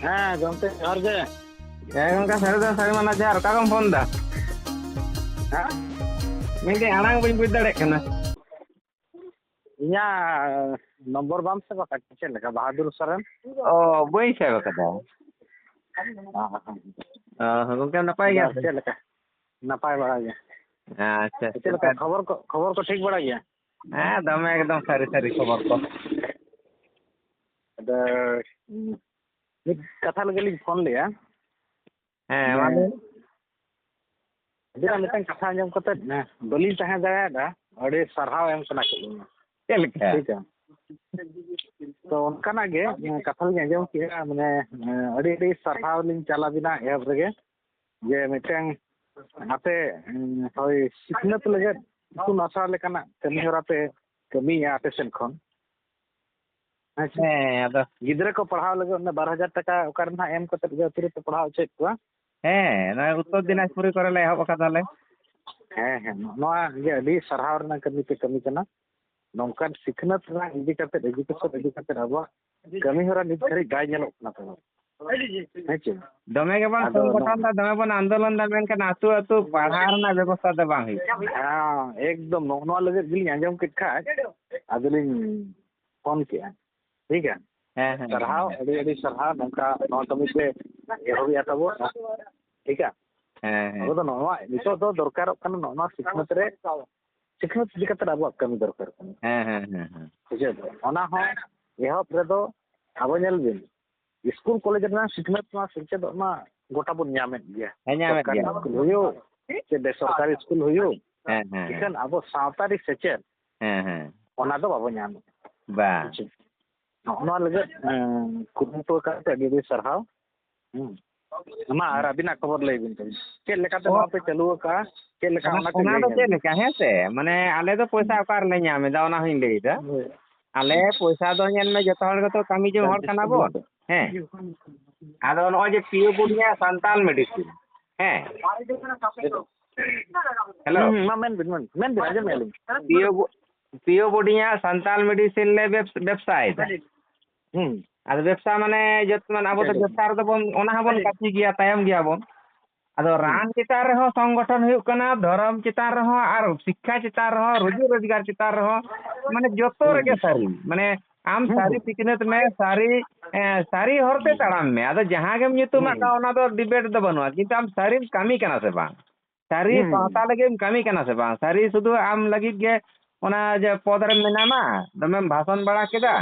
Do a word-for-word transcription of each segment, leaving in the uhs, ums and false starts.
ᱦᱮᱸ ᱜᱚᱢᱠᱮ, ᱡᱚᱦᱟᱨ ᱜᱮ᱾ ᱦᱮᱸ ᱜᱚᱢᱠᱮ, ᱥᱟᱹᱨᱤ ᱫᱚ ᱥᱟᱹᱨᱤ ᱢᱟᱱᱟ ᱡᱚᱦᱟᱨ᱾ ᱚᱠᱟ ᱠᱷᱚᱱ ᱯᱷᱳᱱ ᱫᱟ? ᱦᱮᱸ? ᱢᱮᱱᱫᱟᱹᱧ, ᱟᱲᱟᱝ ᱵᱟᱹᱧ ᱵᱩᱡᱽ ᱫᱟᱲᱮᱭᱟᱜ ᱠᱟᱱᱟ᱾ ᱤᱧᱟᱹᱜ ᱱᱚᱢᱵᱚᱨ ᱵᱟᱢ ᱥᱮᱵᱷ ᱟᱠᱟᱫ? ᱪᱮᱫ ᱞᱮᱠᱟ, ᱵᱟᱦᱟᱫᱩᱨ ᱥᱚᱨᱮᱱ? ᱚ, ᱵᱟᱹᱧ ᱥᱮᱵᱷ ᱟᱠᱟᱫᱟ᱾ ᱚ, ᱦᱚᱸ, ᱜᱚᱢᱠᱮ, ᱱᱟᱯᱟᱭ ᱜᱮᱭᱟ ᱟᱫᱚ ᱥᱮ? ᱪᱮᱫ ᱞᱮᱠᱟ? ᱱᱟᱯᱟᱭ ᱵᱟᱲᱟ ᱜᱮ᱾ ᱟᱪᱪᱷᱟ, ᱪᱮᱫ ᱞᱮᱠᱟ, ᱟᱪᱪᱷᱟ᱾ ᱠᱷᱚᱵᱚᱨ ᱠᱚ, ᱠᱷᱚᱵᱚᱨ ᱠᱚ ᱴᱷᱤᱠ ᱵᱟᱲᱟ ᱜᱮᱭᱟ? ᱦᱮᱸ, ᱫᱚᱢᱮ ᱮᱠᱫᱚᱢ ᱥᱟᱹᱨᱤ ᱥᱟᱹᱨᱤ ᱠᱷᱚᱵᱚᱨ ᱠᱚ᱾ ᱟᱫᱚ, ᱢᱤᱫ ᱠᱟᱛᱷᱟ ᱞᱟᱹᱜᱤᱫ ᱞᱤᱧ ᱯᱷᱳᱱ ᱞᱮᱜᱼᱟ᱾ ᱦᱮᱸ, ᱢᱟ ᱦᱮᱸ᱾ ᱞᱟᱹᱭ ᱢᱮ᱾ ᱟᱹᱵᱤᱱᱟᱜ ᱢᱤᱫᱴᱟᱝ ᱠᱟᱛᱷᱟ ᱟᱸᱡᱚᱢ ᱠᱟᱛᱮ, ᱦᱮᱸ, ᱵᱟᱹᱞᱤᱧ ᱛᱟᱦᱮᱸ ᱫᱟᱲᱮᱭᱟᱫᱟ, ᱟᱹᱰᱤ ᱥᱟᱨᱦᱟᱣ ᱮᱢ ᱥᱟᱱᱟ ᱠᱮᱫ ᱞᱤᱧᱟ᱾ ᱪᱮᱫ ᱞᱮᱠᱟ? ᱴᱷᱤᱠ ᱜᱮᱭᱟ᱾ ᱛᱚ ᱚᱱᱠᱟᱱᱟᱜ ᱜᱮ, ᱮᱸ, ᱠᱟᱛᱷᱟ ᱞᱤᱧ ᱟᱸᱡᱚᱢ ᱠᱮᱜᱼᱟ, ᱢᱟᱱᱮ, ᱮᱸ, ᱟᱹᱰᱤ ᱟᱹᱰᱤ ᱥᱟᱨᱦᱟᱣ ᱞᱤᱧ ᱪᱟᱞ ᱟᱹᱵᱤᱱᱟ ᱮᱦᱚᱵ ᱨᱮᱜᱮ, ᱡᱮ ᱢᱤᱫᱴᱟᱝ ᱟᱯᱮ, ᱮᱸ, ᱦᱳᱭ, ᱥᱤᱠᱷᱱᱟᱹᱛ ᱞᱟᱹᱜᱤᱫ ᱤᱛᱩᱱ ᱟᱥᱲᱟ ᱞᱮᱠᱟᱱᱟᱜ ᱠᱟᱹᱢᱤ ᱦᱚᱨᱟ ᱯᱮ ᱠᱟᱹᱢᱤᱭᱮᱫᱼᱟ ᱟᱯᱮ ᱥᱮᱫ ᱠᱷᱚᱱ᱾ ᱦᱮᱸ ᱥᱮ? ᱦᱮᱸ, ᱟᱫᱚ ᱜᱤᱫᱽᱨᱟᱹ ᱠᱚ ᱯᱟᱲᱦᱟᱣ ᱞᱟᱹᱜᱤᱫ ᱚᱱᱟ ᱵᱟᱨ ᱦᱟᱡᱟᱨ ᱴᱟᱠᱟ ᱚᱠᱟ ᱨᱮ ᱱᱟᱦᱟᱜ ᱮᱢ ᱠᱟᱛᱮᱫ ᱜᱮ ᱟᱹᱛᱩ ᱨᱮᱯᱮ ᱯᱟᱲᱦᱟᱣ ᱦᱚᱪᱚᱭᱮᱫ ᱠᱚᱣᱟ? ᱦᱮᱸ, ᱱᱚᱣᱟ ᱩᱛᱛᱚᱨ ᱫᱤᱱᱟᱡᱽᱯᱩᱨᱤ ᱠᱚᱨᱮ ᱞᱮ ᱮᱦᱚᱵ ᱟᱠᱟᱫᱟᱞᱮ᱾ ᱦᱮᱸ, ᱦᱮᱸ, ᱱᱚᱣᱟ ᱜᱮ ᱟᱹᱰᱤ ᱥᱟᱨᱦᱟᱣ ᱨᱮᱱᱟᱜ ᱠᱟᱹᱢᱤ ᱯᱮ ᱠᱟᱹᱢᱤ ᱠᱟᱱᱟ᱾ ᱱᱚᱝᱠᱟᱱ ᱥᱤᱠᱷᱱᱟᱹᱛ ᱨᱮᱱᱟᱜ ᱤᱫᱤ ᱠᱟᱛᱮᱫ, education ᱤᱫᱤ ᱠᱟᱛᱮᱫ ᱟᱵᱚᱣᱟᱜ ᱠᱟᱹᱢᱤ ᱦᱚᱨᱟ ᱱᱤᱛ ᱫᱷᱟᱹᱨᱤᱡ ᱵᱟᱭ ᱧᱮᱞᱚᱜ ᱠᱟᱱᱟ ᱛᱟᱵᱚᱱ᱾ ᱦᱮᱸ ᱪᱮ? ᱫᱚᱢᱮ ᱜᱮᱵᱚᱱ ᱟᱫᱚ ᱥᱚᱝᱜᱚᱴᱷᱚᱱ ᱱᱚ- ᱫᱟ, ᱫᱚᱢᱮ ᱵᱚᱱ ᱟᱱᱫᱳᱞᱚᱱ ᱫᱟ, ᱢᱮᱱᱠᱷᱟᱱ ᱟᱹᱛᱩ ᱟᱹᱛᱩ ᱯᱟᱲᱦᱟᱣ ᱨᱮᱱᱟᱜ ᱵᱮᱵᱚᱥᱛᱷᱟ ᱫᱚ ᱵᱟᱝ ᱦᱩᱭᱩᱜ ᱠᱟᱱᱟ᱾ ᱦᱮᱸ, ᱮᱠᱫᱚᱢ ᱱᱚᱜᱼᱚ ᱱᱚᱣᱟ ᱞᱟᱹᱜᱤᱫ ᱜᱮᱞᱤᱧ ᱟᱸᱡᱚᱢ ᱠᱮᱫ ᱠᱷᱟᱡ ᱟᱫᱚᱞᱤᱧ ᱯᱷᱳᱱ ᱠᱮᱜᱼᱟ᱾ ᱴᱷᱤᱠ ᱜᱮᱭᱟ? ᱦᱮᱸ, ᱦᱮᱸ, ᱥᱟᱨᱦᱟᱣ, ᱦᱮᱸ᱾ ᱟᱹᱰᱤ ᱟᱹᱰᱤ ᱥᱟᱨᱦᱟᱣ᱾ ᱱᱚᱝᱠᱟ ᱱᱚᱣᱟ ᱠᱟᱹᱢᱤ ᱯᱮ ᱮᱦᱚᱵᱮᱜᱼᱟ ᱛᱟᱵᱚ᱾ ᱴᱷᱤᱠ ᱜᱮᱭᱟ? ᱦᱮᱸ, ᱦᱮᱸ᱾ ᱟᱵᱚ ᱫᱚ ᱱᱚᱣᱟ ᱱᱤᱛᱚᱜ ᱫᱚ ᱫᱚᱨᱠᱟᱨᱚᱜ ᱠᱟᱱᱟ, ᱱᱚᱜᱼᱚ ᱱᱚᱣᱟ ᱥᱤᱠᱷᱱᱟᱹᱛ ᱨᱮ, ᱥᱤᱠᱷᱱᱟᱹᱛ ᱤᱫᱤ ᱠᱟᱛᱮ ᱟᱵᱚᱣᱟᱜ ᱠᱟᱹᱢᱤ ᱫᱚᱨᱠᱟᱨ ᱠᱟᱱᱟ᱾ ᱦᱮᱸ, ᱦᱮᱸ, ᱦᱮᱸ, ᱦᱮᱸ᱾ ᱵᱩᱡᱷᱟᱹᱣ ᱫᱟᱲᱮ, ᱚᱱᱟ ᱦᱚᱸ ᱮᱦᱚᱵ ᱨᱮᱫᱚ ᱟᱵᱚ ᱧᱮᱞ ᱵᱤᱱ, ᱥᱠᱩᱞ ᱠᱚᱞᱮᱡᱽ ᱨᱮᱱᱟᱜ ᱥᱤᱠᱷᱱᱟᱹᱛ ᱢᱟ, ᱥᱮᱪᱮᱫᱚᱜ ᱢᱟ ᱜᱚᱴᱟ ᱵᱚᱱ ᱧᱟᱢᱮᱫ ᱜᱮᱭᱟ᱾ ᱦᱮᱸ, ᱧᱟᱢᱮᱫ ᱥᱚᱨᱠᱟᱨᱤ ᱜᱮᱭᱟ᱾ ᱥᱠᱩᱞ ᱦᱩᱭᱩᱜ, ᱪᱮ ᱵᱮᱥᱚᱨᱠᱟᱨᱤ ᱥᱠᱩᱞ ᱦᱩᱭᱩᱜ, ᱦᱮᱸ, ᱦᱮᱸ, ᱦᱮᱸ᱾ ᱮᱱᱠᱷᱟᱱ ᱟᱵᱚ ᱥᱟᱶᱛᱟᱨᱤ ᱥᱮᱪᱮᱫ, ᱦᱮᱸ, ᱦᱮᱸ᱾ ᱚᱱᱟ ᱫᱚ ᱵᱟᱵᱚ ᱧᱟᱢᱮᱫ᱾ ᱵᱟᱝ᱾ ᱵᱩᱡᱷᱟᱹᱣ? ᱱᱚᱜᱼᱚ ᱱᱚᱣᱟ ᱞᱟᱹᱜᱤᱫ, ᱮᱸ, ᱠᱩᱨᱩᱢᱩᱴᱩ ᱟᱠᱟᱫ ᱛᱮ ᱟᱹᱰᱤ ᱟᱹᱰᱤ ᱥᱟᱨᱦᱟᱣ᱾ ᱦᱩᱸ᱾ ᱢᱟ, ᱟᱨ ᱟᱹᱵᱤᱱᱟᱜ ᱠᱷᱚᱵᱚᱨ ᱞᱟᱹᱭ ᱵᱤᱱ ᱛᱟᱵᱤᱱ᱾ ᱪᱮᱫ ᱞᱮᱠᱟᱛᱮ ᱚ, ᱱᱚᱣᱟ ᱯᱮ ᱪᱟᱹᱞᱩ ᱟᱠᱟᱫᱼᱟ? ᱪᱮᱫ ᱞᱮᱠᱟ, ᱚᱱᱟ, ᱚᱱᱟ ᱠᱟᱹᱡ ᱚᱱᱟ ᱞᱟᱹᱭ ᱫᱚ ᱧᱚᱜ ᱪᱮᱫ ᱵᱤᱱ᱾ ᱞᱮᱠᱟ, ᱦᱮᱸ ᱥᱮ? ᱢᱟᱱᱮ, ᱟᱞᱮ ᱫᱚ ᱯᱚᱭᱥᱟ ᱦᱩᱸ᱾ ᱚᱠᱟ ᱨᱮᱞᱮ ᱧᱟᱢ ᱮᱫᱟ, ᱚᱱᱟ ᱦᱚᱸᱧ ᱞᱟᱹᱭ ᱮᱫᱟ᱾ ᱦᱳᱭ᱾ ᱟᱞᱮ ᱯᱚᱭᱥᱟ ᱫᱚ ᱧᱮᱞ ᱢᱮ, ᱡᱚᱛᱚ ᱦᱚᱲ ᱜᱮᱛᱚ ᱠᱟᱹᱢᱤ ᱡᱚᱝ ᱦᱚᱲ ᱠᱟᱱᱟ ᱵᱚᱱ, ᱦᱮᱸ? ᱟᱫᱚ ᱱᱚᱜᱼᱚᱭ ᱡᱮ ᱯᱤ ᱳ ᱵᱳᱨᱰ ᱨᱮᱭᱟᱜ ᱥᱟᱱᱛᱟᱲ medicine, ᱦᱮᱸ? ᱦᱮᱞᱳ? ᱦᱩᱸ, ᱢᱟ ᱢᱮᱱ ᱵᱤᱱ, ᱢᱮᱱ, ᱢᱮᱱ ᱵᱤᱱ, ᱟᱸᱡᱚᱢᱮᱫᱼᱟ ᱞᱤᱧ᱾ ᱯᱤ ᱳ ᱵᱳ-, ᱯᱤ ᱳ ᱵᱳᱨᱰ ᱨᱮᱭᱟᱜ ᱥᱟᱱᱛᱟᱲ medicine ᱞᱮ ᱵᱮᱵ-, ᱵᱮᱵᱥᱟᱭᱮᱫᱟ᱾ ᱦᱩᱸ᱾ ᱟᱫᱚ ᱵᱮᱵᱽᱥᱟ ᱢᱟᱱᱮ ᱡᱚᱛᱚ ᱢᱟᱱᱮ ᱟᱵᱚ ᱫᱚ ᱵᱮᱵᱽᱥᱟ ᱨᱮᱫᱚ ᱵᱚᱱ, ᱚᱱᱟ ᱦᱚᱸᱵᱚᱱ ᱠᱟᱹᱢᱤ ᱜᱮᱭᱟ, ᱛᱟᱭᱚᱢ ᱜᱮᱭᱟᱵᱚᱱ᱾ ᱟᱫᱚ ᱨᱟᱱ ᱪᱮᱛᱟᱱ ᱨᱮᱦᱚᱸ ᱥᱚᱝᱜᱚᱴᱷᱚᱱ ᱦᱩᱭᱩᱜ ᱠᱟᱱᱟ, ᱫᱷᱚᱨᱚᱢ ᱪᱮᱛᱟᱱ ᱨᱮᱦᱚᱸ, ᱟᱨ ᱥᱤᱠᱠᱷᱟ ᱪᱮᱛᱟᱱ ᱨᱮᱦᱚᱸ, ᱨᱩᱡᱤ ᱨᱳᱡᱽᱜᱟᱨ ᱪᱮᱛᱟᱱ ᱨᱮᱦᱚᱸ, ᱢᱟᱱᱮ ᱡᱚᱛᱚ ᱨᱮᱜᱮ ᱥᱟᱹᱨᱤ᱾ ᱢᱟᱱᱮ ᱟᱢ ᱥᱟᱹᱨᱤ ᱥᱤᱠᱷᱱᱟᱹᱛ ᱢᱮ, ᱥᱟᱹᱨᱤ, ᱮ, ᱥᱟᱹᱨᱤ ᱦᱚᱨᱛᱮ ᱛᱟᱲᱟᱢ ᱢᱮ᱾ ᱟᱫᱚ ᱡᱟᱦᱟᱸ ᱜᱮᱢ ᱧᱩᱛᱩᱢᱟᱜ ᱠᱟᱱ, ᱚᱱᱟ ᱫᱚ ᱰᱤᱵᱮᱴ ᱫᱚ ᱵᱟᱹᱱᱩᱜᱼᱟ, ᱠᱤᱱᱛᱩ ᱟᱢ ᱥᱟᱹᱨᱤᱢ ᱠᱟᱹᱢᱤ ᱠᱟᱱᱟ ᱥᱮ ᱵᱟᱝ? ᱥᱟᱹᱨᱤ ᱥᱟᱶᱛᱟ ᱞᱟᱹᱜᱤᱫ ᱮᱢ ᱠᱟᱹᱢᱤ ᱠᱟᱱᱟ ᱥᱮ ᱵᱟᱝ? ᱥᱟᱹᱨᱤ ᱥᱩᱫᱷᱩ ᱟᱢ ᱞᱟᱹᱜᱤᱫ ᱜᱮ ᱚᱱᱟ ᱡᱮ ᱯᱚᱫᱽ ᱨᱮᱢ ᱢᱮᱱᱟᱢᱟ, ᱫᱚᱢᱮᱢ ᱵᱷᱟᱥᱚᱱ ᱵᱟᱲᱟ ᱠᱮᱫᱟ,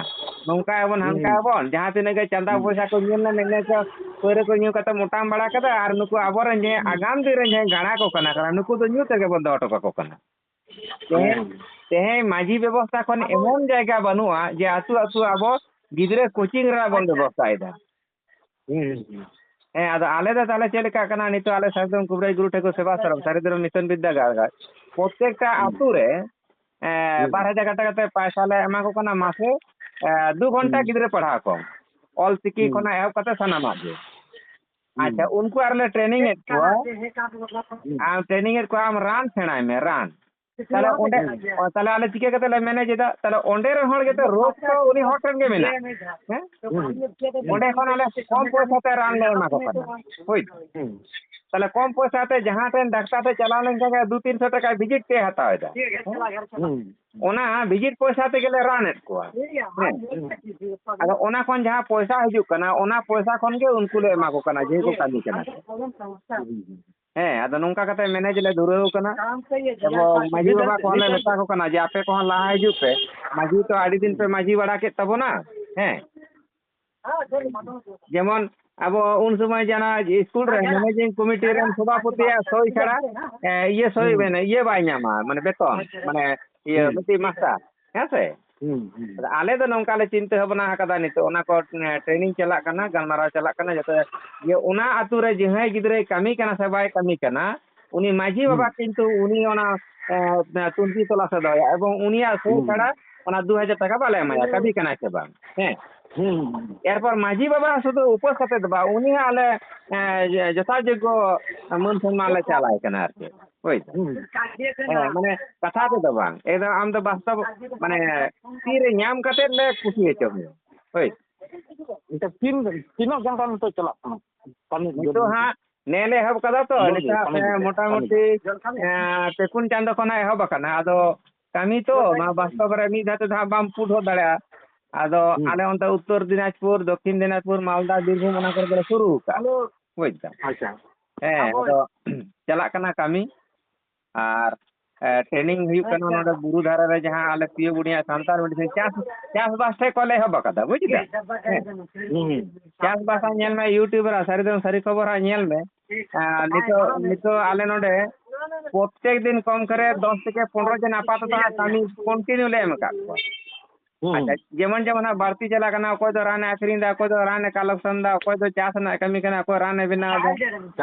ᱱᱚᱝᱠᱟᱭᱟᱵᱚᱱ, ᱦᱟᱱᱠᱟᱭᱟᱵᱚᱱ, ᱡᱟᱦᱟᱸ ᱛᱤᱱᱟᱹᱜ ᱜᱮ ᱪᱟᱸᱫᱟ ᱯᱚᱭᱥᱟ ᱠᱚ ᱧᱮᱞ ᱞᱮᱱ, ᱤᱱᱟᱹ ᱠᱚ ᱯᱟᱹᱣᱨᱟᱹ ᱠᱚ ᱧᱩ ᱠᱟᱛᱮ ᱢᱚᱴᱟᱢ ᱵᱟᱲᱟ ᱠᱮᱫᱟ, ᱟᱨ ᱱᱩᱠᱩ ᱟᱵᱚᱨᱮᱱ ᱡᱟᱦᱟᱸᱭ ᱟᱜᱟᱢ ᱫᱤᱱ ᱨᱮᱱ ᱡᱟᱦᱟᱸᱭ ᱜᱟᱬᱟ ᱠᱚ ᱠᱟᱱᱟ, ᱠᱟᱱᱟ, ᱱᱩᱠᱩ ᱫᱚ ᱧᱩ ᱛᱮᱜᱮ ᱵᱚᱱ ᱫᱚᱦᱚ ᱦᱚᱴᱚ ᱠᱟᱠᱚ ᱠᱟᱱᱟ᱾ ᱛᱮᱦᱮᱧ, ᱛᱮᱦᱮᱧ ᱢᱟᱹᱡᱷᱤ ᱵᱮᱵᱚᱥᱛᱷᱟ ᱠᱷᱚᱱ ᱮᱢᱚᱱ ᱡᱟᱭᱜᱟ ᱵᱟᱹᱱᱩᱜᱼᱟ ᱡᱮ ᱟᱹᱛᱩ ᱟᱹᱛᱩ ᱟᱵᱚ ᱜᱤᱫᱽᱨᱟᱹ ᱠᱳᱪᱤᱝ ᱨᱮᱱᱟᱜ ᱵᱚᱱ ᱵᱮᱵᱚᱥᱛᱷᱟᱭᱮᱫᱟ᱾ ᱦᱮᱸ, ᱟᱫᱚ ᱟᱞᱮ ᱫᱚ ᱛᱟᱦᱞᱮ ᱪᱮᱫ ᱞᱮᱠᱟᱜ ᱠᱟᱱᱟ, ᱱᱤᱛᱚᱜ ᱟᱞᱮ ᱥᱟᱨᱡᱚᱢ ᱠᱩᱵᱨᱟᱹᱭ ᱜᱩᱨᱩ ᱴᱷᱟᱹᱠᱩᱨ ᱥᱮᱵᱟ ᱥᱚᱨᱚᱢ ᱥᱟᱹᱨᱤ ᱫᱷᱚᱨᱚᱢ ᱢᱤᱥᱚᱱ ᱵᱤᱨᱫᱟᱹᱜᱟᱲ ᱨᱮ ᱯᱨᱚᱛᱛᱮᱠᱴᱟ ᱟᱹᱛᱩ ᱨᱮ, ᱮ, ᱵᱟᱨ ᱦᱟᱡᱟᱨ ᱴᱟᱠᱟ ᱠᱟᱛᱮ ᱯᱟᱭᱥᱟ ᱞᱮ ᱮᱢᱟ ᱠᱚ ᱠᱟᱱᱟ ᱢᱟᱥᱮ, ᱮ, ᱫᱩ ᱜᱷᱚᱱᱴᱟ ᱜᱤᱫᱽᱨᱟᱹ ᱯᱟᱲᱦᱟᱣ ᱠᱚ, ᱚᱞ ᱪᱤᱠᱤ ᱠᱷᱚᱱᱟᱜ ᱮᱦᱚᱵ ᱠᱟᱛᱮ ᱥᱟᱱᱟᱢᱟᱜ ᱜᱮ᱾ ᱟᱪᱪᱷᱟ, ᱩᱱᱠᱩ ᱟᱨ ᱞᱮ ᱴᱨᱮᱱᱤᱝ ᱮᱫ ᱠᱚᱣᱟ, ᱟᱢ ᱴᱨᱮᱱᱤᱝ ᱮᱫ ᱠᱚᱣᱟ, ᱟᱢ ᱨᱟᱱ ᱥᱮᱬᱟᱭ ᱢᱮ, ᱨᱟᱱ᱾ ᱛᱟᱦᱞᱮ ᱚᱸᱰᱮ, ᱛᱟᱦᱞᱮ ᱟᱞᱮ ᱪᱤᱠᱟᱹ ᱠᱟᱛᱮ ᱞᱮ ᱢᱮᱱᱮᱡᱽ ᱮᱫᱟ? ᱛᱟᱦᱞᱮ ᱚᱸᱰᱮ ᱨᱮᱱ ᱦᱚᱲ ᱜᱮᱛᱚ ᱨᱳᱜᱽ ᱛᱚ ᱩᱱᱤ ᱦᱚᱲ ᱴᱷᱮᱱ ᱜᱮ ᱢᱮᱱᱟᱜᱼᱟ᱾ ᱦᱮᱸ? ᱚᱸᱰᱮ ᱠᱷᱚᱱ ᱟᱞᱮ ᱠᱚᱢ ᱯᱚᱭᱥᱟ ᱛᱮ ᱨᱟᱱ ᱞᱮ ᱮᱢᱟ ᱠᱚ ᱠᱟᱱᱟ᱾ ᱦᱳᱭ᱾ ᱛᱟᱦᱞᱮ ᱠᱚᱢ ᱯᱚᱭᱥᱟ ᱛᱮ ᱡᱟᱦᱟᱸ ᱴᱷᱮᱱ ᱰᱟᱠᱛᱟᱨ ᱴᱷᱮᱱ ᱪᱟᱞᱟᱣ ᱞᱮᱱᱠᱷᱟᱱ ᱜᱮ ᱫᱩ ᱛᱤᱱᱥᱚ ᱴᱟᱠᱟ ᱵᱷᱤᱡᱤᱴ ᱯᱮ ᱦᱟᱛᱟᱣ ᱮᱫᱟ᱾ ᱚᱱᱟ ᱵᱷᱤᱡᱤᱴ ᱯᱚᱭᱥᱟ ᱛᱮᱜᱮ ᱞᱮ ᱨᱟᱱ ᱮᱫ ᱠᱚᱣᱟ᱾ ᱦᱮᱸ᱾ ᱟᱫᱚ ᱚᱱᱟ ᱠᱷᱚᱱ ᱡᱟᱦᱟᱸ ᱯᱚᱭᱥᱟ ᱦᱤᱡᱩᱜ ᱠᱟᱱᱟ, ᱚᱱᱟ ᱯᱚᱭᱥᱟ ᱠᱷᱚᱱ ᱜᱮ ᱩᱱᱠᱩ ᱞᱮ ᱮᱢᱟ ᱠᱚ ᱠᱟᱱᱟ, ᱡᱮᱦᱮᱛᱩ ᱠᱟᱹᱢᱤ ᱠᱟᱱᱟ ᱠᱚ᱾ ᱦᱮᱸ, ᱟᱫᱚ ᱱᱚᱝᱠᱟ ᱠᱟᱛᱮ ᱢᱮᱱᱮᱡᱽ ᱞᱮ ᱫᱷᱩᱨᱟᱹᱣ ᱠᱟᱱᱟ᱾ ᱮᱵᱚᱝ ᱢᱟᱹᱡᱷᱤ ᱵᱟᱵᱟ ᱠᱚᱦᱚᱸ ᱞᱮ ᱢᱮᱛᱟ ᱠᱚ ᱠᱟᱱᱟ ᱡᱮ ᱟᱯᱮ ᱠᱚᱦᱚᱸ ᱞᱟᱦᱟ ᱦᱤᱡᱩᱜ ᱯᱮ᱾ ᱢᱟᱹᱡᱷᱤ ᱛᱚ ᱟᱹᱰᱤ ᱫᱤᱱ ᱯᱮ ᱢᱟᱹᱡᱷᱤ ᱵᱟᱲᱟ ᱠᱮᱫ ᱛᱟᱵᱚᱱᱟ᱾ ᱦᱮᱸ, ᱡᱮᱢᱚᱱ ᱟᱵᱚ ᱩᱱ ᱥᱚᱢᱚᱭ ᱡᱟᱦᱟᱸ ᱤᱥᱠᱩᱞ ᱨᱮ ᱢᱮᱱᱮᱡᱤᱝ ᱠᱚᱢᱤᱴᱤ ᱨᱮᱱ ᱥᱚᱵᱷᱟᱯᱚᱛᱤᱭᱟᱜ ᱥᱳᱭ ᱪᱷᱟᱲᱟ, ᱮ, ᱤᱭᱟᱹ ᱥᱳᱭ, ᱢᱟᱱᱮ, ᱤᱭᱟᱹ ᱵᱟᱭ ᱧᱟᱢᱟ, ᱢᱟᱱᱮ, ᱵᱮᱛᱚᱱ, ᱢᱟᱱᱮ, ᱤᱭᱟᱹ, ᱢᱤᱫᱴᱤᱡ ᱢᱟᱥᱴᱟᱨ, ᱦᱮᱸ ᱥᱮ? ᱟᱫᱚ ᱟᱞᱮ ᱫᱚ ᱱᱚᱝᱠᱟ ᱞᱮ ᱪᱤᱱᱛᱟᱹ ᱵᱷᱟᱵᱽᱱᱟ ᱟᱠᱟᱫᱟ ᱱᱤᱛᱚᱜ, ᱚᱱᱟ ᱠᱚ, ᱮ, ᱴᱨᱮᱱᱤᱝ ᱪᱟᱞᱟᱜ ᱠᱟᱱᱟ, ᱜᱟᱞᱢᱟᱨᱟᱣ ᱪᱟᱞᱟᱜ ᱠᱟᱱᱟ, ᱡᱟᱛᱮ ᱡᱮ ᱚᱱᱟ ᱟᱹᱛᱩ ᱨᱮ ᱡᱟᱦᱟᱸᱭ ᱜᱤᱫᱽᱨᱟᱹᱭ ᱠᱟᱹᱢᱤ ᱠᱟᱱᱟ ᱥᱮ ᱵᱟᱭ ᱠᱟᱹᱢᱤ ᱠᱟᱱᱟ, ᱩᱱᱤ ᱢᱟᱹᱡᱷᱤ ᱵᱟᱵᱟ ᱠᱤᱱᱛᱩ ᱩᱱᱤ ᱚᱱᱟ, ᱮ, ᱛᱩᱱᱠᱷᱤ ᱛᱚᱞᱟᱥ ᱮ ᱫᱚᱦᱚᱭᱟ ᱮᱵᱚᱝ ᱩᱱᱤᱭᱟᱜ ᱥᱳᱭ ᱪᱷᱟᱲᱟ ᱚᱱᱟ ᱫᱩ ᱦᱟᱡᱟᱨ ᱴᱟᱠᱟ ᱵᱟᱞᱮ ᱮᱢᱟᱭᱟ, ᱠᱟᱹᱢᱤ ᱠᱟᱱᱟᱭ ᱥᱮ ᱵᱟᱝ᱾ ᱦᱮᱸ, ᱮᱨᱯᱚᱨ ᱢᱟᱹᱡᱷᱤ ᱵᱟᱵᱟ ᱥᱩᱫᱷᱩ ᱩᱯᱟᱹᱥ ᱠᱟᱛᱮ ᱫᱚ ᱵᱟᱝ, ᱩᱱᱤ ᱦᱚᱸ ᱟᱞᱮ, ᱮ, ᱡᱚᱛᱷᱟᱡᱳᱜᱽᱜᱚ ᱢᱟᱹᱱ ᱥᱚᱱᱢᱟᱱ ᱞᱮ ᱪᱟᱞᱟᱭ ᱠᱟᱱᱟ ᱟᱨ ᱪᱮᱫ᱾ ᱦᱳᱭ᱾ ᱦᱮᱸ, ᱢᱟᱱᱮ ᱠᱟᱛᱷᱟ ᱛᱮᱫᱚ ᱵᱟᱝ, ᱮᱠᱫᱚᱢ ᱟᱢ ᱫᱚ ᱵᱟᱥᱛᱚᱵ, ᱢᱟᱱᱮ ᱛᱤᱨᱮ ᱧᱟᱢ ᱠᱟᱛᱮ ᱞᱮ ᱠᱩᱥᱤ ᱦᱚᱪᱚ ᱢᱮᱭᱟ᱾ ᱦᱳᱭ᱾ ᱮᱱᱛᱮ ᱛᱤᱱ ᱛᱤᱱᱟᱹᱜ ᱜᱟᱱ ᱜᱟᱱ ᱱᱤᱛᱚᱜ ᱪᱟᱞᱟᱜ ᱠᱟᱱᱟ ᱠᱟᱹᱢᱤ? ᱱᱤᱛᱚᱜ ᱦᱟᱸᱜ ᱱᱮᱞᱮ ᱮᱦᱚᱵ ᱠᱟᱫᱟ ᱛᱚ, ᱵᱟᱹᱭ ᱵᱟᱹᱭ ᱱᱤᱛᱚᱜ ᱠᱟᱹᱢᱤ ᱦᱟᱯᱮ ᱵᱟᱹᱭ ᱵᱟᱹᱭ ᱢᱚᱴᱟᱢᱩᱴᱤ ᱠᱟᱹᱢᱤ᱾ ᱮᱸ, ᱯᱮ ᱯᱩᱱ ᱪᱟᱸᱫᱚ ᱠᱷᱚᱱᱟᱜ ᱮᱦᱚᱵ ᱟᱠᱟᱱᱟ᱾ ᱟᱫᱚ ᱠᱟᱹᱢᱤ ᱛᱚ ᱱᱚᱣᱟ ᱵᱟᱥᱛᱚᱵ ᱨᱮ ᱢᱤᱫ ᱫᱷᱟᱣ ᱛᱮᱫᱚ ᱦᱟᱸᱜ ᱵᱟᱢ ᱯᱩᱴ ᱦᱚᱫ ᱫᱟᱲᱮᱭᱟᱜᱼᱟ᱾ ᱟᱫᱚ ᱦᱩᱸ᱾ ᱟᱞᱮ ᱚᱱᱛᱮ ᱩᱛᱛᱚᱨ ᱫᱤᱱᱟᱡᱽᱯᱩᱨ, ᱫᱚᱠᱠᱷᱤᱱ ᱫᱤᱱᱟᱡᱽᱯᱩᱨ, ᱢᱟᱞᱫᱟ, ᱵᱤᱨᱵᱷᱩᱢ ᱚᱱᱟ ᱠᱚᱨᱮ ᱫᱚᱞᱮ ᱥᱩᱨᱩ ᱟᱠᱟᱫᱼᱟ᱾ ᱵᱩᱡᱽ ᱫᱟᱢ? ᱟᱪᱪᱷᱟ᱾ ᱦᱮᱸ, ᱟᱫᱚ ᱪᱟᱞᱟᱜ ᱠᱟᱱᱟ ᱠᱟᱹᱢᱤ᱾ ᱟᱨ, ᱮ, training ᱦᱩᱭᱩᱜ ᱠᱟᱱᱟ ᱱᱚᱰᱮ ᱵᱩᱨᱩ ᱫᱷᱟᱨᱮ ᱨᱮ ᱡᱟᱦᱟᱸ ᱟᱞᱮ ᱯᱤᱭᱳ ᱵᱩᱱᱤᱭᱟᱹ ᱥᱟᱱᱛᱟᱲ medicine ᱪᱟᱥ, ᱪᱟᱥᱵᱟᱥ ᱴᱷᱮᱡ ᱠᱷᱚᱱ ᱞᱮ ᱮᱦᱚᱵ ᱟᱠᱟᱫᱟ, ᱵᱩᱡᱽ ᱠᱮᱫᱟ? ᱦᱮᱸ᱾ ᱦᱩᱸ᱾ ᱪᱟᱥᱵᱟᱥ ᱦᱟᱸᱜ ᱧᱮᱞ ᱢᱮ, YouTube ᱨᱮ ᱥᱟᱹᱨᱤ ᱫᱚ ᱥᱟᱹᱨᱤ ᱠᱷᱚᱵᱚᱨ ᱦᱟᱸᱜ ᱧᱮᱞ ᱢᱮ᱾ ᱟᱨ ᱱᱤᱛᱚᱜ, ᱱᱤᱛᱚᱜ ᱟᱞᱮ ᱱᱚᱰᱮ ᱯᱨᱚᱛᱮᱠ ᱫᱤᱱ ᱠᱚᱢ ᱠᱚᱨᱮ ᱫᱚᱥ ᱛᱷᱮᱠᱮ ᱯᱚᱱᱨᱚ ᱡᱚᱱ ᱟᱯᱟᱛᱚᱛᱚ ᱦᱟᱸᱜ ᱠᱟᱹᱢᱤ continue ᱞᱮ ᱮᱢ ᱟᱠᱟᱫ ᱠᱚᱣᱟ᱾ ᱦᱩᱸ᱾ ᱟᱪᱪᱷᱟ, ᱡᱮᱢᱚᱱ, ᱡᱮᱢᱚᱱ ᱦᱟᱸᱜ ᱵᱟᱹᱲᱛᱤ ᱪᱟᱞᱟᱜ ᱠᱟᱱᱟ, ᱚᱠᱚᱭ ᱫᱚ ᱨᱟᱱᱮ ᱟᱹᱠᱷᱨᱤᱧ ᱮᱫᱟ, ᱚᱠᱚᱭ ᱫᱚ ᱨᱟᱱᱮ collection ᱮᱫᱟ, ᱚᱠᱚᱭ ᱫᱚ ᱪᱟᱥ ᱨᱮᱱᱟᱜ ᱠᱟᱹᱢᱤ ᱠᱟᱱᱟ, ᱚᱠᱚᱭ ᱨᱟᱱᱮ ᱵᱮᱱᱟᱣ ᱮᱫᱟ,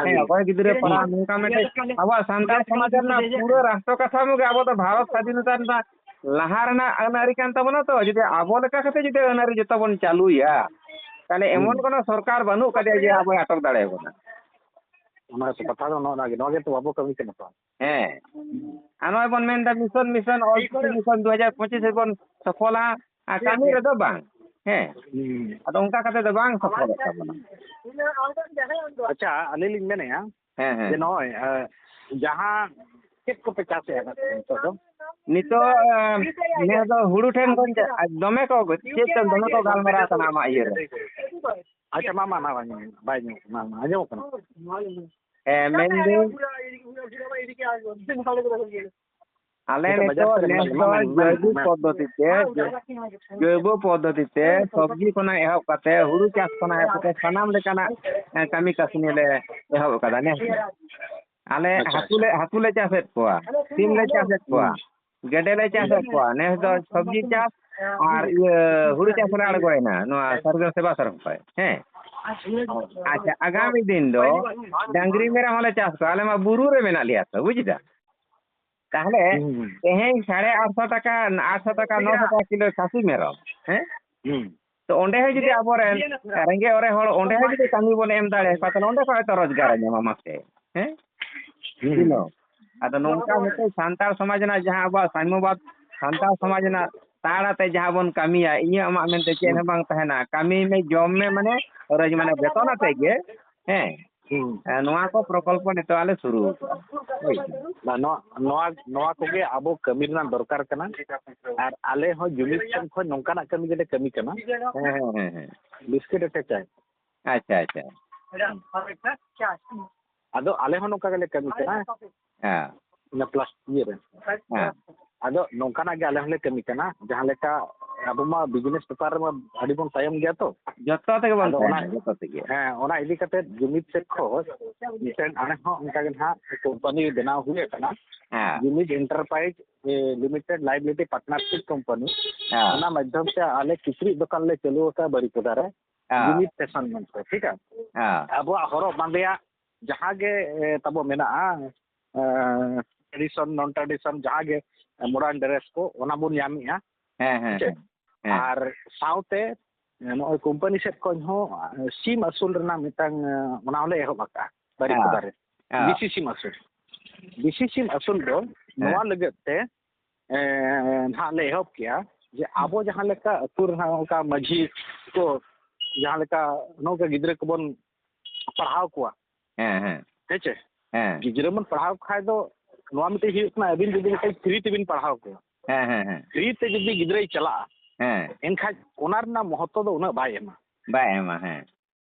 ᱦᱮᱸ, ᱚᱠᱚᱭ ᱜᱤᱫᱽᱨᱟᱹ ᱯᱟᱲᱦᱟᱣ, ᱱᱚᱝᱠᱟ ᱢᱤᱫᱴᱮᱡ ᱟᱵᱚᱣᱟᱜ ᱥᱟᱱᱛᱟᱲ ᱥᱚᱢᱟᱡᱽ ᱨᱮᱱᱟᱜ ᱯᱩᱨᱟᱹ ᱨᱟᱥᱴᱨᱚ ᱠᱟᱛᱷᱟ ᱜᱮ ᱟᱵᱚ ᱫᱚ ᱵᱷᱟᱨᱚᱛ ᱥᱟᱫᱷᱤᱱᱚᱛᱟ ᱨᱮᱱᱟᱜ ᱞᱟᱦᱟ ᱨᱮᱱᱟᱜ ᱟᱹᱱ ᱟᱹᱨᱤ ᱠᱟᱱ ᱛᱟᱵᱚᱱᱟ ᱛᱚ᱾ ᱡᱩᱫᱤ ᱟᱵᱚ ᱞᱮᱠᱟ ᱠᱟᱛᱮ ᱡᱩᱫᱤ ᱟᱹᱱ ᱟᱹᱨᱤ ᱡᱚᱛᱚ ᱵᱚᱱ ᱪᱟᱹᱞᱩᱭᱟ, ᱛᱟᱦᱞᱮ ᱮᱢᱚᱱ ᱦᱩᱸ᱾ ᱠᱳᱱᱳ ᱥᱚᱨᱠᱟᱨ ᱵᱟᱹᱱᱩᱜ ᱠᱟᱫᱮᱭᱟ ᱡᱮ ᱟᱵᱚᱭ ᱟᱴᱚᱠ ᱫᱟᱲᱮᱭᱟᱵᱚᱱᱟ᱾ ᱚᱱᱟ ᱜᱮᱛᱚ ᱠᱟᱛᱷᱟ ᱫᱚ, ᱱᱚᱜᱼᱚ ᱱᱚᱣᱟ ᱜᱮ, ᱱᱚᱣᱟ ᱜᱮᱛᱚ ᱵᱟᱵᱚ ᱠᱟᱹᱢᱤ ᱠᱟᱱᱟ ᱛᱚ᱾ ᱦᱮᱸ᱾ ᱟᱨ ᱱᱚᱜᱼᱚᱭ ᱵᱚᱱ ᱢᱮᱱᱫᱟ mission, mission, Ol Chiki mission ᱫᱩ ᱦᱟᱡᱟᱨ ᱯᱚᱸᱪᱤᱥ ᱨᱮᱵᱚᱱ ᱥᱚᱯᱷᱚᱞᱟ, ᱟᱨ ᱠᱟᱹᱢᱤ ᱨᱮᱫᱚ ᱵᱟᱝ᱾ ᱦᱮᱸ᱾ ᱦᱩᱸ᱾ ᱟᱫᱚ ᱚᱱᱠᱟ ᱠᱟᱛᱮ ᱫᱚ ᱵᱟᱝ ᱥᱚᱯᱷᱚᱞᱚᱜ ᱛᱟᱵᱚᱱᱟ᱾ ᱟᱪᱪᱷᱟ, ᱟᱹᱞᱤᱧ ᱞᱤᱧ ᱢᱮᱱᱮᱫᱼᱟ ᱦᱮᱸ, ᱦᱮᱸ᱾ ᱡᱮ ᱱᱚᱜᱼᱚᱭ, ᱮ, ᱡᱟᱦᱟᱸ ᱪᱮᱫ ᱠᱚᱯᱮ ᱪᱟᱥᱮᱫᱼᱟ ᱱᱤᱛᱚᱜ ᱫᱚ? ᱱᱤᱛᱚᱜ, ᱮ, ᱱᱮᱥ ᱫᱚ ᱦᱩᱲᱩ ᱴᱷᱮᱱ ᱠᱷᱚᱱ ᱪᱟ-, ᱫᱚᱢᱮ ᱠᱚ, ᱪᱮᱫ ᱪᱚᱝ ᱫᱚᱢᱮ ᱠᱚ ᱜᱟᱞᱢᱟᱨᱟᱣ ᱠᱟᱱᱟ ᱟᱢᱟᱜ ᱤᱭᱟᱹ ᱨᱮ᱾ ᱟᱪᱪᱷᱟ, ᱢᱟ, ᱢᱟ, ᱢᱟ, ᱵᱟᱭ ᱟᱸᱡᱚᱢᱚᱜ ᱠᱟᱱᱟ, ᱢᱟ, ᱢᱟ, ᱟᱸᱡᱚᱢᱚᱜ ᱠᱟᱱᱟ᱾ ᱦᱮᱸ, ᱢᱮᱱᱫᱟᱹᱧ, ᱟᱞᱮ ᱱᱤᱛᱚᱜ ᱵᱟᱡᱟᱨ ᱱᱤᱛᱚᱜ ᱥᱮᱫ ᱨᱮ ᱱᱮᱥ ᱢᱮᱱᱟᱜ ᱫᱚ ᱞᱮᱭᱟ, ᱢᱟ, ᱢᱟ, ᱡᱳᱭᱵᱤᱠ ᱢᱟ᱾ ᱯᱚᱫᱽᱫᱷᱚᱛᱤ ᱛᱮ, ᱡᱳ-, ᱡᱳᱭᱵᱚ ᱯᱚᱫᱽᱫᱷᱚᱛᱤ ᱛᱮ ᱥᱚᱵᱽᱡᱤ ᱠᱷᱚᱱᱟᱜ ᱮᱦᱚᱵ ᱠᱟᱛᱮ, ᱦᱩᱲᱩ ᱪᱟᱥ ᱠᱷᱚᱱᱟᱜ ᱮᱦᱚᱵ ᱠᱟᱛᱮ, ᱥᱟᱱᱟᱢ ᱞᱮᱠᱟᱱᱟᱜ, ᱮ, ᱠᱟᱹᱢᱤ ᱠᱟᱹᱥᱱᱤ ᱞᱮ ᱮᱦᱚᱵ ᱟᱠᱟᱫᱟ ᱱᱮᱥ ᱫᱚ᱾ ᱟᱞᱮ ᱟᱪᱪᱷᱟ, ᱦᱟᱹᱠᱩ ᱟᱪᱪᱷᱟ᱾ ᱞᱮ, ᱦᱟᱹᱠᱩ ᱞᱮ ᱪᱟᱥᱮᱫ ᱠᱚᱣᱟ, ᱥᱤᱢ ᱞᱮ ᱪᱟᱥᱮᱫ ᱠᱚᱣᱟ, ᱦᱩᱸ᱾ ᱜᱮᱰᱮ ᱞᱮ ᱦᱩᱸ᱾ ᱪᱟᱥᱮᱫ ᱠᱚᱣᱟ᱾ ᱱᱮᱥ ᱫᱚ ᱥᱚᱵᱽᱡᱤ ᱪᱟᱥ ᱟᱨ ᱤᱭᱟᱹ ᱦᱩᱲᱩ ᱪᱟᱥ ᱞᱮ ᱟᱬᱜᱚᱭᱮᱱᱟ ᱱᱚᱣᱟ ᱥᱟᱨᱡᱚᱢ ᱥᱮᱵᱟ ᱥᱟᱨᱚᱢ ᱠᱷᱚᱱ᱾ ᱦᱮᱸ᱾ ᱟᱪᱪᱷᱟ, ᱟᱜᱟᱢᱤ ᱫᱤᱱ ᱫᱚ ᱰᱟᱝᱨᱤ ᱢᱮᱨᱚᱢ ᱦᱚᱸᱞᱮ ᱪᱟᱥ ᱠᱚᱣᱟ᱾ ᱟᱞᱮ ᱢᱟ ᱵᱩᱨᱩ ᱨᱮ ᱢᱮᱱᱟᱜ ᱞᱮᱭᱟ ᱛᱚ, ᱵᱩᱡᱽ ᱫᱟ? ᱛᱟᱦᱞᱮ ᱦᱩᱸ, ᱦᱩᱸ᱾ ᱛᱮᱦᱮᱧ ᱥᱟᱲᱮ ᱟᱴᱥᱚ ᱴᱟᱠᱟ, ᱟᱴᱥᱚ ᱴᱟᱠᱟ, ᱱᱚᱥᱚ ᱴᱟᱠᱟ ᱠᱤᱞᱳ ᱠᱷᱟᱹᱥᱤ ᱢᱮᱨᱚᱢ, ᱦᱮᱸ? ᱦᱩᱸ᱾ ᱛᱚ ᱚᱸᱰᱮ ᱦᱚᱸ ᱡᱩᱫᱤ ᱟᱵᱚᱨᱮᱱ ᱨᱮᱸᱜᱮᱡ ᱚᱨᱮᱡ ᱦᱚᱲ ᱚᱸᱰᱮ ᱦᱚᱸ ᱡᱩᱫᱤ ᱠᱟᱹᱢᱤ ᱵᱚᱱ ᱮᱢ ᱫᱟᱲᱮᱭᱟᱠᱚᱣᱟ, ᱛᱟᱦᱞᱮ ᱚᱸᱰᱮ ᱠᱷᱚᱱ ᱦᱚᱭᱛᱳ ᱨᱳᱡᱽᱜᱟᱨ ᱮ ᱧᱟᱢᱟ, ᱢᱟᱥᱮ, ᱦᱮᱸ? ᱦᱩᱸ᱾ ᱛᱤᱱᱟᱹᱜ? ᱟᱫᱚ ᱱᱚᱝᱠᱟ ᱢᱤᱫᱴᱮᱱ ᱥᱟᱱᱛᱟᱲ ᱥᱚᱢᱟᱡᱽ ᱨᱮᱱᱟᱜ ᱡᱟᱦᱟᱸ ᱟᱵᱚᱣᱟᱜ ᱥᱟᱢᱭᱚᱵᱟᱫ, ᱥᱟᱱᱛᱟᱲ ᱥᱚᱢᱟᱡᱽ ᱨᱮᱱᱟᱜ ᱛᱟᱲ ᱟᱛᱮ ᱡᱟᱦᱟᱸ ᱵᱚᱱ ᱠᱟᱹᱢᱤᱭᱟ, ᱤᱧᱟᱹᱜ ᱟᱢᱟᱜ ᱢᱮᱱᱛᱮ ᱪᱮᱫ ᱦᱚᱸ ᱵᱟᱝ ᱛᱟᱦᱮᱱᱟ, ᱠᱟᱹᱢᱤ ᱢᱮ, ᱡᱚᱢ ᱢᱮ, ᱢᱟᱱᱮ ᱨᱳᱡᱽ ᱢᱟᱱᱮ ᱵᱮᱛᱚᱱ ᱟᱛᱮ ᱜᱮ, ᱦᱮᱸ᱾ ᱦᱩᱸ᱾ ᱮ, ᱱᱚᱣᱟ ᱠᱚ ᱯᱨᱚᱠᱚᱞᱯᱚ ᱱᱤᱛᱚᱜ ᱟᱞᱮ ᱥᱩᱨᱩ ᱟᱠᱟᱫᱟ᱾ ᱦᱳᱭ᱾ ᱵᱟ, ᱱᱚᱣᱟ, ᱱᱚᱣᱟ, ᱱᱚᱣᱟ ᱠᱚᱜᱮ ᱟᱵᱚ ᱠᱟᱹᱢᱤ ᱨᱮᱱᱟᱜ ᱫᱚᱨᱠᱟᱨ ᱠᱟᱱᱟ᱾ ᱟᱨ ᱟᱞᱮ ᱦᱚᱸ ᱡᱩᱢᱤᱫ ᱴᱷᱮᱱ ᱠᱷᱚᱱ ᱱᱚᱝᱠᱟᱱᱟᱜ ᱠᱟᱹᱢᱤ ᱜᱮᱞᱮ ᱠᱟᱹᱢᱤ ᱠᱟᱱᱟ᱾ ᱦᱮᱸ, ᱦᱮᱸ, ᱦᱮᱸ, ᱦᱮᱸ᱾ ᱵᱤᱥᱠᱤᱴ ᱟᱴᱟ ᱪᱟᱭ᱾ ᱟᱪᱪᱷᱟ, ᱟᱪᱪᱷᱟ᱾ ᱟᱫᱚ ᱟᱞᱮ ᱦᱚᱸ ᱱᱚᱝᱠᱟ ᱜᱮᱞᱮ ᱠᱟᱹᱢᱤ ᱠᱟᱱᱟ᱾ ᱦᱮᱸ᱾ ᱚᱱᱟ ᱯᱞᱟᱥ-, ᱤᱭᱟᱹ ᱨᱮ᱾ ᱦᱮᱸ᱾ ᱟᱫᱚ ᱱᱚᱝᱠᱟᱱᱟᱜ ᱜᱮ ᱟᱞᱮ ᱦᱚᱸᱞᱮ ᱠᱟᱹᱢᱤ ᱠᱟᱱᱟ, ᱡᱟᱦᱟᱸ ᱞᱮᱠᱟ ᱟᱵᱚ ᱢᱟ ᱵᱤᱡᱽᱱᱮᱥ ᱵᱮᱯᱟᱨ ᱨᱮᱢᱟ ᱟᱹᱰᱤ ᱵᱚᱱ ᱛᱟᱭᱚᱢ ᱜᱮᱭᱟ ᱛᱚ᱾ ᱡᱚᱛᱚ ᱛᱮᱜᱮ ᱵᱚᱱ ᱟᱫᱚ ᱚᱱᱟ, ᱛᱟᱭᱚᱢᱟ, ᱡᱚᱛᱚ ᱛᱮᱜᱮ᱾ ᱦᱮᱸ, ᱚᱱᱟ ᱤᱫᱤ ᱠᱟᱛᱮ ᱡᱩᱢᱤᱫ ᱥᱮᱫ ᱠᱷᱚᱱ ᱢᱤᱫᱴᱮᱱ ᱟᱞᱮ ᱦᱚᱸ ᱚᱱᱠᱟ ᱜᱮ ᱱᱟᱦᱟᱜ ᱠᱳᱢᱯᱟᱱᱤ ᱵᱮᱱᱟᱣ ᱦᱩᱭ ᱟᱠᱟᱱᱟ᱾ ᱦᱮᱸ᱾ ᱡᱩᱢᱤᱫ ᱮᱱᱴᱟᱨᱯᱨᱟᱭᱤᱡᱽ, ᱮ, ᱞᱤᱢᱤᱴᱮᱰ ᱞᱟᱭᱵᱤᱞᱤᱴᱤ ᱯᱟᱨᱴᱱᱟᱨᱥᱤᱯ ᱠᱳᱢᱯᱟᱱᱤ᱾ ᱦᱮᱸ᱾ ᱚᱱᱟ ᱢᱟᱫᱽᱫᱷᱚᱢ ᱛᱮ ᱟᱞᱮ ᱠᱤᱪᱨᱤᱡ ᱫᱚᱠᱟᱱ ᱞᱮ ᱪᱟᱹᱞᱩ ᱟᱠᱟᱫᱟ ᱵᱟᱹᱨᱤᱯᱚᱫᱟ ᱨᱮ, ᱦᱮᱸ᱾ ᱡᱩᱢᱤᱫ ᱯᱷᱮᱥᱚᱱ ᱢᱮᱱᱛᱮ, ᱴᱷᱤᱠ ᱟ? ᱦᱮᱸ᱾ ᱟᱵᱚᱣᱟᱜ ᱦᱚᱨᱚᱜ ᱵᱟᱸᱫᱮᱭᱟᱜ ᱡᱟᱦᱟᱸ ᱜᱮ, ᱮ, ᱛᱟᱵᱚ ᱢᱮᱱᱟᱜᱼᱟ, ᱮ, tradition, non tradition, ᱡᱟᱦᱟᱸ ᱜᱮ modern dress ᱠᱚ, ᱚᱱᱟ ᱵᱚᱱ ᱧᱟᱢᱮᱜᱼᱟ᱾ ᱦᱮᱸ, ᱦᱮᱸ, ᱦᱮᱸ ᱥᱮ? ᱦᱮᱸ᱾ ᱦᱮᱸ᱾ ᱟᱨ ᱥᱟᱶᱛᱮ, ᱮ, ᱱᱚᱜᱼᱚᱭ ᱠᱳᱢᱯᱟᱱᱤ ᱥᱮᱫ ᱠᱷᱚᱱ ᱦᱚᱸ, ᱮ, ᱥᱤᱢ ᱟᱹᱥᱩᱞ ᱨᱮᱱᱟᱜ ᱢᱤᱫᱴᱟᱝ, ᱮ, ᱚᱱᱟ ᱦᱚᱸᱞᱮ ᱮᱦᱚᱵ ᱟᱠᱟᱫᱼᱟ, ᱵᱟᱹᱨᱤᱯᱚᱫᱟ ᱨᱮ᱾ ᱦᱮᱸ᱾ ᱫᱮᱥᱤ ᱥᱤᱢ ᱟᱹᱥᱩᱞ᱾ ᱫᱮᱥᱤ ᱥᱤᱢ ᱟᱹᱥᱩᱞ ᱫᱚ ᱦᱮᱸ᱾ ᱱᱚᱣᱟ ᱞᱟᱹᱜᱤᱫ ᱛᱮ, ᱮ, ᱱᱟᱦᱟᱜ ᱞᱮ ᱮᱦᱚᱵ ᱠᱮᱜᱼᱟ ᱡᱮ ᱦᱮᱸ᱾ ᱟᱵᱚ ᱡᱟᱦᱟᱸ ᱞᱮᱠᱟ ᱟᱹᱛᱩ ᱨᱮᱱᱟᱜ ᱚᱱᱠᱟ ᱢᱟᱹᱡᱷᱤ ᱠᱚ ᱡᱟᱦᱟᱸ ᱞᱮᱠᱟ ᱱᱚᱝᱠᱟ ᱜᱤᱫᱽᱨᱟᱹ ᱠᱚᱵᱚᱱ ᱯᱟᱲᱦᱟᱣ ᱠᱚᱣᱟ᱾ ᱦᱮᱸ, ᱦᱮᱸ᱾ ᱦᱮᱸ ᱪᱮ? ᱦᱮᱸ᱾ ᱜᱤᱫᱽᱨᱟᱹ ᱵᱚᱱ ᱯᱟᱲᱦᱟᱣ ᱠᱚ ᱠᱷᱟᱡ ᱫᱚ ᱱᱚᱣᱟ ᱢᱤᱫᱴᱮᱡ ᱦᱩᱭᱩᱜ ᱠᱟᱱᱟ, ᱟᱹᱵᱤᱱ ᱡᱩᱫᱤ ᱢᱤᱫᱴᱮᱡ free ᱛᱮᱵᱤᱱ ᱯᱟᱲᱦᱟᱣ ᱠᱚᱣᱟ᱾ ᱦᱮᱸ, ᱦᱮᱸ, ᱦᱮᱸ᱾ Free ᱛᱮ ᱡᱩᱫᱤ ᱜᱤᱫᱽᱨᱟᱹᱭ ᱪᱟᱞᱟᱜᱼᱟ, ᱦᱮᱸ᱾ ᱮᱱᱠᱷᱟᱡ ᱚᱱᱟ ᱨᱮᱱᱟᱜ ᱢᱚᱦᱚᱛᱛᱚ ᱫᱚ ᱩᱱᱟᱹᱜ ᱵᱟᱭ ᱮᱢᱟ᱾ ᱵᱟᱭ ᱮᱢᱟ, ᱦᱮᱸ᱾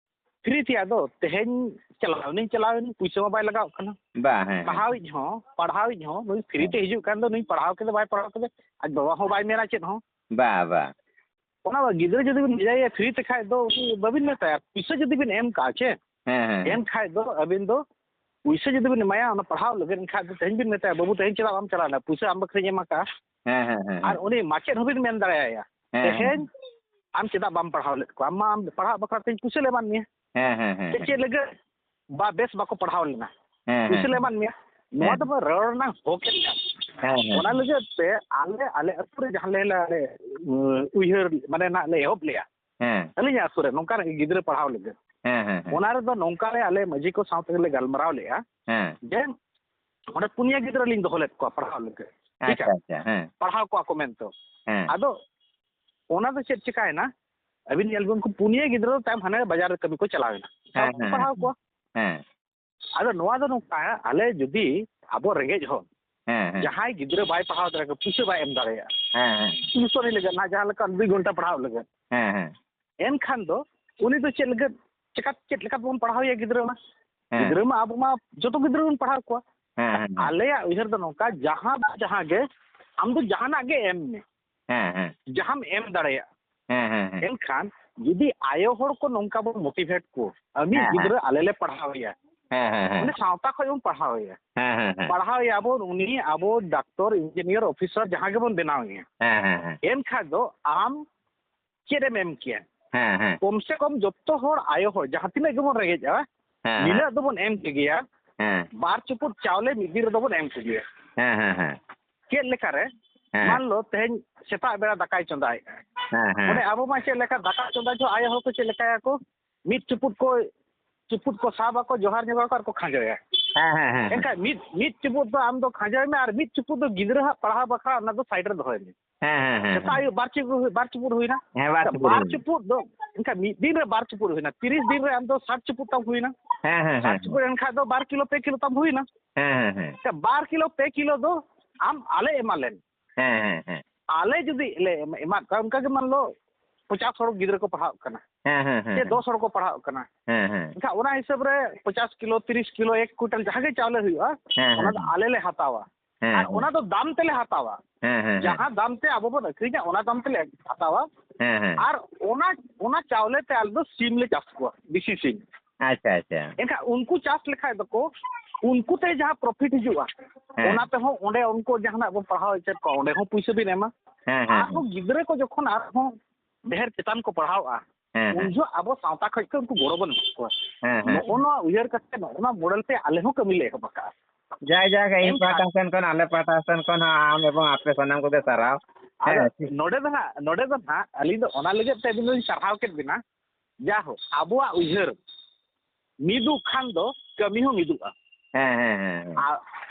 Free ᱛᱮᱭᱟᱜ ᱫᱚ ᱛᱮᱦᱮᱧ ᱪᱟᱞᱟᱣ ᱮᱱᱟᱹᱧ, ᱪᱟᱞᱟᱣ ᱮᱱᱟᱹᱧ, ᱯᱩᱭᱥᱟᱹ ᱢᱟ ᱵᱟᱭ ᱞᱟᱜᱟᱣ ᱠᱟᱱᱟ᱾ ᱵᱟ, ᱦᱮᱸ, ᱦᱮᱸ᱾ ᱯᱟᱲᱦᱟᱣᱤᱡ ᱦᱚᱸ, ᱯᱟᱲᱦᱟᱣᱤᱡ ᱦᱚᱸ ᱱᱩᱭ free ᱦᱮᱸ᱾ ᱛᱮ ᱦᱤᱡᱩᱜ ᱠᱟᱱ ᱫᱚ, ᱱᱩᱭ ᱯᱟᱲᱦᱟᱣ ᱠᱮᱫᱟ, ᱵᱟᱭ ᱯᱟᱲᱦᱟᱣ ᱠᱮᱫᱟ, ᱟᱡ ᱵᱟᱵᱟ ᱦᱚᱸ ᱵᱟᱭ ᱢᱮᱱᱟ ᱪᱮᱫ ᱦᱚᱸ᱾ ᱵᱟ, ᱵᱟ᱾ ᱚᱱᱟ ᱜᱤᱫᱽᱨᱟᱹ ᱡᱩᱫᱤ ᱵᱤᱱ ᱵᱷᱮᱡᱟᱭᱮᱭᱟ free ᱛᱮ ᱠᱷᱟᱡ ᱫᱚ ᱩᱱᱤ ᱵᱟᱵᱤᱱ ᱢᱮᱛᱟᱭᱟ, ᱯᱩᱭᱥᱟᱹ ᱡᱩᱫᱤ ᱵᱤᱱ ᱮᱢ ᱠᱟᱜᱼᱟ ᱪᱮ, ᱦᱮᱸ, ᱦᱮᱸ, ᱦᱮᱸ᱾ ᱮᱱᱠᱷᱟᱡ ᱫᱚ ᱟᱹᱵᱤᱱ ᱫᱚ ᱯᱩᱭᱥᱟᱹ ᱡᱩᱫᱤ ᱵᱤᱱ ᱮᱢᱟᱭᱟ ᱚᱱᱟ ᱯᱟᱲᱦᱟᱣ ᱞᱟᱹᱜᱤᱫ, ᱮᱱᱠᱷᱟᱡ ᱫᱚ ᱛᱮᱦᱮᱧ ᱵᱤᱱ ᱢᱮᱛᱟᱭᱟ, "ᱵᱟᱹᱵᱩ, ᱛᱮᱦᱮᱧ ᱪᱮᱫᱟᱜ ᱵᱟᱢ ᱪᱟᱞᱟᱣ ᱞᱮᱱᱟ? ᱯᱩᱭᱥᱟᱹ ᱟᱢ ᱵᱟᱠᱷᱨᱟᱧ ᱮᱢ ᱟᱠᱟᱜᱼᱟ᱾" ᱦᱮᱸ, ᱦᱮᱸ, ᱦᱮᱸ, ᱟᱨ ᱦᱮᱸ᱾ ᱩᱱᱤ ᱢᱟᱪᱮᱫ ᱦᱚᱸᱵᱤᱱ ᱢᱮᱱ ᱫᱟᱲᱮᱭᱟᱭᱟ, ᱦᱮᱸ, ᱦᱮᱸ, "ᱛᱮᱦᱮᱧ ᱦᱮᱸ᱾ ᱟᱢ ᱪᱮᱫᱟᱜ ᱵᱟᱢ ᱯᱟᱲᱦᱟᱣ ᱞᱮᱫ ᱠᱚᱣᱟ? ᱟᱢ ᱢᱟ ᱟᱢ ᱯᱟᱲᱦᱟᱜ ᱵᱟᱠᱷᱨᱟ ᱛᱮᱧ ᱯᱩᱭᱥᱟᱹ ᱞᱮ ᱮᱢᱟᱫ ᱢᱮᱭᱟ᱾ ᱦᱮᱸ, ᱦᱮᱸ, ᱦᱮᱸ, ᱪᱮᱫ, ᱦᱮᱸ᱾ ᱪᱮᱫ ᱞᱟᱹᱜᱤᱫ ᱵᱟ ᱵᱮᱥ ᱵᱟᱠᱚ ᱯᱟᱲᱦᱟᱣ ᱞᱮᱱᱟ? ᱦᱮᱸ, ᱦᱮᱸ, ᱯᱩᱭᱥᱟᱹ ᱞᱮ ᱦᱮᱸ᱾ ᱮᱢᱟᱫ ᱢᱮᱭᱟ᱾" ᱱᱚᱣᱟ ᱦᱮᱸ᱾ ᱫᱚ ᱨᱚᱲ ᱨᱮᱱᱟᱜ ᱦᱚᱠ ᱮᱱ ᱠᱟᱱ᱾ ᱦᱮᱸ, ᱦᱮᱸ, ᱚᱱᱟ ᱦᱮᱸ᱾ ᱞᱟᱹᱜᱤᱫ ᱛᱮ ᱟᱞᱮ, ᱟᱞᱮ ᱟᱹᱛᱩ ᱨᱮ ᱡᱟᱦᱟᱸ ᱞᱮ, ᱞᱮ, ᱩᱭᱦᱟᱹᱨ, ᱢᱟᱱᱮ, ᱱᱟᱜ ᱞᱮ ᱮᱦᱚᱵ ᱞᱮᱜᱼᱟ᱾ ᱦᱮᱸ᱾ ᱟᱹᱞᱤᱧᱟᱜ ᱟᱹᱛᱩ ᱨᱮ ᱱᱚᱝᱠᱟᱱᱟᱜ ᱜᱮ ᱜᱤᱫᱽᱨᱟᱹ ᱯᱟᱲᱦᱟᱣ ᱞᱟᱹᱜᱤᱫ᱾ ᱦᱮᱸ, ᱦᱮᱸ, ᱦᱮᱸ᱾ ᱚᱱᱟ ᱨᱮᱫᱚ ᱱᱚᱝᱠᱟ ᱞᱮ ᱟᱞᱮ ᱢᱟᱹᱡᱷᱤ ᱠᱚ ᱥᱟᱶ ᱛᱮᱜᱮ ᱞᱮ ᱜᱟᱞᱢᱟᱨᱟᱣ ᱞᱮᱜᱼᱟ ᱦᱮᱸ᱾ ᱡᱮ ᱚᱸᱰᱮ ᱯᱩᱱᱭᱟᱹ ᱜᱤᱫᱽᱨᱟᱹ ᱞᱤᱧ ᱫᱚᱦᱚ ᱞᱮᱫ ᱠᱚᱣᱟ ᱯᱟᱲᱦᱟᱣ ᱞᱟᱹᱜᱤᱫ᱾ ᱴᱷᱤᱠᱟ? ᱟᱪᱪᱷᱟ, ᱟᱪᱪᱷᱟ, ᱦᱮᱸ᱾ ᱯᱟᱲᱦᱟᱣ ᱠᱚᱣᱟ ᱠᱚ ᱢᱮᱱᱛᱮ᱾ ᱦᱮᱸ᱾ ᱟᱫᱚ ᱚᱱᱟ ᱫᱚ ᱪᱮᱫ ᱪᱤᱠᱟᱭᱮᱱᱟ? ᱟᱹᱵᱤᱱ ᱧᱮᱞ ᱵᱤᱱ, ᱩᱱᱠᱩ ᱯᱩᱱᱭᱟᱹ ᱜᱤᱫᱽᱨᱟᱹ ᱫᱚ ᱛᱟᱭᱚᱢ ᱦᱟᱱᱮ ᱵᱟᱡᱟᱨ ᱨᱮ ᱠᱟᱹᱢᱤ ᱠᱚ ᱪᱟᱞᱟᱣ ᱮᱱᱟ᱾ ᱦᱮᱸ, ᱦᱮᱸ, ᱯᱟᱲᱦᱟᱣ ᱦᱮᱸ᱾ ᱠᱚᱣᱟ᱾ ᱦᱮᱸ᱾ ᱟᱫᱚ ᱱᱚᱣᱟ ᱫᱚ ᱱᱚᱝᱠᱟ, ᱟᱞᱮ ᱡᱩᱫᱤ ᱟᱵᱚ ᱨᱮᱸᱜᱮᱡ ᱦᱚᱲ, ᱦᱮᱸ, ᱦᱮᱸ᱾ ᱡᱟᱦᱟᱸᱭ ᱜᱤᱫᱽᱨᱟᱹ ᱵᱟᱭ ᱯᱟᱲᱦᱟᱣ ᱫᱟᱲᱮᱭᱟᱜᱼᱟ, ᱯᱩᱭᱥᱟᱹ ᱵᱟᱭ ᱮᱢ ᱫᱟᱲᱮᱭᱟᱜᱼᱟ, ᱦᱮᱸ, ᱦᱮᱸ᱾ ᱴᱤᱭᱩᱥᱚᱱᱤ ᱞᱟᱹᱜᱤᱫ ᱱᱟᱦᱟᱜ ᱡᱟᱦᱟᱸ ᱞᱮᱠᱟ ᱫᱩᱭ ᱜᱷᱚᱱᱴᱟ ᱯᱟᱲᱦᱟᱣ ᱞᱟᱹᱜᱤᱫ, ᱦᱮᱸ, ᱦᱮᱸ᱾ ᱮᱱᱠᱷᱟᱱ ᱫᱚ ᱩᱱᱤ ᱫᱚ ᱪᱮᱫ ᱞᱟᱹᱜᱤᱫ, ᱪᱮᱠᱟ, ᱪᱮᱫ ᱞᱮᱠᱟ ᱛᱮᱵᱚᱱ ᱯᱟᱲᱦᱟᱣᱮᱭᱟ ᱜᱤᱫᱽᱨᱟᱹ ᱢᱟ? ᱦᱮᱸ᱾ ᱜᱤᱫᱽᱨᱟᱹ ᱢᱟ ᱟᱵᱚ ᱢᱟ ᱡᱚᱛᱚ ᱜᱤᱫᱽᱨᱟᱹ ᱵᱚᱱ ᱯᱟᱲᱦᱟᱣ ᱠᱚᱣᱟ᱾ ᱦᱮᱸ, ᱦᱮᱸ, ᱦᱮᱸ᱾ ᱟᱞᱮᱭᱟᱜ ᱩᱭᱦᱟᱹᱨ ᱫᱚ ᱱᱚᱝᱠᱟ, ᱡᱟᱦᱟᱸ ᱵᱟ ᱡᱟᱦᱟᱸ ᱜᱮ, ᱟᱢ ᱫᱚ ᱡᱟᱦᱟᱱᱟᱜ ᱜᱮ ᱮᱢ ᱢᱮ, ᱦᱮᱸ, ᱦᱮᱸ᱾ ᱡᱟᱦᱟᱸᱢ ᱮᱢ ᱫᱟᱲᱮᱭᱟᱜᱼᱟ᱾ ᱦᱮᱸ, ᱦᱮᱸ, ᱦᱮᱸ᱾ ᱮᱱᱠᱷᱟᱱ ᱡᱩᱫᱤ ᱟᱭᱳ ᱦᱚᱲ ᱠᱚ ᱱᱚᱝᱠᱟ ᱵᱚᱱ ᱢᱳᱴᱤᱵᱷᱮᱴ ᱠᱚ, ᱟᱢᱤᱡ ᱦᱮᱸ, ᱦᱮᱸ᱾ ᱜᱤᱫᱽᱨᱟᱹ ᱟᱞᱮ ᱞᱮ ᱯᱟᱲᱦᱟᱣᱮᱭᱟ, ᱦᱮᱸ, ᱦᱮᱸ, ᱦᱮᱸ᱾ ᱢᱟᱱᱮ ᱥᱟᱶᱛᱟ ᱠᱷᱚᱱ ᱵᱚᱱ ᱯᱟᱲᱦᱟᱣᱮᱭᱟ, ᱦᱮᱸ, ᱦᱮᱸ, ᱦᱮᱸ᱾ ᱯᱟᱲᱦᱟᱣᱮᱭᱟ ᱵᱚᱱ, ᱩᱱᱤ ᱟᱵᱚ ᱰᱟᱠᱛᱚᱨ, ᱤᱧᱡᱤᱱᱤᱭᱟᱨ, ᱚᱯᱷᱤᱥᱟᱨ ᱡᱟᱦᱟᱸ ᱜᱮᱵᱚᱱ ᱵᱮᱱᱟᱣᱮᱭᱟ, ᱦᱮᱸ, ᱦᱮᱸ, ᱦᱮᱸ᱾ ᱮᱱᱠᱷᱟᱱ ᱫᱚ ᱟᱢ ᱪᱮᱫ ᱮᱢ ᱮᱢ ᱠᱮᱭᱟ? ᱦᱮᱸ, ᱦᱮᱸ᱾ ᱠᱚᱢ ᱥᱮ ᱠᱚᱢ ᱡᱚᱛᱚ ᱦᱚᱲ ᱟᱭᱳ ᱦᱚᱲ ᱡᱟᱦᱟᱸ ᱛᱤᱱᱟᱹᱜ ᱜᱮᱵᱚᱱ ᱨᱮᱸᱜᱮᱡᱼᱟ, ᱦᱮᱸ, ᱦᱮᱸ᱾ ᱱᱤᱱᱟᱹᱜ ᱫᱚᱵᱚᱱ ᱮᱢ ᱠᱮᱜᱮᱭᱟ᱾ ᱦᱮᱸ᱾ ᱵᱟᱨ ᱪᱩᱯᱩᱫ ᱪᱟᱣᱞᱮ ᱢᱤᱫ ᱫᱤᱱ ᱨᱮᱫᱚ ᱵᱚᱱ ᱮᱢ ᱠᱮᱜᱮᱭᱟ᱾ ᱦᱮᱸ, ᱦᱮᱸ, ᱦᱮᱸ᱾ ᱪᱮᱫ ᱞᱮᱠᱟᱨᱮ? ᱦᱮᱸ᱾ ᱢᱟᱱ ᱞᱚ, ᱛᱮᱦᱮᱧ ᱥᱮᱛᱟᱜ ᱵᱮᱲᱟ ᱫᱟᱠᱟᱭ ᱪᱚᱸᱫᱟᱭᱮᱫᱼᱟ᱾ ᱦᱮᱸ, ᱦᱮᱸ᱾ ᱚᱸᱰᱮ ᱟᱵᱚ ᱢᱟ ᱪᱮᱫ ᱞᱮᱠᱟ ᱫᱟᱠᱟ ᱪᱚᱸᱫᱟ ᱡᱚᱦᱚᱜ ᱟᱭᱳ ᱦᱚᱲ ᱠᱚ ᱪᱮᱫ ᱞᱮᱠᱟᱭᱟᱠᱚ? ᱢᱤᱫ ᱪᱩᱯᱩᱫ ᱠᱚ, ᱪᱩᱯᱩᱫ ᱠᱚ ᱥᱟᱵᱟᱠᱚ, ᱡᱚᱦᱟᱨ ᱧᱚᱜᱟᱠᱚ ᱟᱨ ᱠᱚ ᱠᱷᱟᱸᱡᱚᱭᱟ᱾ ᱦᱮᱸ, ᱦᱮᱸ, ᱦᱮᱸ, ᱦᱮᱸ᱾ ᱮᱱᱠᱷᱟᱱ ᱢᱤᱫ, ᱢᱤᱫ ᱪᱩᱯᱩᱫ ᱫᱚ ᱟᱢ ᱫᱚ ᱠᱷᱟᱸᱡᱚᱭ ᱢᱮ ᱟᱨ ᱢᱤᱫ ᱪᱩᱯᱩᱫ ᱫᱚ ᱜᱤᱫᱽᱨᱟᱹ ᱦᱟᱜ ᱯᱟᱲᱦᱟᱣ ᱵᱟᱠᱷᱨᱟ ᱚᱱᱟ ᱫᱚ ᱥᱟᱭᱤᱰ ᱨᱮ ᱫᱚᱦᱚᱭ ᱢᱮ᱾ ᱦᱮᱸ, ᱦᱮᱸ, ᱦᱮᱸ᱾ ᱥᱮᱛᱟᱜ ᱟᱹᱭᱩᱵ ᱵᱟᱨ ᱪᱩᱯᱩᱫ ᱦᱩᱭ-, ᱵᱟᱨ ᱪᱩᱯᱩᱫ ᱦᱩᱭᱱᱟ᱾ ᱦᱮᱸ, ᱵᱟᱨ ᱪᱩᱯᱩᱫ ᱵᱟᱨ ᱦᱩᱭᱱᱟ᱾ ᱪᱩᱯᱩᱫ ᱫᱚ, ᱮᱱᱠᱷᱟᱱ ᱢᱤᱫ ᱫᱤᱱ ᱨᱮ ᱵᱟᱨ ᱪᱩᱯᱩᱫ ᱦᱩᱭᱱᱟ᱾ ᱛᱤᱨᱤᱥ ᱫᱤᱱ ᱨᱮ ᱟᱢ ᱫᱚ ᱥᱟᱴ ᱪᱩᱯᱩᱫ ᱛᱟᱢ ᱦᱩᱭᱱᱟ᱾ ᱦᱮᱸ, ᱦᱮᱸ, ᱥᱟᱴ ᱦᱮᱸ, ᱪᱩᱯᱩᱫ ᱦᱮᱸ᱾ ᱮᱱᱠᱷᱟᱱ ᱫᱚ ᱵᱟᱨ ᱠᱤᱞᱳ ᱯᱮ ᱠᱤᱞᱳ ᱛᱟᱢ ᱦᱩᱭᱱᱟ᱾ ᱦᱮᱸ, ᱦᱮᱸ, ᱦᱮᱸ᱾ ᱮᱱᱠᱷᱟᱱ ᱵᱟᱨ ᱠᱤᱞᱳ ᱯᱮ ᱠᱤᱞᱳ ᱫᱚ ᱟᱢ ᱟᱞᱮ ᱮᱢᱟ ᱞᱮᱢ᱾ ᱦᱮᱸ, ᱦᱮᱸ, ᱦᱮᱸ᱾ ᱟᱞᱮ ᱡᱩᱫᱤ ᱞᱮ ᱮᱢ-, ᱮᱢᱟᱫ ᱠᱚᱣᱟ, ᱚᱱᱠᱟ ᱜᱮ ᱢᱟᱱ ᱞᱚ ᱯᱚᱪᱟᱥ ᱦᱚᱲ ᱜᱤᱫᱽᱨᱟᱹ ᱠᱚ ᱯᱟᱲᱦᱟᱜ ᱠᱟᱱᱟ᱾ ᱦᱮᱸ, ᱦᱮᱸ, ᱦᱮᱸ, ᱥᱮ ᱦᱮᱸ᱾ ᱫᱚᱥ ᱦᱚᱲ ᱠᱚ ᱯᱟᱲᱦᱟᱜ ᱠᱟᱱᱟ᱾ ᱦᱮᱸ, ᱦᱮᱸ᱾ ᱮᱱᱠᱷᱟᱱ ᱚᱱᱟ ᱦᱤᱥᱟᱹᱵ ᱨᱮ ᱯᱚᱪᱟᱥ ᱠᱤᱞᱳ, ᱛᱤᱨᱤᱥ ᱠᱤᱞᱳ, ᱮᱠ ᱠᱩᱭᱤᱱᱴᱟᱞ ᱡᱟᱦᱟᱸ ᱜᱮ ᱪᱟᱣᱞᱮ ᱦᱩᱭᱩᱜᱼᱟ, ᱦᱮᱸ, ᱦᱮᱸ, ᱚᱱᱟ ᱫᱚ ᱦᱮᱸ᱾ ᱟᱞᱮ ᱞᱮ ᱦᱟᱛᱟᱣᱟ᱾ ᱦᱮᱸ, ᱟᱨ ᱦᱮᱸ᱾ ᱚᱱᱟ ᱫᱚ ᱫᱟᱢ ᱛᱮᱞᱮ ᱦᱟᱛᱟᱣᱟ᱾ ᱦᱮᱸ, ᱦᱮᱸ, ᱦᱮᱸ᱾ ᱡᱟᱦᱟᱸ ᱫᱟᱢ ᱛᱮ ᱟᱵᱚ ᱵᱚᱱ ᱟᱹᱠᱷᱨᱤᱧᱟ, ᱚᱱᱟ ᱫᱟᱢ ᱛᱮᱞᱮ ᱦᱟᱛᱟᱣᱟ᱾ ᱦᱮᱸ, ᱦᱮᱸ᱾ ᱟᱨ ᱚᱱᱟ, ᱚᱱᱟ ᱪᱟᱣᱞᱮ ᱛᱮ ᱟᱞᱮ ᱫᱚ ᱥᱤᱢ ᱞᱮ ᱪᱟᱥ ᱠᱚᱣᱟ, ᱫᱮᱥᱤ ᱥᱤᱢ᱾ ᱟᱪᱪᱷᱟ, ᱟᱪᱪᱷᱟ᱾ ᱮᱱᱠᱷᱟᱱ ᱩᱱᱠᱩ ᱪᱟᱥ ᱞᱮᱠᱷᱟᱡ ᱫᱚᱠᱚ, ᱩᱱᱠᱩ ᱛᱮ ᱡᱟᱦᱟᱸ ᱯᱨᱚᱯᱷᱤᱴ ᱦᱤᱡᱩᱜᱼᱟ, ᱦᱮᱸ᱾ ᱚᱱᱟ ᱛᱮᱦᱚᱸ ᱚᱸᱰᱮ ᱩᱱᱠᱩ ᱡᱟᱦᱟᱱᱟᱜ ᱵᱚᱱ ᱯᱟᱲᱦᱟᱣ ᱦᱚᱪᱚᱭᱮᱫ ᱠᱚᱣᱟ, ᱚᱸᱰᱮ ᱦᱚᱸ ᱯᱩᱭᱥᱟᱹ ᱵᱤᱱ ᱮᱢᱟ᱾ ᱦᱮᱸ, ᱦᱮᱸ, ᱟᱨᱦᱚᱸ ᱦᱮᱸ᱾ ᱜᱤᱫᱽᱨᱟᱹ ᱠᱚ ᱡᱚᱠᱷᱚᱱ ᱟᱨᱦᱚᱸ ᱰᱷᱮᱨ ᱪᱮᱛᱟᱱ ᱠᱚ ᱯᱟᱲᱦᱟᱣᱼᱟ, ᱦᱮᱸ, ᱩᱱ ᱦᱮᱸ᱾ ᱡᱚᱦᱚᱜ ᱟᱵᱚ ᱥᱟᱶᱛᱟ ᱠᱷᱚᱡ ᱠᱚ ᱩᱱᱠᱩ ᱜᱚᱲᱚ ᱵᱚᱱ ᱮᱢᱟ ᱠᱚᱣᱟ᱾ ᱦᱮᱸ, ᱦᱮᱸ, ᱱᱚᱜᱼᱚ ᱦᱮᱸ᱾ ᱱᱚᱣᱟ ᱩᱭᱦᱟᱹᱨ ᱠᱟᱛᱮ, ᱱᱚᱜᱼᱚ ᱱᱚᱣᱟ ᱢᱚᱰᱮᱞ ᱛᱮ ᱟᱞᱮ ᱦᱚᱸ ᱠᱟᱹᱢᱤ ᱞᱮ ᱮᱦᱚᱵ ᱟᱠᱟᱫᱼᱟ᱾ ᱡᱟᱭ, ᱡᱟᱭ, ᱤᱧ ᱮᱱᱠᱷᱟᱱ ᱯᱟᱦᱴᱟ ᱥᱮᱱ ᱠᱷᱚᱱ, ᱟᱞᱮ ᱯᱟᱦᱴᱟ ᱥᱮᱱ ᱠᱷᱚᱱ ᱦᱚᱸ ᱟᱢ ᱮᱵᱚᱝ ᱟᱯᱮ ᱥᱟᱱᱟᱢ ᱠᱚᱜᱮ ᱥᱟᱨᱦᱟᱣ᱾ ᱟᱫᱚ ᱦᱮᱸ᱾ ᱱᱚᱰᱮ ᱫᱚ ᱱᱟᱦᱟᱜ, ᱱᱚᱰᱮ ᱫᱚ ᱱᱟᱦᱟᱜ ᱟᱹᱞᱤᱧ ᱫᱚ ᱚᱱᱟ ᱞᱟᱹᱜᱤᱫ ᱛᱮ ᱟᱹᱵᱤᱱ ᱫᱚᱞᱤᱧ ᱥᱟᱨᱦᱟᱣ ᱠᱮᱫ ᱵᱤᱱᱟ᱾ ᱡᱟᱭᱦᱳᱠ, ᱟᱵᱚᱣᱟᱜ ᱩᱭᱦᱟᱹᱨ ᱢᱤᱫᱚᱜ ᱠᱷᱟᱱ ᱫᱚ ᱠᱟᱹᱢᱤ ᱦᱚᱸ ᱢᱤᱫᱚᱜᱼᱟ᱾ ᱦᱮᱸ, ᱦᱮᱸ, ᱦᱮᱸ, ᱦᱮᱸ᱾ ᱟᱨ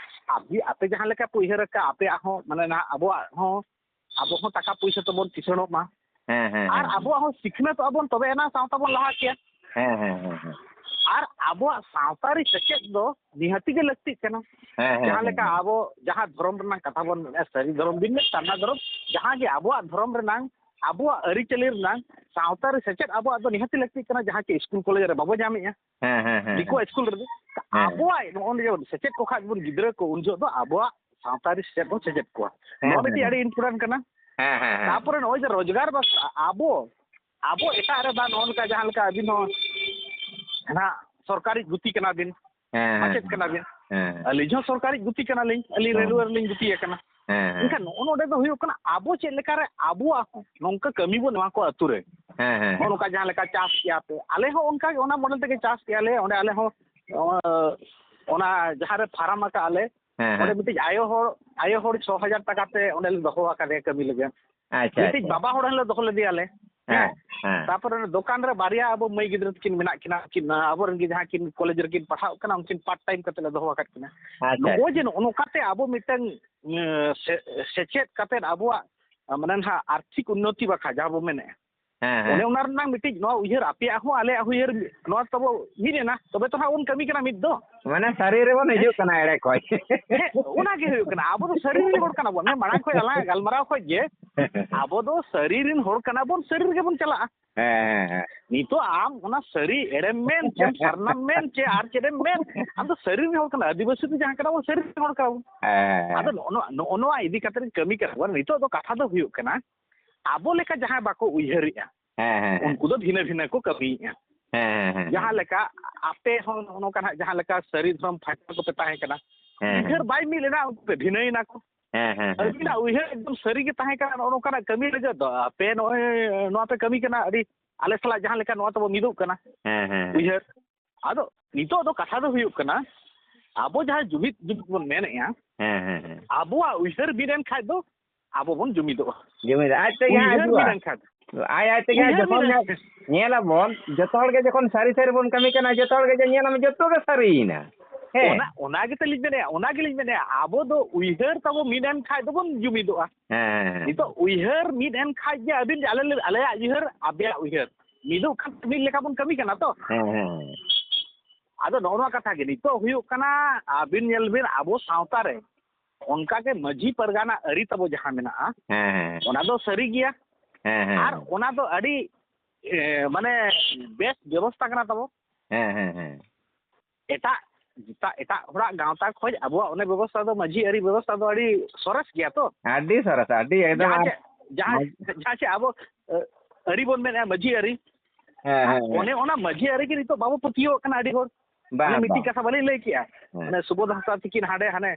ᱟᱯᱮ, ᱟᱯᱮ ᱡᱟᱦᱟᱸ ᱞᱮᱠᱟ ᱯᱮ ᱩᱭᱦᱟᱹᱨ ᱟᱠᱟᱫ, ᱟᱯᱮᱭᱟᱜ ᱦᱚᱸ, ᱢᱟᱱᱮ, ᱱᱟᱦᱟᱜ ᱟᱵᱚᱣᱟᱜ ᱦᱚᱸ, ᱟᱵᱚ ᱦᱚᱸ ᱴᱟᱠᱟ ᱯᱩᱭᱥᱟᱹ ᱛᱮᱵᱚᱱ ᱠᱤᱥᱟᱹᱬᱚᱜ ᱢᱟ᱾ ᱦᱮᱸ, ᱦᱮᱸ, ᱟᱨ ᱦᱮᱸ᱾ ᱟᱵᱚᱣᱟᱜ ᱦᱚᱸ ᱥᱤᱠᱷᱱᱟᱹᱛᱚᱜᱼᱟ ᱵᱚᱱ, ᱛᱚᱵᱮ ᱮᱱᱟ ᱥᱟᱶᱛᱟ ᱵᱚᱱ ᱞᱟᱦᱟ ᱠᱮᱭᱟ᱾ ᱦᱮᱸ, ᱦᱮᱸ, ᱦᱮᱸ, ᱦᱮᱸ᱾ ᱟᱨ ᱟᱵᱚᱣᱟᱜ ᱥᱟᱶᱛᱟ ᱨᱮ ᱥᱮᱪᱮᱫ ᱫᱚ ᱱᱤᱦᱟᱹᱛᱤ ᱜᱮ ᱞᱟᱹᱠᱛᱤᱜ ᱠᱟᱱᱟ᱾ ᱦᱮᱸ, ᱦᱮᱸ, ᱡᱟᱦᱟᱸ ᱦᱮᱸ, ᱞᱮᱠᱟ ᱦᱮᱸ᱾ ᱟᱵᱚ ᱡᱟᱦᱟᱸ ᱫᱷᱚᱨᱚᱢ ᱨᱮᱱᱟᱜ ᱠᱟᱛᱷᱟ ᱵᱚᱱ ᱢᱮᱱᱮᱫᱼᱟ, ᱥᱟᱹᱨᱤ ᱫᱷᱚᱨᱚᱢ ᱵᱤᱱ ᱢᱮᱱ, ᱥᱟᱨᱱᱟ ᱫᱷᱚᱨᱚᱢ, ᱡᱟᱦᱟᱸ ᱜᱮ ᱟᱵᱚᱣᱟᱜ ᱫᱷᱚᱨᱚᱢ ᱨᱮᱱᱟᱝ, ᱟᱵᱚᱣᱟᱜ ᱟᱹᱨᱤᱪᱟᱹᱞᱤ ᱨᱮᱱᱟᱝ, ᱥᱟᱶᱛᱟ ᱨᱮ ᱥᱮᱪᱮᱫ ᱟᱵᱚᱣᱟᱜ ᱫᱚ ᱱᱤᱦᱟᱹᱛᱤ ᱞᱟᱹᱠᱛᱤᱜ ᱠᱟᱱᱟ, ᱡᱟᱦᱟᱸ ᱠᱤ ᱥᱠᱩᱞ ᱠᱚᱞᱮᱡᱽ ᱨᱮ ᱵᱟᱵᱚ ᱧᱟᱢᱮᱫᱼᱟ᱾ ᱦᱮᱸ, ᱦᱮᱸ, ᱦᱮᱸ, ᱫᱤᱠᱩᱣᱟᱜ ᱦᱮᱸ᱾ ᱥᱠᱩᱞ ᱨᱮᱫᱚ᱾ ᱦᱮᱸ᱾ ᱟᱵᱚᱣᱟᱜ ᱱᱚᱜᱼᱚᱭ ᱡᱮ ᱥᱮᱪᱮᱫ ᱠᱚ ᱠᱷᱟᱡ ᱵᱚᱱ ᱜᱤᱫᱽᱨᱟᱹ ᱠᱚ, ᱩᱱ ᱡᱚᱦᱚᱜ ᱫᱚ ᱟᱵᱚᱣᱟᱜ ᱥᱟᱶᱛᱟ ᱨᱮ ᱥᱮᱪᱮᱫ ᱵᱚᱱ ᱥᱮᱪᱮᱫ ᱠᱚᱣᱟ᱾ ᱦᱮᱸ, ᱱᱚᱣᱟ ᱦᱮᱸ, ᱢᱤᱫᱴᱤᱡ ᱦᱮᱸ᱾ ᱟᱹᱰᱤ important ᱠᱟᱱᱟ᱾ ᱦᱮᱸ, ᱦᱮᱸ, ᱦᱮᱸ᱾ ᱛᱟᱯᱚᱨᱮ ᱱᱚᱜᱼᱚᱭ ᱡᱮ ᱨᱳᱡᱽᱜᱟᱨ ᱵᱟᱠᱷᱨᱟ ᱟᱵᱚ, ᱟᱵᱚ ᱮᱴᱟᱜ ᱨᱮ ᱵᱟ ᱱᱚᱜᱼᱚ ᱱᱚᱝᱠᱟ ᱡᱟᱦᱟᱸ ᱞᱮᱠᱟ ᱟᱹᱵᱤᱱ ᱦᱚᱸ ᱱᱟᱦᱟᱜ ᱥᱚᱨᱠᱟᱨᱤ ᱜᱩᱛᱤ ᱠᱟᱱᱟ ᱵᱤᱱ, ᱦᱮᱸ, ᱦᱮᱸ, ᱢᱟᱪᱮᱫ ᱦᱮᱸ᱾ ᱠᱟᱱᱟ ᱵᱤᱱ᱾ ᱦᱮᱸ᱾ ᱟᱹᱞᱤᱧ ᱦᱚᱸ ᱥᱚᱨᱠᱟᱨᱤ ᱜᱩᱛᱤ ᱠᱟᱱᱟᱞᱤᱧ, ᱟᱹᱞᱤᱧ ᱦᱮᱸ᱾ ᱨᱮᱞᱣᱮ ᱨᱮᱞᱤᱧ ᱜᱩᱛᱤ ᱟᱠᱟᱱᱟ᱾ ᱦᱮᱸ, ᱦᱮᱸ᱾ ᱮᱱᱠᱷᱟᱱ ᱱᱚᱜᱼᱚ ᱱᱚᱰᱮ ᱫᱚ ᱦᱩᱭᱩᱜ ᱠᱟᱱᱟ ᱟᱵᱚ ᱪᱮᱫ ᱞᱮᱠᱟᱨᱮ ᱟᱵᱚᱣᱟᱜ ᱱᱚᱝᱠᱟ ᱠᱟᱹᱢᱤ ᱵᱚᱱ ᱮᱢᱟ ᱠᱚᱣᱟ ᱟᱹᱛᱩ ᱨᱮ᱾ ᱦᱮᱸ, ᱦᱮᱸ, ᱱᱚᱜᱼᱚ ᱦᱮᱸ᱾ ᱱᱚᱝᱠᱟ ᱡᱟᱦᱟᱸ ᱞᱮᱠᱟ ᱪᱟᱥ ᱠᱮᱭᱟ ᱯᱮ, ᱟᱞᱮ ᱦᱚᱸ ᱚᱱᱠᱟ ᱜᱮ ᱚᱱᱟ ᱢᱚᱰᱮᱞ ᱛᱮᱜᱮ ᱪᱟᱥ ᱠᱮᱭᱟ ᱞᱮ᱾ ᱚᱸᱰᱮ ᱟᱞᱮ ᱦᱚᱸ, ᱚ, ᱚᱱᱟ ᱡᱟᱦᱟᱸ ᱨᱮ ᱯᱷᱟᱨᱟᱢ ᱟᱠᱟᱫ ᱟᱞᱮ, ᱦᱮᱸ, ᱚᱸᱰᱮ ᱦᱮᱸ᱾ ᱢᱤᱫᱴᱤᱡ ᱟᱭᱳ ᱦᱚᱲ, ᱟᱭᱳ ᱦᱚᱲ ᱪᱷᱚ ᱦᱟᱡᱟᱨ ᱴᱟᱠᱟ ᱛᱮ ᱚᱸᱰᱮ ᱞᱮ ᱫᱚᱦᱚ ᱟᱠᱟᱫᱮᱭᱟ ᱠᱟᱹᱢᱤ ᱞᱟᱹᱜᱤᱫ᱾ ᱟᱪᱪᱷᱟ, ᱢᱤᱫᱴᱤᱡ ᱟᱪᱪᱷᱟ᱾ ᱵᱟᱵᱟ ᱦᱚᱲ ᱦᱚᱸᱞᱮ ᱫᱚᱦᱚ ᱞᱮᱫᱮᱭᱟᱞᱮ᱾ ᱦᱮᱸ, ᱦᱮᱸ᱾ ᱦᱮᱸ᱾ ᱛᱟᱯᱚᱨᱮ ᱫᱚᱠᱟᱱ ᱨᱮ ᱵᱟᱨᱭᱟ ᱟᱵᱚ ᱢᱟᱹᱭ ᱜᱤᱫᱽᱨᱟᱹ ᱛᱟᱹᱠᱤᱱ ᱢᱮᱱᱟᱜ ᱠᱤᱱᱟ, ᱩᱱᱠᱤᱱ, ᱟᱵᱚᱨᱮᱱ ᱜᱮ ᱡᱟᱦᱟᱸ ᱠᱤᱱ ᱠᱚᱞᱮᱡᱽ ᱨᱮᱠᱤᱱ ᱯᱟᱲᱦᱟᱜ ᱠᱟᱱᱟ, ᱩᱱᱠᱤᱱ part time ᱠᱟᱛᱮ ᱞᱮ ᱫᱚᱦᱚ ᱟᱠᱟᱫ ᱠᱤᱱᱟ᱾ ᱟᱪᱪᱷᱟ, ᱱᱚᱜᱼᱚᱭ ᱟᱪᱪᱷᱟ᱾ ᱡᱮ ᱱᱚᱜᱼᱚ ᱱᱚᱝᱠᱟᱛᱮ ᱟᱵᱚ ᱢᱤᱫᱴᱟᱝ, ᱮᱸ, ᱥᱮ-, ᱥᱮᱪᱮᱫ ᱠᱟᱛᱮ ᱟᱵᱚᱣᱟᱜ, ᱢᱟᱱᱮ ᱱᱟᱦᱟᱜ ᱟᱨᱛᱷᱤᱠ ᱩᱱᱱᱚᱛᱤ ᱵᱟᱠᱷᱨᱟ ᱡᱟᱦᱟᱸ ᱵᱚ ᱢᱮᱱᱮᱫᱼᱟ, ᱦᱮᱸ, ᱦᱮᱸ᱾ ᱚᱱᱮ ᱚᱱᱟ ᱨᱮᱱᱟᱜ ᱢᱤᱫᱴᱤᱡ ᱱᱚᱣᱟ ᱩᱭᱦᱟᱹᱨ, ᱟᱯᱮᱭᱟᱜ ᱦᱚᱸ ᱟᱞᱮᱭᱟᱜ ᱩᱭᱦᱟᱹᱨ, ᱱᱚᱣᱟ ᱛᱟᱵᱚ ᱢᱤᱫ ᱮᱱᱟ, ᱛᱚᱵᱮ ᱛᱚ ᱱᱟᱦᱟᱜ ᱵᱚᱱ ᱠᱟᱹᱢᱤ ᱠᱟᱱᱟ ᱢᱤᱫ ᱫᱚ᱾ ᱢᱟᱱᱮ ᱥᱟᱹᱨᱤ ᱨᱮᱵᱚᱱ ᱦᱤᱡᱩᱜ ᱠᱟᱱᱟ ᱮᱲᱮ ᱠᱷᱚᱡ᱾ ᱦᱮᱸ, ᱚᱱᱟ ᱜᱮ ᱦᱩᱭᱩᱜ ᱠᱟᱱᱟ᱾ ᱟᱵᱚ ᱫᱚ ᱥᱟᱹᱨᱤ ᱨᱮᱱ ᱦᱚᱲ ᱠᱟᱱᱟ ᱵᱚᱱ᱾ ᱦᱮᱸ, ᱢᱟᱲᱟᱝ ᱠᱷᱚᱡ ᱟᱞᱟᱝᱟᱜ ᱜᱟᱞᱢᱟᱨᱟᱣ ᱠᱷᱚᱡ ᱜᱮ, ᱟᱵᱚ ᱫᱚ ᱥᱟᱹᱨᱤ ᱨᱮᱱ ᱦᱚᱲ ᱠᱟᱱᱟ ᱵᱚᱱ, ᱥᱟᱹᱨᱤ ᱨᱮᱜᱮ ᱵᱚᱱ ᱪᱟᱞᱟᱜᱼᱟ᱾ ᱦᱮᱸ, ᱦᱮᱸ, ᱦᱮᱸ᱾ ᱱᱤᱛᱚᱜ ᱟᱢ ᱚᱱᱟ ᱥᱟᱹᱨᱤ ᱮᱲᱮᱢ ᱢᱮᱱ, ᱪᱮᱢ ᱥᱟᱨᱱᱟᱢ ᱢᱮᱱ, ᱪᱮ ᱟᱨ ᱪᱮᱫ ᱮᱢ ᱢᱮᱱ, ᱟᱢ ᱫᱚ ᱥᱟᱹᱨᱤ ᱨᱮᱱ ᱦᱚᱲ ᱠᱟᱱᱟ᱾ ᱟᱹᱫᱤᱵᱟᱹᱥᱤ ᱫᱚ ᱡᱟᱦᱟᱸ ᱠᱟᱱᱟ ᱵᱚᱱ, ᱥᱟᱹᱨᱤ ᱨᱮᱱ ᱦᱚᱲ ᱠᱟᱱᱟ ᱵᱚᱱ᱾ ᱦᱮᱸ, ᱦᱮᱸ, ᱦᱮᱸ᱾ ᱟᱫᱚ ᱱᱚᱜᱼᱚ ᱱᱚᱣᱟ, ᱱᱚᱜᱼᱚ ᱱᱚᱣᱟ ᱤᱫᱤ ᱠᱟᱛᱮ ᱠᱟᱹᱢᱤ ᱠᱟᱱᱟ ᱵᱚᱱ᱾ ᱱᱤᱛᱚᱜ ᱫᱚ ᱠᱟᱛᱷᱟ ᱫᱚ ᱦᱩᱭᱩᱜ ᱠᱟᱱᱟ, ᱟᱵᱚ ᱞᱮᱠᱟ ᱡᱟᱦᱟᱸᱭ ᱵᱟᱠᱚ ᱩᱭᱦᱟᱹᱨᱮᱜᱼᱟ, ᱦᱮᱸ, ᱦᱮᱸ, ᱦᱮᱸ᱾ ᱩᱱᱠᱩ ᱫᱚ ᱵᱷᱤᱱᱟᱹ ᱵᱷᱤᱱᱟᱹ ᱠᱚ ᱠᱟᱹᱢᱤᱭᱮᱜᱼᱟ᱾ ᱦᱮᱸ, ᱦᱮᱸ, ᱦᱮᱸ, ᱦᱮᱸ᱾ ᱡᱟᱦᱟᱸ ᱞᱮᱠᱟ ᱟᱯᱮ ᱦᱚᱸ ᱱᱚᱜᱼᱚ ᱱᱚᱝᱠᱟ ᱱᱟᱦᱟᱜ ᱡᱟᱦᱟᱸ ᱞᱮᱠᱟ ᱥᱟᱹᱨᱤ ᱫᱷᱚᱨᱚᱢ ᱯᱷᱟᱸᱠᱟ ᱠᱚᱯᱮ ᱛᱟᱦᱮᱸ ᱠᱟᱱᱟ, ᱦᱮᱸ, ᱦᱮᱸ᱾ ᱩᱭᱦᱟᱹᱨ ᱵᱟᱭ ᱢᱤᱫ ᱞᱮᱱᱟ, ᱩᱱᱠᱩ ᱯᱮ ᱵᱷᱤᱱᱟᱹᱭᱮᱱᱟ ᱠᱚ᱾ ᱦᱮᱸ, ᱦᱮᱸ, ᱦᱮᱸ, ᱟᱹᱵᱤᱱᱟᱜ ᱦᱮᱸ᱾ ᱩᱭᱦᱟᱹᱨ ᱮᱠᱫᱚᱢ ᱥᱟᱹᱨᱤ ᱜᱮ ᱛᱟᱦᱮᱸ ᱠᱟᱱᱟ ᱱᱚᱜᱼᱚ ᱱᱚᱝᱠᱟᱱᱟᱜ ᱠᱟᱹᱢᱤ ᱞᱟᱹᱜᱤᱫ ᱫᱚ, ᱟᱯᱮ ᱱᱚᱜᱼᱚᱭ ᱱᱚᱣᱟ ᱯᱮ ᱠᱟᱹᱢᱤ ᱠᱟᱱᱟ, ᱟᱹᱰᱤ ᱟᱞᱮ ᱥᱟᱞᱟᱜ ᱡᱟᱦᱟᱸ ᱞᱮᱠᱟ ᱱᱚᱣᱟ ᱛᱟᱵᱚ ᱢᱤᱫᱚᱜ ᱠᱟᱱᱟ, ᱦᱮᱸ, ᱦᱮᱸ, ᱦᱮᱸ᱾ ᱩᱭᱦᱟᱹᱨ᱾ ᱟᱫᱚ ᱱᱤᱛᱚᱜ ᱫᱚ ᱠᱟᱛᱷᱟ ᱫᱚ ᱦᱩᱭᱩᱜ ᱠᱟᱱᱟ, ᱟᱵᱚ ᱡᱟᱦᱟᱸ ᱡᱩᱢᱤᱫ, ᱡᱩᱢᱤᱫ ᱵᱚᱱ ᱢᱮᱱᱮᱜᱼᱟ, ᱦᱮᱸ, ᱦᱮᱸ, ᱦᱮᱸ᱾ ᱟᱵᱚᱣᱟᱜ ᱩᱭᱦᱟᱹᱨ ᱢᱤᱫ ᱮᱱ ᱠᱷᱟᱡ ᱫᱚ ᱟᱵᱚ ᱵᱚᱱ ᱡᱩᱢᱤᱫᱚᱜᱼᱟ᱾ ᱡᱩᱢᱤᱫ ᱟᱡ ᱛᱮᱜᱮ ᱦᱟᱸᱜ ᱩᱭᱦᱟᱹᱨ ᱦᱤᱡᱩᱜᱼᱟ᱾ ᱢᱤᱫ ᱮᱱ ᱠᱷᱟᱡ ᱫᱚ᱾ ᱟᱡ, ᱟᱡ ᱛᱮᱜᱮ ᱦᱟᱸᱜ ᱩᱭᱦᱟᱹᱨ ᱡᱚᱠᱷᱚᱱ ᱢᱤᱫ ᱮᱱ ᱦᱟᱸᱜ ᱠᱷᱟᱡ᱾ ᱧᱮᱞᱟᱵᱚᱱ, ᱡᱚᱛᱚ ᱦᱚᱲ ᱜᱮ ᱡᱚᱠᱷᱚᱱ ᱥᱟᱹᱨᱤ ᱥᱟᱹᱨᱤ ᱵᱚᱱ ᱠᱟᱹᱢᱤ ᱠᱟᱱᱟ, ᱡᱚᱛᱚ ᱦᱚᱲ ᱜᱮ ᱡᱮ ᱧᱮᱞᱟᱢ ᱡᱚᱛᱚ ᱜᱮ ᱥᱟᱹᱨᱤᱭᱮᱱᱟ᱾ ᱦᱮᱸ᱾ ᱚᱱᱟ, ᱚᱱᱟ ᱜᱮᱛᱚ ᱞᱤᱧ ᱢᱮᱱᱮᱫᱼᱟ, ᱚᱱᱟ ᱜᱮᱞᱤᱧ ᱢᱮᱱᱮᱫᱼᱟ, ᱟᱵᱚ ᱫᱚ ᱩᱭᱦᱟᱹᱨ ᱛᱟᱵᱚ ᱢᱤᱫ ᱮᱱ ᱠᱷᱟᱡ ᱫᱚᱵᱚᱱ ᱡᱩᱢᱤᱫᱚᱜᱼᱟ᱾ ᱦᱮᱸ, ᱦᱮᱸ, ᱦᱮᱸ᱾ ᱱᱤᱛᱚᱜ ᱩᱭᱦᱟᱹᱨ ᱢᱤᱫ ᱮᱱ ᱠᱷᱟᱡ ᱜᱮ ᱟᱹᱵᱤᱱ, ᱟᱞᱮ, ᱟᱞᱮᱭᱟᱜ ᱩᱭᱦᱟᱹᱨ, ᱟᱯᱮᱭᱟᱜ ᱩᱭᱦᱟᱹᱨ ᱢᱤᱫᱚᱜ ᱠᱷᱟᱱ ᱢᱤᱫ ᱞᱮᱠᱟ ᱵᱚᱱ ᱠᱟᱹᱢᱤ ᱠᱟᱱᱟ ᱛᱚ᱾ ᱦᱮᱸ, ᱦᱮᱸ, ᱦᱮᱸ᱾ ᱟᱫᱚ ᱱᱚᱜᱼᱚ ᱱᱚᱣᱟ ᱠᱟᱛᱷᱟ ᱜᱮ ᱱᱤᱛᱚᱜ ᱦᱩᱭᱩᱜ ᱠᱟᱱᱟ, ᱟᱹᱵᱤᱱ ᱧᱮᱞ ᱵᱤᱱ, ᱟᱵᱚ ᱥᱟᱶᱛᱟ ᱨᱮ ᱚᱱᱠᱟ ᱜᱮ ᱢᱟᱹᱡᱷᱤ ᱯᱟᱨᱜᱟᱱᱟ ᱟᱹᱨᱤ ᱛᱟᱵᱚ ᱡᱟᱦᱟᱸ ᱢᱮᱱᱟᱜᱼᱟ, ᱦᱮᱸ, ᱦᱮᱸ, ᱦᱮᱸ᱾ ᱚᱱᱟ ᱫᱚ ᱥᱟᱹᱨᱤ ᱜᱮᱭᱟ᱾ ᱦᱮᱸ, ᱦᱮᱸ, ᱟᱨ ᱦᱮᱸ᱾ ᱚᱱᱟ ᱫᱚ ᱟᱹᱰᱤ, ᱮ, ᱢᱟᱱᱮ ᱵᱮᱥ ᱵᱮᱵᱚᱥᱛᱷᱟ ᱠᱟᱱᱟ ᱛᱟᱵᱚ᱾ ᱦᱮᱸ, ᱦᱮᱸ, ᱦᱮᱸ᱾ ᱮᱴᱟᱜ, ᱮᱴᱟᱜ, ᱮᱴᱟᱜ ᱦᱚᱲᱟᱜ ᱜᱟᱶᱛᱟ ᱠᱷᱚᱡ ᱟᱵᱚᱣᱟᱜ ᱚᱱᱮ ᱵᱮᱵᱚᱥᱛᱷᱟ ᱫᱚ, ᱢᱟᱹᱡᱷᱤ ᱟᱹᱨᱤ ᱵᱮᱵᱚᱥᱛᱷᱟ ᱫᱚ ᱟᱹᱰᱤ ᱥᱚᱨᱮᱥ ᱜᱮᱭᱟ ᱛᱚ᱾ ᱟᱹᱰᱤ ᱥᱚᱨᱮᱥ, ᱟᱹᱰᱤ ᱮᱠᱫᱚᱢ᱾ ᱡᱟᱦᱟᱸ ᱟᱨ ᱪᱮ, ᱡᱟᱦᱟᱸ, ᱢᱟᱹᱡᱷ- ᱡᱟᱦᱟᱸ ᱪᱮ ᱟᱵᱚ, ᱮ, ᱟᱹᱨᱤ ᱵᱚᱱ ᱢᱮᱱᱮᱫᱼᱟ, ᱢᱟᱹᱡᱷᱤ ᱟᱹᱨᱤ, ᱦᱮᱸ, ᱦᱮᱸ, ᱦᱮᱸ᱾ ᱚᱱᱮ ᱚᱱᱟ ᱢᱟᱹᱡᱷᱤ ᱟᱹᱨᱤ ᱜᱮ ᱱᱤᱛᱚᱜ ᱵᱟᱵᱚ ᱯᱟᱹᱛᱭᱟᱹᱣᱟᱜ ᱠᱟᱱᱟ ᱟᱹᱰᱤ ᱦᱚᱲ᱾ ᱵᱟᱝ, ᱚᱱᱮ ᱢᱤᱫᱴᱤᱡ ᱵᱟᱝ᱾ ᱠᱟᱛᱷᱟ ᱵᱟᱹᱞᱤᱧ ᱞᱟᱹᱭ ᱠᱮᱜᱼᱟ, ᱦᱮᱸ᱾ ᱚᱱᱮ ᱥᱩᱵᱳᱫᱷ ᱦᱟᱸᱥᱫᱟ ᱛᱤᱠᱤᱱ ᱦᱟᱸᱰᱮ ᱦᱟᱱᱮ,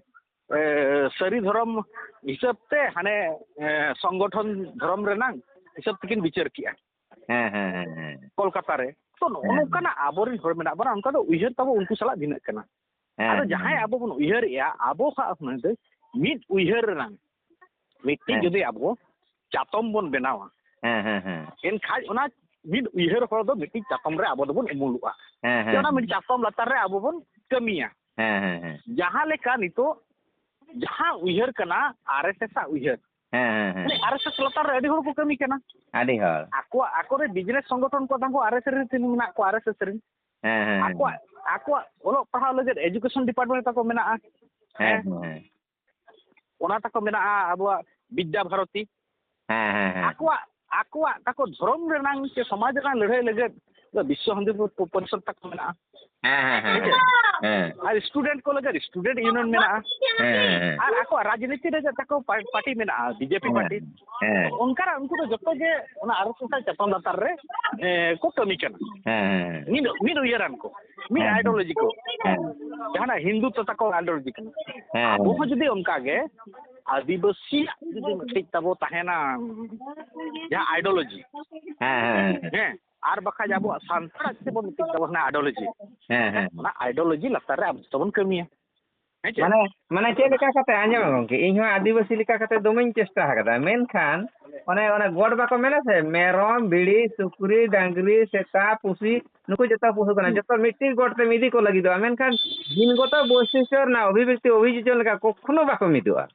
ᱮ, ᱥᱟᱹᱨᱤ ᱫᱷᱚᱨᱚᱢ ᱦᱤᱥᱟᱹᱵ ᱛᱮ ᱦᱟᱱᱮ, ᱮ, ᱥᱚᱝᱜᱚᱴᱷᱚᱱ ᱫᱷᱚᱨᱚᱢ ᱨᱮᱱᱟᱝ ᱦᱤᱥᱟᱹᱵ ᱛᱮᱠᱤᱱ ᱵᱤᱪᱟᱹᱨ ᱠᱮᱜᱼᱟ᱾ ᱦᱮᱸ, ᱦᱮᱸ, ᱦᱮᱸ, ᱦᱮᱸ᱾ ᱠᱳᱞᱠᱟᱛᱟ ᱨᱮ᱾ ᱛᱚ, ᱱᱚᱜᱼᱚ ᱦᱮᱸ᱾ ᱱᱚᱝᱠᱟᱱᱟᱜ ᱟᱵᱚᱨᱮᱱ ᱦᱚᱲ ᱢᱮᱱᱟᱜ ᱵᱚᱱᱟ, ᱚᱱᱠᱟ ᱫᱚ ᱩᱭᱦᱟᱹᱨ ᱛᱟᱵᱚ ᱩᱱᱠᱩ ᱥᱟᱞᱟᱜ ᱵᱷᱤᱱᱟᱹᱜ ᱠᱟᱱᱟ᱾ ᱦᱮᱸ, ᱟᱫᱚ ᱦᱮᱸ, ᱡᱟᱦᱟᱸᱭ ᱦᱮᱸ᱾ ᱟᱵᱚ ᱵᱚᱱ ᱩᱭᱦᱟᱹᱨᱮᱜᱼᱟ, ᱟᱵᱚ ᱦᱟᱸᱜ ᱦᱩᱱᱟᱹᱝ ᱫᱚ ᱢᱤᱫ ᱩᱭᱦᱟᱹᱨ ᱨᱮᱱᱟᱝ ᱢᱤᱫᱴᱤᱡ ᱦᱮᱸ᱾ ᱡᱩᱫᱤ ᱟᱵᱚ ᱪᱟᱛᱚᱢ ᱵᱚᱱ ᱵᱮᱱᱟᱣᱟ, ᱦᱮᱸ, ᱦᱮᱸ, ᱦᱮᱸ᱾ ᱮᱱᱠᱷᱟᱡ ᱚᱱᱟ ᱢᱤᱫ ᱩᱭᱦᱟᱹᱨ ᱦᱚᱲ ᱫᱚ ᱢᱤᱫᱴᱤᱡ ᱪᱟᱛᱚᱢ ᱨᱮ ᱟᱵᱚ ᱫᱚᱵᱚᱱ ᱩᱢᱩᱞᱚᱜᱼᱟ᱾ ᱦᱮᱸ, ᱥᱮ ᱦᱮᱸ, ᱚᱱᱟ ᱢᱤᱫ ᱦᱮᱸ᱾ ᱪᱟᱛᱚᱢ ᱞᱟᱛᱟᱨ ᱨᱮ ᱟᱵᱚ ᱵᱚᱱ ᱠᱟᱹᱢᱤᱭᱟ᱾ ᱦᱮᱸ, ᱦᱮᱸ, ᱦᱮᱸ᱾ ᱡᱟᱦᱟᱸ ᱞᱮᱠᱟ ᱱᱤᱛᱚᱜ ᱡᱟᱦᱟᱸ ᱩᱭᱦᱟᱹᱨ ᱠᱟᱱᱟ ᱟᱨ ᱮᱥ ᱮᱥ ᱟᱜ ᱩᱭᱦᱟᱹᱨ, ᱦᱮᱸ, ᱦᱮᱸ, ᱦᱮᱸ᱾ ᱢᱟᱱᱮ ᱟᱨ ᱮᱥ ᱮᱥ ᱞᱟᱛᱟᱨ ᱨᱮ ᱟᱹᱰᱤ ᱦᱚᱲ ᱠᱚ ᱠᱟᱹᱢᱤ ᱠᱟᱱᱟ᱾ ᱟᱹᱰᱤ ᱦᱚᱲ᱾ ᱟᱠᱚᱣᱟᱜ, ᱟᱠᱚᱨᱮ business ᱥᱚᱝᱜᱚᱴᱷᱚᱱ ᱠᱚ ᱛᱟᱠᱚ ᱟᱨ ᱮᱥ ᱮᱥ ᱨᱮ ᱛᱤᱱᱟᱹᱜ ᱢᱮᱱᱟᱜ ᱠᱚᱣᱟ, ᱟᱨ ᱮᱥ ᱮᱥ ᱨᱮᱱ᱾ ᱦᱮᱸ, ᱦᱮᱸ, ᱦᱮᱸ᱾ ᱟᱠᱚᱣᱟᱜ, ᱟᱠᱚᱣᱟᱜ ᱚᱞᱚᱜ ᱯᱟᱲᱦᱟᱣ ᱞᱟᱹᱜᱤᱫ education department ᱛᱟᱠᱚ ᱢᱮᱱᱟᱜᱼᱟ᱾ ᱦᱮᱸ, ᱦᱮᱸ᱾ ᱦᱮᱸ, ᱦᱮᱸ᱾ ᱚᱱᱟ ᱛᱟᱠᱚ ᱢᱮᱱᱟᱜᱼᱟ ᱟᱵᱚᱣᱟᱜ ᱵᱤᱫᱽᱭᱟ ᱵᱷᱟᱨᱚᱛᱤ᱾ ᱦᱮᱸ, ᱦᱮᱸ, ᱦᱮᱸ᱾ ᱟᱠᱚᱣᱟᱜ, ᱟᱠᱚᱣᱟᱜ ᱛᱟᱠᱚ ᱫᱷᱚᱨᱚᱢ ᱨᱮᱱᱟᱝ ᱥᱮ ᱥᱚᱢᱟᱡᱽ ᱨᱮᱱᱟᱝ ᱞᱟᱹᱲᱦᱟᱹᱭ ᱞᱟᱹᱜᱤᱫ ᱫᱚ ᱵᱤᱥᱥᱚ ᱦᱤᱱᱫᱩ ᱯᱚ-, ᱯᱚᱨᱤᱥᱚᱫᱽ ᱛᱟᱠᱚ ᱢᱮᱱᱟᱜᱼᱟ᱾ ᱦᱮᱸ, ᱦᱮᱸ, ᱦᱮᱸ᱾ ᱦᱮᱸ ᱥᱮ? ᱦᱮᱸ᱾ ᱟᱨ student ᱠᱚ ᱞᱟᱹᱜᱤᱫ student union ᱢᱮᱱᱟᱜᱼᱟ᱾ ᱦᱮᱸ, ᱦᱮᱸ, ᱦᱮᱸ᱾ ᱟᱨ ᱟᱠᱚᱣᱟᱜ ᱨᱟᱡᱽᱱᱤᱛᱤ ᱨᱮ ᱡᱮ ᱛᱟᱠᱚ ᱯᱟ-, party ᱢᱮᱱᱟᱜᱼᱟ, ᱵᱤᱡᱮᱯᱤ ᱦᱮᱸ, party᱾ ᱦᱮᱸ᱾ ᱚᱱᱠᱟᱱᱟᱜ ᱩᱱᱠᱩ ᱫᱚ ᱡᱚᱛᱚ ᱜᱮ ᱚᱱᱟ ᱟᱨ ᱮᱥ ᱮᱥ ᱟᱜ ᱪᱟᱛᱚᱢ ᱞᱟᱛᱟᱨ ᱨᱮ, ᱮ, ᱠᱚ ᱠᱟᱹᱢᱤ ᱠᱟᱱᱟ᱾ ᱦᱮᱸ, ᱦᱮᱸ, ᱦᱮᱸ᱾ ᱢᱤᱫ, ᱢᱤᱫ ᱩᱭᱦᱟᱹᱨᱟᱱ ᱠᱚ, ᱢᱤᱫ ᱦᱮᱸ, ᱦᱮᱸ᱾ Ideology ᱠᱚ᱾ ᱦᱮᱸ᱾ ᱡᱟᱦᱟᱱᱟᱜ ᱦᱤᱱᱫᱩᱛᱛᱚ ᱛᱟᱠᱚ ideology ᱠᱟᱱᱟ᱾ ᱦᱮᱸ, ᱟᱵᱚ ᱦᱮᱸ᱾ ᱦᱚᱸ ᱡᱩᱫᱤ ᱚᱱᱠᱟ ᱜᱮ ᱟᱹᱫᱤᱵᱟᱹᱥᱤᱭᱟᱜ ᱡᱩᱫᱤ ᱢᱤᱫᱴᱤᱡ ᱛᱟᱵᱚ ᱛᱟᱦᱮᱱᱟ, ᱡᱟᱦᱟᱸ ideology, ᱦᱮᱸ, ᱦᱮᱸ, ᱦᱮᱸ᱾ ᱦᱮᱸ, ᱟᱨ ᱵᱟᱠᱷᱟᱡ ᱟᱵᱚᱣᱟᱜ ᱥᱟᱱᱛᱟᱲᱟᱜ ᱡᱩᱫᱤ ᱵᱚᱱ ᱢᱤᱫᱴᱤᱡ ᱛᱟᱵᱚ ᱛᱟᱦᱮᱱᱟ ideology, ᱦᱮᱸ, ᱦᱮᱸ᱾ ᱚᱱᱟ ideology ᱞᱟᱛᱟᱨ ᱨᱮ ᱟᱵᱚ ᱡᱚᱛᱚ ᱵᱚᱱ ᱠᱟᱹᱢᱤᱭᱟ᱾ ᱦᱮᱸ ᱪᱮ? ᱢᱟᱱᱮ, ᱢᱟᱱᱮ ᱪᱮᱫ ᱞᱮᱠᱟ ᱠᱟᱛᱮ, ᱟᱸᱡᱚᱢ ᱢᱮ ᱜᱚᱝᱠᱮ, ᱤᱧ ᱦᱚᱸ ᱟᱹᱫᱤᱵᱟᱹᱥᱤ ᱞᱮᱠᱟ ᱠᱟᱛᱮ ᱫᱚᱢᱮᱧ ᱪᱮᱥᱴᱟ ᱟᱠᱟᱫᱟ, ᱢᱮᱱᱠᱷᱟᱱ ᱚᱱᱮ ᱚᱱᱮ ᱜᱚᱰ ᱵᱟᱠᱚ ᱢᱮᱱᱟ ᱥᱮ, ᱢᱮᱨᱚᱢ, ᱵᱷᱤᱲᱤ, ᱥᱩᱠᱨᱤ, ᱰᱟᱝᱨᱤ, ᱥᱮᱛᱟ, ᱯᱩᱥᱤ, ᱱᱩᱠᱩ ᱡᱚᱛᱚ ᱯᱚᱥᱩ ᱠᱟᱱᱟ, ᱡᱚᱛᱚ ᱢᱤᱫᱴᱤᱡ ᱜᱚᱰ ᱛᱮᱢ ᱤᱫᱤ ᱠᱚ ᱞᱟᱹᱜᱤᱫᱚᱜᱼᱟ, ᱢᱮᱱᱠᱷᱟᱱ ᱡᱤᱱᱜᱚᱛᱚ ᱵᱳᱭᱥᱤᱥᱴᱚ ᱨᱮᱱᱟᱜ ᱚᱵᱷᱤᱵᱭᱚᱠᱛᱤ ᱚᱵᱷᱤᱡᱳᱡᱚᱱ ᱞᱮᱠᱟ ᱠᱚᱠᱷᱚᱱᱳ ᱵᱟᱠᱚ ᱢᱤᱫᱚᱜᱼᱟ᱾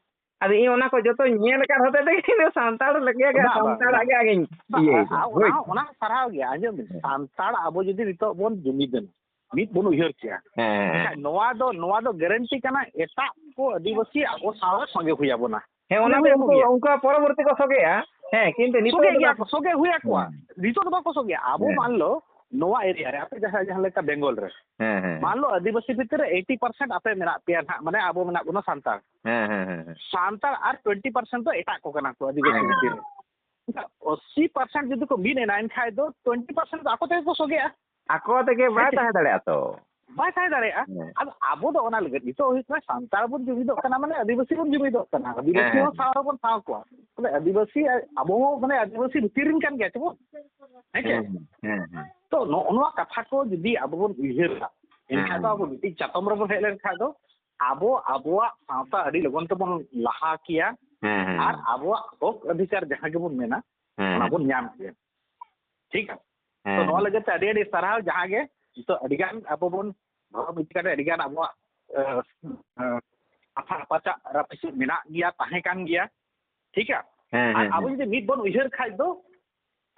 ᱟᱫᱚ ᱤᱧ ᱚᱱᱟ ᱠᱚ ᱡᱚᱛᱚᱧ ᱧᱮᱞ ᱟᱠᱟᱫ ᱦᱚᱛᱮ ᱛᱮᱜᱮ ᱤᱧ ᱫᱚ ᱥᱟᱱᱛᱟᱲ ᱞᱮᱠᱟ ᱜᱮ, ᱵᱟᱝ, ᱵᱟᱝ, ᱥᱟᱱᱛᱟᱲᱟᱜ ᱵᱟᱝ᱾ ᱜᱮ ᱟᱜᱮᱧ ᱵᱟᱝ, ᱤᱭᱟᱹᱭᱮᱫᱟ, ᱟᱨ ᱚᱱᱟ, ᱵᱩᱡᱽ? ᱚᱱᱟ ᱦᱚᱸ ᱥᱟᱨᱦᱟᱣ ᱜᱮᱭᱟ᱾ ᱟᱸᱡᱚᱢ ᱢᱮ, ᱦᱮᱸ᱾ ᱥᱟᱱᱛᱟᱲ ᱟᱵᱚ ᱡᱩᱫᱤ ᱱᱤᱛᱚᱜ ᱵᱚᱱ ᱡᱩᱢᱤᱫ ᱮᱱᱟ, ᱢᱤᱫ ᱵᱚᱱ ᱩᱭᱦᱟᱹᱨ ᱠᱮᱭᱟ, ᱦᱮᱸ, ᱦᱮᱸ᱾ ᱮᱱᱠᱷᱟᱱ ᱱᱚᱣᱟ ᱫᱚ, ᱱᱚᱣᱟ ᱫᱫᱚ ᱜᱮᱨᱮᱱᱴᱤ ᱠᱟᱱᱟ, ᱮᱴᱟᱜ ᱠᱚ ᱟᱹᱫᱤᱵᱟᱹᱥᱤ ᱟᱵᱚ ᱥᱟᱶ ᱥᱚᱸᱜᱮ ᱦᱩᱭ ᱟᱵᱚᱱᱟ᱾ ᱦᱮᱸ, ᱚᱱᱟ ᱚᱱᱟ ᱫᱚ ᱦᱩᱭ ᱟᱵᱚᱱ ᱩᱱᱠᱩ, ᱜᱮᱭᱟ᱾ ᱩᱱᱠᱩᱣᱟᱜ ᱯᱚᱨᱚᱵᱚᱨᱛᱤ ᱠᱚ ᱥᱚᱜᱮᱜᱼᱟ᱾ ᱦᱮᱸ, ᱠᱤᱱᱛᱩ ᱱᱤᱛᱚᱜ ᱥᱚᱜᱮ ᱫᱚ ᱜᱮᱭᱟ ᱵᱟᱠᱚ ᱠᱚ, ᱥᱚᱜᱮ ᱦᱩᱭ ᱟᱠᱚᱣᱟ᱾ ᱦᱮᱸ᱾ ᱱᱤᱛᱚᱜ ᱫᱚ ᱵᱟᱠᱚ ᱥᱚᱜᱮᱭᱟ᱾ ᱟᱵᱚ ᱦᱮᱸ᱾ ᱢᱟᱱ ᱞᱚ, ᱱᱚᱣᱟ ᱮᱨᱤᱭᱟ ᱨᱮ, ᱟᱯᱮ ᱡᱟᱦᱟᱸ, ᱡᱟᱦᱟᱸ ᱞᱮᱠᱟ ᱵᱮᱝᱜᱚᱞ ᱨᱮ, ᱦᱮᱸ, ᱦᱮᱸ᱾ ᱢᱟᱱ ᱞᱚ, ᱟᱹᱫᱤᱵᱟᱹᱥᱤ ᱵᱷᱤᱛᱤᱨ ᱨᱮ ᱮᱭᱴᱤ ᱯᱟᱨᱥᱮᱱᱴ ᱟᱯᱮ ᱢᱮᱱᱟᱜ ᱯᱮᱭᱟ ᱱᱟᱦᱟᱜ, ᱢᱟᱱᱮ ᱟᱵᱚ ᱢᱮᱱᱟᱜ ᱵᱚᱱᱟ ᱥᱟᱱᱛᱟᱲ᱾ ᱦᱮᱸ, ᱦᱮᱸ, ᱦᱮᱸ, ᱦᱮᱸ᱾ ᱥᱟᱱᱛᱟᱲ ᱟᱨ ᱴᱩᱭᱮᱱᱴᱤ ᱯᱟᱨᱥᱮᱱᱴ ᱫᱚ ᱮᱴᱟᱜ ᱠᱚ ᱠᱟᱱᱟ ᱠᱚ ᱟᱹᱫᱤᱵᱟᱹᱥᱤ ᱦᱮᱸ᱾ ᱵᱷᱤᱛᱤᱨ ᱨᱮ᱾ ᱟᱥᱤ ᱯᱟᱨᱥᱮᱱᱴ ᱡᱩᱫᱤ ᱠᱚ ᱢᱤᱫ ᱮᱱᱟ, ᱮᱱᱠᱷᱟᱡ ᱫᱚ ᱴᱩᱭᱮᱱᱴᱤ ᱯᱟᱨᱥᱮᱱᱴ ᱫᱚ ᱟᱠᱚ ᱛᱮᱜᱮ ᱠᱚ ᱥᱚᱜᱮᱜᱼᱟ᱾ ᱟᱠᱚ ᱛᱮᱜᱮ ᱵᱟᱭ ᱦᱮᱸ ᱪᱮ? ᱛᱟᱦᱮᱸ ᱫᱟᱲᱮᱭᱟᱜᱼᱟ ᱛᱚ᱾ ᱵᱟᱭ ᱛᱟᱦᱮᱸ ᱫᱟᱲᱮᱭᱟᱜᱼᱟ᱾ ᱦᱮᱸ᱾ ᱟᱫᱚ ᱟᱵᱚ ᱫᱚ ᱚᱱᱟ ᱞᱟᱹᱜᱤᱫ ᱱᱤᱛᱚᱜ ᱦᱩᱭᱩᱜ ᱠᱟᱱᱟ, ᱥᱟᱱᱛᱟᱲ ᱵᱚᱱ ᱡᱩᱢᱤᱫᱚᱜ ᱠᱟᱱᱟ, ᱢᱟᱱᱮ ᱟᱹᱫᱤᱵᱟᱹᱥᱤ ᱵᱚᱱ ᱡᱩᱢᱤᱫᱚᱜ ᱠᱟᱱᱟ, ᱟᱹᱫᱤᱵᱟᱹᱥᱤ ᱦᱮᱸ, ᱦᱚᱸ ᱦᱮᱸ᱾ ᱥᱟᱶ ᱨᱮᱵᱚᱱ ᱥᱟᱶ ᱠᱚᱣᱟ᱾ ᱛᱚᱵᱮ ᱟᱹᱫᱤᱵᱟᱹᱥᱤ, ᱟᱵᱚ ᱦᱚᱸ ᱢᱟᱱᱮ ᱟᱹᱫᱤᱵᱟᱹᱥᱤ ᱵᱷᱤᱛᱤᱨ ᱨᱮᱱ ᱠᱟᱱ ᱜᱮᱭᱟ ᱪᱮᱵᱚᱱ, ᱦᱮᱸ ᱪᱮ? ᱦᱮᱸ, ᱦᱮᱸ, ᱦᱮᱸ᱾ ᱛᱚ ᱱᱚᱜᱼᱚ ᱱᱚᱣᱟ ᱠᱟᱛᱷᱟ ᱠᱚ ᱡᱩᱫᱤ ᱟᱵᱚ ᱵᱚᱱ ᱩᱭᱦᱟᱹᱨᱟ, ᱮᱱᱠᱷᱟᱱ ᱫᱚ ᱦᱮᱸ᱾ ᱟᱵᱚ ᱢᱤᱫᱴᱤᱡ ᱪᱟᱛᱚᱢ ᱨᱮᱵᱚᱱ ᱦᱮᱡ ᱞᱮᱱᱠᱷᱟᱱ ᱫᱚ ᱟᱵᱚ ᱟᱵᱚᱣᱟᱜ ᱥᱟᱶᱛᱟ ᱟᱹᱰᱤ ᱞᱚᱜᱚᱱ ᱛᱮᱵᱚᱱ ᱞᱟᱦᱟ ᱠᱮᱭᱟ᱾ ᱦᱮᱸ, ᱦᱮᱸ, ᱟᱨ ᱦᱮᱸ᱾ ᱟᱵᱚᱣᱟᱜ ᱦᱚᱠ ᱚᱫᱷᱤᱠᱟᱨ ᱡᱟᱦᱟᱸ ᱜᱮᱵᱚᱱ ᱢᱮᱱᱟ, ᱦᱮᱸ, ᱚᱱᱟ ᱦᱮᱸ᱾ ᱵᱚᱱ ᱧᱟᱢ ᱠᱮᱭᱟ᱾ ᱴᱷᱤᱠ? ᱦᱮᱸ, ᱛᱚ ᱱᱚᱣᱟ ᱦᱮᱸ᱾ ᱞᱟᱹᱜᱤᱫ ᱛᱮ ᱟᱹᱰᱤ ᱟᱹᱰᱤ ᱥᱟᱨᱦᱟᱣ, ᱡᱟᱦᱟᱸ ᱜᱮ ᱱᱤᱛᱚᱜ ᱟᱹᱰᱤ ᱜᱟᱱ ᱟᱵᱚ ᱵᱚᱱ ᱫᱷᱚᱨᱚᱢ ᱤᱫᱤ ᱠᱟᱛᱮ ᱟᱹᱰᱤ ᱜᱟᱱ ᱟᱵᱚᱣᱟᱜ, ᱮ, ᱮ, ᱠᱟᱛᱷᱟ ᱨᱟᱯᱟᱪᱟᱜ ᱨᱟᱯᱟᱪᱟᱜ ᱢᱮᱱᱟᱜ ᱜᱮᱭᱟ, ᱛᱟᱦᱮᱸ ᱠᱟᱱ ᱜᱮᱭᱟ᱾ ᱴᱷᱤᱠᱟ? ᱦᱮᱸ, ᱟᱨ ᱦᱮᱸ, ᱟᱵᱚ ᱦᱮᱸ᱾ ᱡᱩᱫᱤ ᱢᱤᱫ ᱵᱚᱱ ᱩᱭᱦᱟᱹᱨ ᱠᱷᱟᱡ ᱫᱚ,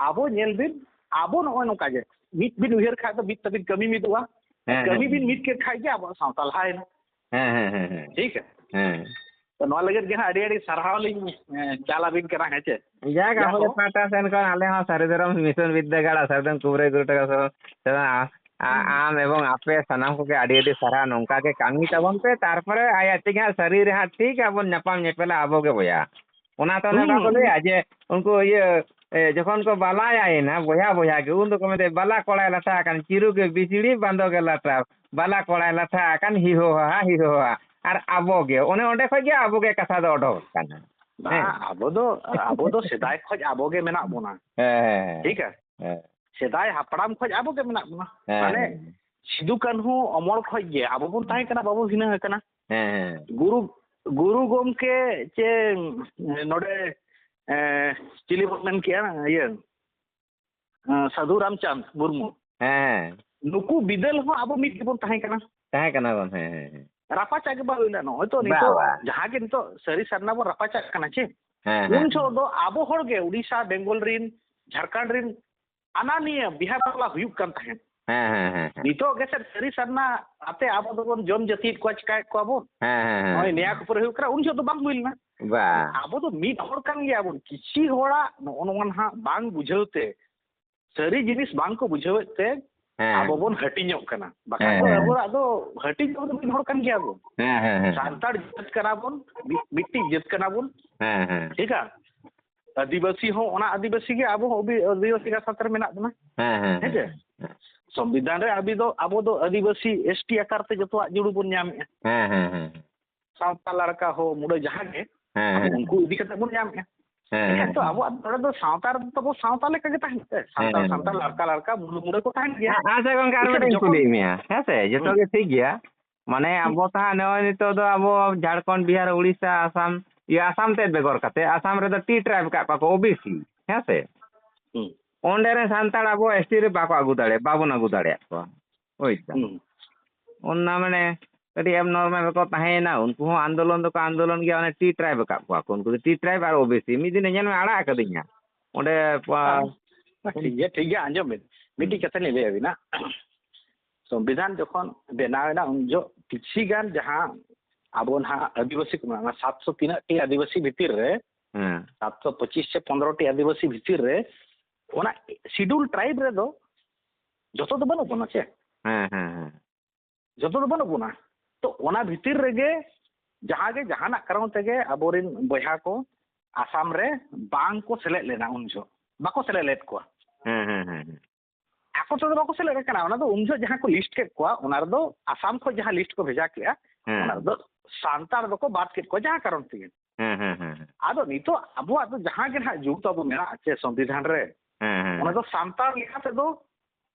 ᱟᱵᱚ ᱧᱮᱞ ᱵᱤᱱ, ᱟᱵᱚ ᱱᱚᱜᱼᱚᱭ ᱱᱚᱝᱠᱟ ᱜᱮ, ᱢᱤᱫ ᱵᱤᱱ ᱩᱭᱦᱟᱹᱨ ᱠᱷᱟᱡ ᱫᱚ ᱢᱤᱫ ᱛᱟᱹᱵᱤᱱ ᱠᱟᱹᱢᱤ ᱢᱤᱫᱚᱜᱼᱟ᱾ ᱦᱮᱸ, ᱠᱟᱹᱢᱤ ᱦᱮᱸ, ᱵᱤᱱ ᱦᱮᱸ᱾ ᱢᱤᱫ ᱠᱮᱫ ᱠᱷᱟᱡ ᱜᱮ ᱟᱵᱚᱣᱟᱜ ᱥᱟᱶᱛᱟ ᱞᱟᱦᱟᱭᱮᱱᱟ᱾ ᱦᱮᱸ, ᱦᱮᱸ, ᱦᱮᱸ, ᱦᱮᱸ᱾ ᱴᱷᱤᱠ? ᱦᱮᱸ᱾ ᱛᱚ ᱱᱚᱣᱟ ᱞᱟᱹᱜᱤᱫ ᱜᱮ ᱦᱟᱸᱜ ᱟᱹᱰᱤ ᱟᱹᱰᱤ ᱥᱟᱨᱦᱟᱣ ᱞᱤᱧ, ᱮ, ᱪᱟᱞ ᱟᱵᱤᱱ ᱠᱟᱱᱟ, ᱦᱮᱸ ᱪᱮ? ᱡᱟᱠ, ᱡᱟᱠ ᱟᱵᱚ ᱦᱳ᱾ ᱯᱟᱦᱴᱟ ᱥᱮᱱ ᱠᱷᱚᱱ ᱟᱞᱮ ᱦᱚᱸ ᱥᱟᱹᱨᱤ ᱫᱷᱚᱨᱚᱢ ᱢᱤᱥᱚᱱ ᱵᱤᱨᱫᱟᱹᱜᱟᱲ ᱟᱥᱟᱨᱫᱚᱢ ᱠᱩᱵᱨᱟᱹᱭ ᱜᱩᱨᱩ ᱛᱟᱠᱚ ᱥᱟᱶ, ᱥᱮ ᱵᱟᱝ, ᱟ-, ᱟ-, ᱦᱩᱸ᱾ ᱟᱢ ᱮᱵᱚᱝ ᱟᱯᱮ ᱥᱟᱱᱟᱢ ᱠᱚᱜᱮ ᱟᱹᱰᱤ ᱟᱹᱰᱤ ᱥᱟᱨᱦᱟᱣ᱾ ᱱᱚᱝᱠᱟ ᱜᱮ ᱠᱟᱹᱢᱤ ᱛᱟᱵᱚᱱ ᱯᱮ, ᱛᱟᱨᱯᱚᱨᱮ ᱟᱡ ᱟᱡ ᱛᱮᱜᱮ ᱦᱟᱸᱜ ᱥᱟᱹᱨᱤ ᱨᱮ ᱦᱟᱸᱜ ᱴᱷᱤᱠ ᱟᱵᱚᱱ ᱧᱟᱯᱟᱢ ᱧᱮᱯᱮᱞᱟ ᱟᱵᱚ ᱜᱮ ᱵᱚᱭᱦᱟ᱾ ᱚᱱᱟ ᱛᱚ ᱚᱱᱮ ᱦᱩᱸ, ᱵᱟᱠᱚ ᱦᱩᱸ᱾ ᱞᱟᱹᱭᱟ ᱡᱮ ᱩᱱᱠᱩ ᱤᱭᱟᱹ, ᱮ, ᱡᱚᱠᱷᱚᱱ ᱠᱚ ᱵᱟᱞᱟᱭᱟᱭᱮᱱᱟ ᱵᱚᱭᱦᱟ ᱵᱚᱭᱦᱟ ᱜᱮ, ᱩᱱ ᱫᱚᱠᱚ ᱢᱮᱱᱫᱟ, "ᱵᱟᱞᱟ ᱠᱚᱲᱟᱭ ᱞᱟᱴᱷᱟ ᱟᱠᱟᱱ, ᱪᱤᱨᱩ ᱜᱮ ᱵᱤᱡᱽᱲᱤ, ᱵᱟᱸᱫᱚ ᱜᱮ ᱞᱟᱴᱟ, ᱵᱟᱞᱟ ᱠᱚᱲᱟᱭ ᱞᱟᱴᱷᱟ ᱟᱠᱟᱱ, ᱦᱤᱦᱳ ᱦᱟᱦᱟ, ᱦᱤᱦᱳ ᱦᱟᱦᱟ, ᱟᱨ ᱟᱵᱚ ᱜᱮ", ᱚᱱᱮ ᱚᱸᱰᱮ ᱠᱷᱚᱡ ᱜᱮ ᱟᱵᱚ ᱜᱮ ᱠᱟᱛᱷᱟ ᱫᱚ ᱚᱰᱚᱠ ᱟᱠᱟᱱᱟ᱾ ᱵᱟᱝ, ᱦᱮᱸ᱾ ᱟᱵᱚ ᱫᱚ, ᱟᱵᱚ ᱫᱚ ᱥᱮᱫᱟᱭ ᱠᱷᱚᱡ ᱟᱵᱚ ᱜᱮ ᱢᱮᱱᱟᱜ ᱵᱚᱱᱟ᱾ ᱦᱮᱸ, ᱦᱮᱸ, ᱦᱮᱸ᱾ ᱴᱷᱤᱠᱟ? ᱦᱮᱸ᱾ ᱥᱮᱫᱟᱭ ᱦᱟᱯᱲᱟᱢ ᱠᱷᱚᱡ ᱟᱵᱚ ᱜᱮ ᱢᱮᱱᱟᱜ ᱵᱚᱱᱟ᱾ ᱦᱮᱸ, ᱢᱟᱱᱮ, ᱦᱮᱸ᱾ ᱥᱤᱫᱩ ᱠᱟᱹᱱᱦᱩ ᱚᱢᱚᱞ ᱠᱷᱚᱡ ᱜᱮ ᱟᱵᱚ ᱵᱚᱱ ᱛᱟᱦᱮᱸ ᱠᱟᱱᱟ, ᱵᱟᱵᱚ ᱵᱷᱤᱱᱟᱹ ᱟᱠᱟᱱᱟ᱾ ᱦᱮᱸ, ᱦᱮᱸ᱾ ᱜᱩᱨᱩ, ᱜᱩᱨᱩ ᱜᱚᱢᱠᱮ ᱪᱮ ᱱᱚᱰᱮ ᱮᱸ, ᱪᱤᱞᱤ ᱵᱚᱱ ᱢᱮᱱ ᱠᱮᱜᱼᱟ, ᱤᱭᱟᱹ, ᱮᱸ, ᱥᱟᱹᱫᱷᱩ ᱨᱟᱢᱪᱟᱸᱫᱽ ᱢᱩᱨᱢᱩ᱾ ᱦᱮᱸ᱾ ᱱᱩᱠᱩ ᱵᱤᱫᱟᱹᱞ ᱦᱚᱸ ᱟᱵᱚ ᱢᱤᱫ ᱜᱮᱵᱚᱱ ᱛᱟᱦᱮᱸ ᱠᱟᱱᱟ᱾ ᱛᱟᱦᱮᱸ ᱠᱟᱱᱟ ᱵᱚᱱ, ᱦᱮᱸ, ᱦᱮᱸ, ᱦᱮᱸ᱾ ᱨᱟᱯᱟᱪᱟᱜ ᱜᱮ ᱵᱟᱝ ᱦᱩᱭ ᱞᱮᱱᱟ᱾ ᱱᱚᱜᱼᱚᱭ ᱛᱚ ᱵᱟ, ᱱᱤᱛᱚᱜ ᱵᱟ᱾ ᱡᱟᱦᱟᱸ ᱜᱮ ᱱᱤᱛᱚᱜ ᱥᱟᱹᱨᱤ ᱥᱟᱨᱱᱟ ᱵᱚᱱ ᱨᱟᱯᱟᱪᱟᱜ ᱠᱟᱱᱟ ᱪᱮ? ᱦᱮᱸ, ᱦᱮᱸ, ᱩᱱ ᱡᱚᱦᱚᱜ ᱦᱮᱸ᱾ ᱫᱚ ᱟᱵᱚ ᱦᱚᱲ ᱜᱮ ᱩᱲᱤᱥᱥᱟ, ᱵᱮᱝᱜᱚᱞ ᱨᱤᱱ, ᱡᱷᱟᱲᱠᱷᱚᱸᱰ ᱨᱤᱱ, ᱦᱟᱱᱟ ᱱᱤᱭᱟᱹ ᱵᱤᱦᱟᱨ ᱵᱟᱝᱞᱟ ᱦᱩᱭᱩᱜ ᱠᱟᱱ ᱛᱟᱦᱮᱸᱫ᱾ ᱦᱮᱸ, ᱦᱮᱸ, ᱦᱮᱸ, ᱦᱮᱸ᱾ ᱱᱤᱛᱚᱜ ᱜᱮᱥᱮ ᱥᱟᱹᱨᱤ ᱥᱟᱨᱱᱟ ᱟᱛᱮ ᱟᱵᱚ ᱫᱚᱵᱚᱱ ᱡᱚᱢ ᱡᱟᱹᱛᱤᱭᱮᱫ ᱠᱚᱣᱟ, ᱪᱤᱠᱟᱭᱮᱫ ᱠᱚᱣᱟ ᱵᱚᱱ᱾ ᱦᱮᱸ, ᱦᱮᱸ, ᱦᱮᱸ, ᱱᱚᱜᱼᱚᱭ ᱦᱮᱸ᱾ ᱱᱮᱭᱟ ᱠᱷᱟᱹᱯᱟᱹᱨᱤ ᱦᱩᱭᱩᱜ ᱠᱟᱱᱟ, ᱩᱱ ᱡᱚᱦᱚᱜ ᱫᱚ ᱵᱟᱝ ᱦᱩᱭ ᱞᱮᱱᱟ᱾ ᱵᱟ᱾ ᱟᱵᱚ ᱫᱚ ᱢᱤᱫ ᱦᱚᱲ ᱠᱟᱱ ᱜᱮᱭᱟ ᱵᱚᱱ᱾ ᱠᱤᱪᱷᱤ ᱦᱚᱲᱟᱜ ᱱᱚᱜᱼᱚ ᱱᱚᱣᱟ ᱱᱟᱦᱟᱜ ᱵᱟᱝ ᱵᱩᱡᱷᱟᱹᱣ ᱛᱮ, ᱥᱟᱹᱨᱤ ᱡᱤᱱᱤᱥ ᱵᱟᱝ ᱠᱚ ᱵᱩᱡᱷᱟᱹᱣᱮᱫ ᱛᱮ ᱦᱮᱸ᱾ ᱟᱵᱚ ᱵᱚᱱ ᱦᱟᱹᱴᱤᱧᱚᱜ ᱠᱟᱱᱟ᱾ ᱵᱟᱠᱷᱟᱱ ᱦᱮᱸ, ᱫᱚ ᱦᱮᱸ᱾ ᱟᱵᱚᱣᱟᱜ ᱫᱚ ᱦᱟᱹᱴᱤᱧ ᱫᱚ ᱢᱤᱫ ᱦᱚᱲ ᱠᱟᱱ ᱜᱮᱭᱟ ᱵᱚᱱ᱾ ᱦᱮᱸ, ᱦᱮᱸ, ᱦᱮᱸ᱾ ᱥᱟᱱᱛᱟᱲ ᱡᱟᱹᱛ ᱠᱟᱱᱟ ᱵᱚᱱ, ᱢᱤᱫ, ᱢᱤᱫᱴᱤᱡ ᱡᱟᱹᱛ ᱠᱟᱱᱟ ᱵᱚᱱ᱾ ᱦᱮᱸ, ᱦᱮᱸ᱾ ᱴᱷᱤᱠᱟ? ᱟᱹᱫᱤᱵᱟᱹᱥᱤ ᱦᱚᱸ ᱚᱱᱟ ᱟᱹᱫᱤᱵᱟᱹᱥᱤ ᱜᱮ, ᱟᱵᱚ ᱦᱚᱸ ᱟᱹᱫᱤ-, ᱟᱹᱫᱤᱵᱟᱹᱥᱤ ᱜᱟᱛᱟᱠ ᱨᱮ ᱢᱮᱱᱟᱜ ᱵᱚᱱᱟ᱾ ᱦᱮᱸ, ᱦᱮᱸ, ᱦᱮᱸ ᱥᱮ? ᱦᱮᱸ᱾ ᱥᱚᱝᱵᱤᱫᱷᱟᱱ ᱨᱮ ᱟᱵᱚ ᱫᱚ, ᱟᱵᱚ ᱫᱚ ᱟᱹᱫᱤᱵᱟᱹᱥᱤ, ᱮᱥ ᱴᱤ ᱟᱠᱟᱨ ᱛᱮ ᱡᱚᱛᱚᱣᱟᱜ ᱡᱩᱲᱩ ᱵᱚᱱ ᱧᱟᱢᱮᱜᱼᱟ᱾ ᱦᱮᱸ, ᱦᱮᱸ, ᱦᱮᱸ᱾ ᱥᱟᱶᱛᱟ ᱞᱟᱲᱠᱟ ᱦᱳ, ᱢᱩᱰᱟᱹ ᱡᱟᱦᱟᱸ ᱜᱮ, ᱦᱮᱸ, ᱟᱵᱚ ᱦᱮᱸ᱾ ᱩᱱᱠᱩ ᱤᱫᱤ ᱠᱟᱛᱮ ᱵᱚᱱ ᱧᱟᱢᱮᱜᱼᱟ᱾ ᱦᱮᱸ, ᱮᱱᱠᱷᱟᱱ ᱦᱮᱸ, ᱫᱚ ᱦᱮᱸ᱾ ᱟᱵᱚᱣᱟᱜ ᱱᱚᱰᱮ ᱫᱚ ᱥᱟᱶᱛᱟ ᱨᱮᱫᱚ ᱛᱟᱵᱚ ᱥᱟᱶᱛᱟ ᱞᱮᱠᱟ ᱜᱮ ᱛᱟᱦᱮᱱᱟ ᱥᱮ? ᱥᱟᱱᱛᱟᱲ, ᱦᱮᱸ, ᱦᱮᱸ, ᱥᱟᱱᱛᱟᱲ, ᱦᱮᱸ᱾ ᱞᱟᱲᱠᱟ, ᱞᱟᱲᱠᱟ, ᱢᱩᱰᱟᱹ, ᱢᱩᱰᱟᱹ ᱠᱚ ᱛᱟᱦᱮᱱ ᱜᱮᱭᱟ᱾ ᱟᱪᱪᱷᱟ ᱜᱚᱝᱠᱮ, ᱟᱨ ᱮᱱᱠᱷᱟᱱ ᱢᱤᱫᱴᱮᱱ ᱡᱚᱠᱷᱚᱱ ᱠᱩᱞᱤᱭᱮᱫ ᱢᱮᱭᱟ, ᱦᱮᱸ ᱥᱮ? ᱡᱚᱛᱚ ᱦᱩᱸ᱾ ᱜᱮ ᱴᱷᱤᱠ ᱜᱮᱭᱟ᱾ ᱢᱟᱱᱮ ᱦᱩᱸ᱾ ᱟᱵᱚ ᱛᱟᱦᱮᱸ ᱱᱚᱜᱼᱚᱭ ᱱᱤᱛᱚᱜ ᱫᱚ ᱟᱵᱚ ᱡᱷᱟᱲᱠᱷᱚᱸᱰ, ᱵᱤᱦᱟᱨ, ᱩᱲᱤᱥᱥᱟ, ᱟᱥᱟᱢ, ᱤᱭᱟᱹ, ᱟᱥᱟᱢ ᱛᱮᱫ ᱵᱮᱜᱚᱨ ᱠᱟᱛᱮ, ᱟᱥᱟᱢ ᱨᱮᱫᱚ ᱴᱤ ᱴᱨᱟᱭᱤᱵᱽ ᱟᱠᱟᱫ ᱠᱚᱣᱟ ᱠᱚ, ᱳ ᱵᱤ ᱥᱤ, ᱦᱮᱸ ᱥᱮ? ᱦᱩᱸ᱾ ᱚᱸᱰᱮ ᱨᱮᱱ ᱥᱟᱱᱛᱟᱲ ᱟᱵᱚ ᱮᱥ ᱴᱤ ᱨᱮ ᱵᱟᱠᱚ ᱟᱹᱜᱩ ᱫᱟᱲᱮ-, ᱵᱟᱵᱚᱱ ᱟᱹᱜᱩ ᱫᱟᱲᱮᱭᱟᱜ ᱠᱚᱣᱟ᱾ ᱦᱳᱭ ᱥᱮ? ᱦᱩᱸ᱾ ᱚᱱᱟ ᱢᱟᱱᱮ ᱟᱹᱰᱤ abnormal ᱨᱮᱠᱚ ᱛᱟᱦᱮᱸᱭᱮᱱᱟ᱾ ᱩᱱᱠᱩ ᱦᱚᱸ ᱟᱱᱫᱳᱞᱚᱱ ᱫᱚᱠᱚ ᱟᱱᱫᱳᱞᱚᱱ ᱜᱮᱭᱟ, ᱚᱱᱮ ᱴᱤ ᱴᱨᱟᱭᱤᱵᱽ ᱟᱠᱟᱫ ᱠᱚᱣᱟ ᱠᱚ᱾ ᱩᱱᱠᱩ ᱫᱚ ᱴᱤ ᱴᱨᱟᱭᱤᱵᱽ ᱟᱨ ᱳ ᱵᱤ ᱥᱤ ᱢᱤᱫ ᱫᱤᱱ ᱧᱮᱞ ᱢᱮ, ᱟᱲᱟᱜ ᱟᱠᱟᱫᱤᱧᱟ ᱚᱸᱰᱮ, ᱯᱟ-, ᱦᱮᱸ᱾ ᱴᱷᱤᱠ ᱜᱮᱭᱟ, ᱴᱷᱤᱠ ᱜᱮᱭᱟ, ᱟᱸᱡᱚᱢ ᱵᱤᱱ᱾ ᱢᱤᱫᱴᱤᱡ ᱦᱩᱸ᱾ ᱠᱟᱛᱷᱟ ᱞᱤᱧ ᱞᱟᱹᱭ ᱟᱹᱵᱤᱱᱟ᱾ ᱥᱚᱝᱵᱤᱫᱷᱟᱱ ᱡᱚᱠᱷᱚᱱ ᱵᱮᱱᱟᱣ ᱮᱱᱟ, ᱩᱱ ᱡᱚᱦᱚᱜ ᱠᱤᱪᱷᱤ ᱜᱟᱱ ᱡᱟᱦᱟᱸ ᱟᱵᱚ ᱱᱟᱦᱟᱜ ᱟᱹᱫᱤᱵᱟᱹᱥᱤ ᱠᱚ ᱢᱮᱱᱟᱜᱼᱟ, ᱚᱱᱟ ᱥᱟᱛᱥᱚ ᱛᱤᱱᱟᱹᱜ ᱴᱤ ᱟᱹᱫᱤᱵᱟᱹᱥᱤ ᱵᱷᱤᱛᱤᱨ ᱨᱮ, ᱦᱮᱸ᱾ ᱥᱟᱛᱥᱚ ᱯᱚᱸᱪᱤᱥ ᱥᱮ ᱯᱚᱱᱨᱚ ᱴᱤ ᱟᱹᱫᱤᱵᱟᱹᱥᱤ ᱵᱷᱤᱛᱤᱨ ᱨᱮ, ᱚᱱᱟ ᱥᱤᱰᱩᱞ ᱴᱨᱟᱭᱤᱵᱽ ᱨᱮᱫᱚ ᱡᱚᱛᱚ ᱫᱚ ᱵᱟᱹᱱᱩᱜ ᱵᱚᱱᱟ ᱪᱮ? ᱦᱮᱸ, ᱦᱮᱸ, ᱦᱮᱸ᱾ ᱡᱚᱛᱚ ᱫᱚ ᱵᱟᱹᱱᱩᱜ ᱵᱚᱱᱟ᱾ ᱛᱚ, ᱚᱱᱟ ᱵᱷᱤᱛᱤᱨ ᱨᱮᱜᱮ ᱡᱟᱦᱟᱸ ᱜᱮ ᱡᱟᱦᱟᱱᱟᱜ ᱠᱟᱨᱚᱱ ᱛᱮᱜᱮ ᱟᱵᱚᱨᱮᱱ ᱵᱚᱭᱦᱟ ᱠᱚ ᱟᱥᱟᱢ ᱨᱮ ᱵᱟᱝ ᱠᱚ ᱥᱮᱞᱮᱫ ᱞᱮᱱᱟ, ᱩᱱ ᱡᱚᱦᱚᱜ ᱵᱟᱠᱚ ᱥᱮᱞᱮᱫ ᱞᱮᱫ ᱠᱚᱣᱟ᱾ ᱦᱮᱸ, ᱦᱮᱸ, ᱦᱮᱸ, ᱦᱮᱸ᱾ ᱟᱠᱚ ᱛᱮᱫᱚ ᱵᱟᱠᱚ ᱥᱮᱞᱮᱫ ᱟᱠᱟᱱᱟ᱾ ᱚᱱᱟ ᱫᱚ ᱩᱱ ᱡᱚᱦᱚᱜ ᱡᱟᱦᱟᱸ ᱠᱚ ᱞᱤᱥᱴ ᱠᱮᱫ ᱠᱚᱣᱟ, ᱚᱱᱟ ᱨᱮᱫᱚ ᱟᱥᱟᱢ ᱠᱷᱚᱱ ᱡᱟᱦᱟᱸ ᱞᱤᱥᱴ ᱠᱚ ᱵᱷᱮᱡᱟ ᱠᱮᱜᱼᱟ, ᱦᱮᱸ᱾ ᱚᱱᱟ ᱨᱮᱫᱚ ᱥᱟᱱᱛᱟᱲ ᱫᱚᱠᱚ ᱵᱟᱫ ᱠᱮᱫ ᱠᱚᱣᱟ ᱡᱟᱦᱟᱸ ᱠᱟᱨᱚᱱ ᱛᱮᱜᱮ᱾ ᱦᱮᱸ, ᱦᱮᱸ, ᱦᱮᱸ, ᱦᱮᱸ᱾ ᱟᱫᱚ ᱱᱤᱛᱚᱜ ᱟᱵᱚᱣᱟᱜ ᱫᱚ ᱡᱟᱦᱟᱸ ᱜᱮ ᱱᱟᱦᱟᱜ ᱡᱩᱜᱽ ᱛᱟᱵᱚ ᱢᱮᱱᱟᱜᱼᱟ ᱪᱮ ᱥᱚᱝᱵᱤᱫᱷᱟᱱ ᱨᱮ, ᱦᱮᱸ, ᱦᱮᱸ, ᱚᱱᱟ ᱦᱮᱸ᱾ ᱫᱚ ᱥᱟᱱᱛᱟᱲ ᱞᱮᱠᱟ ᱛᱮᱫᱚ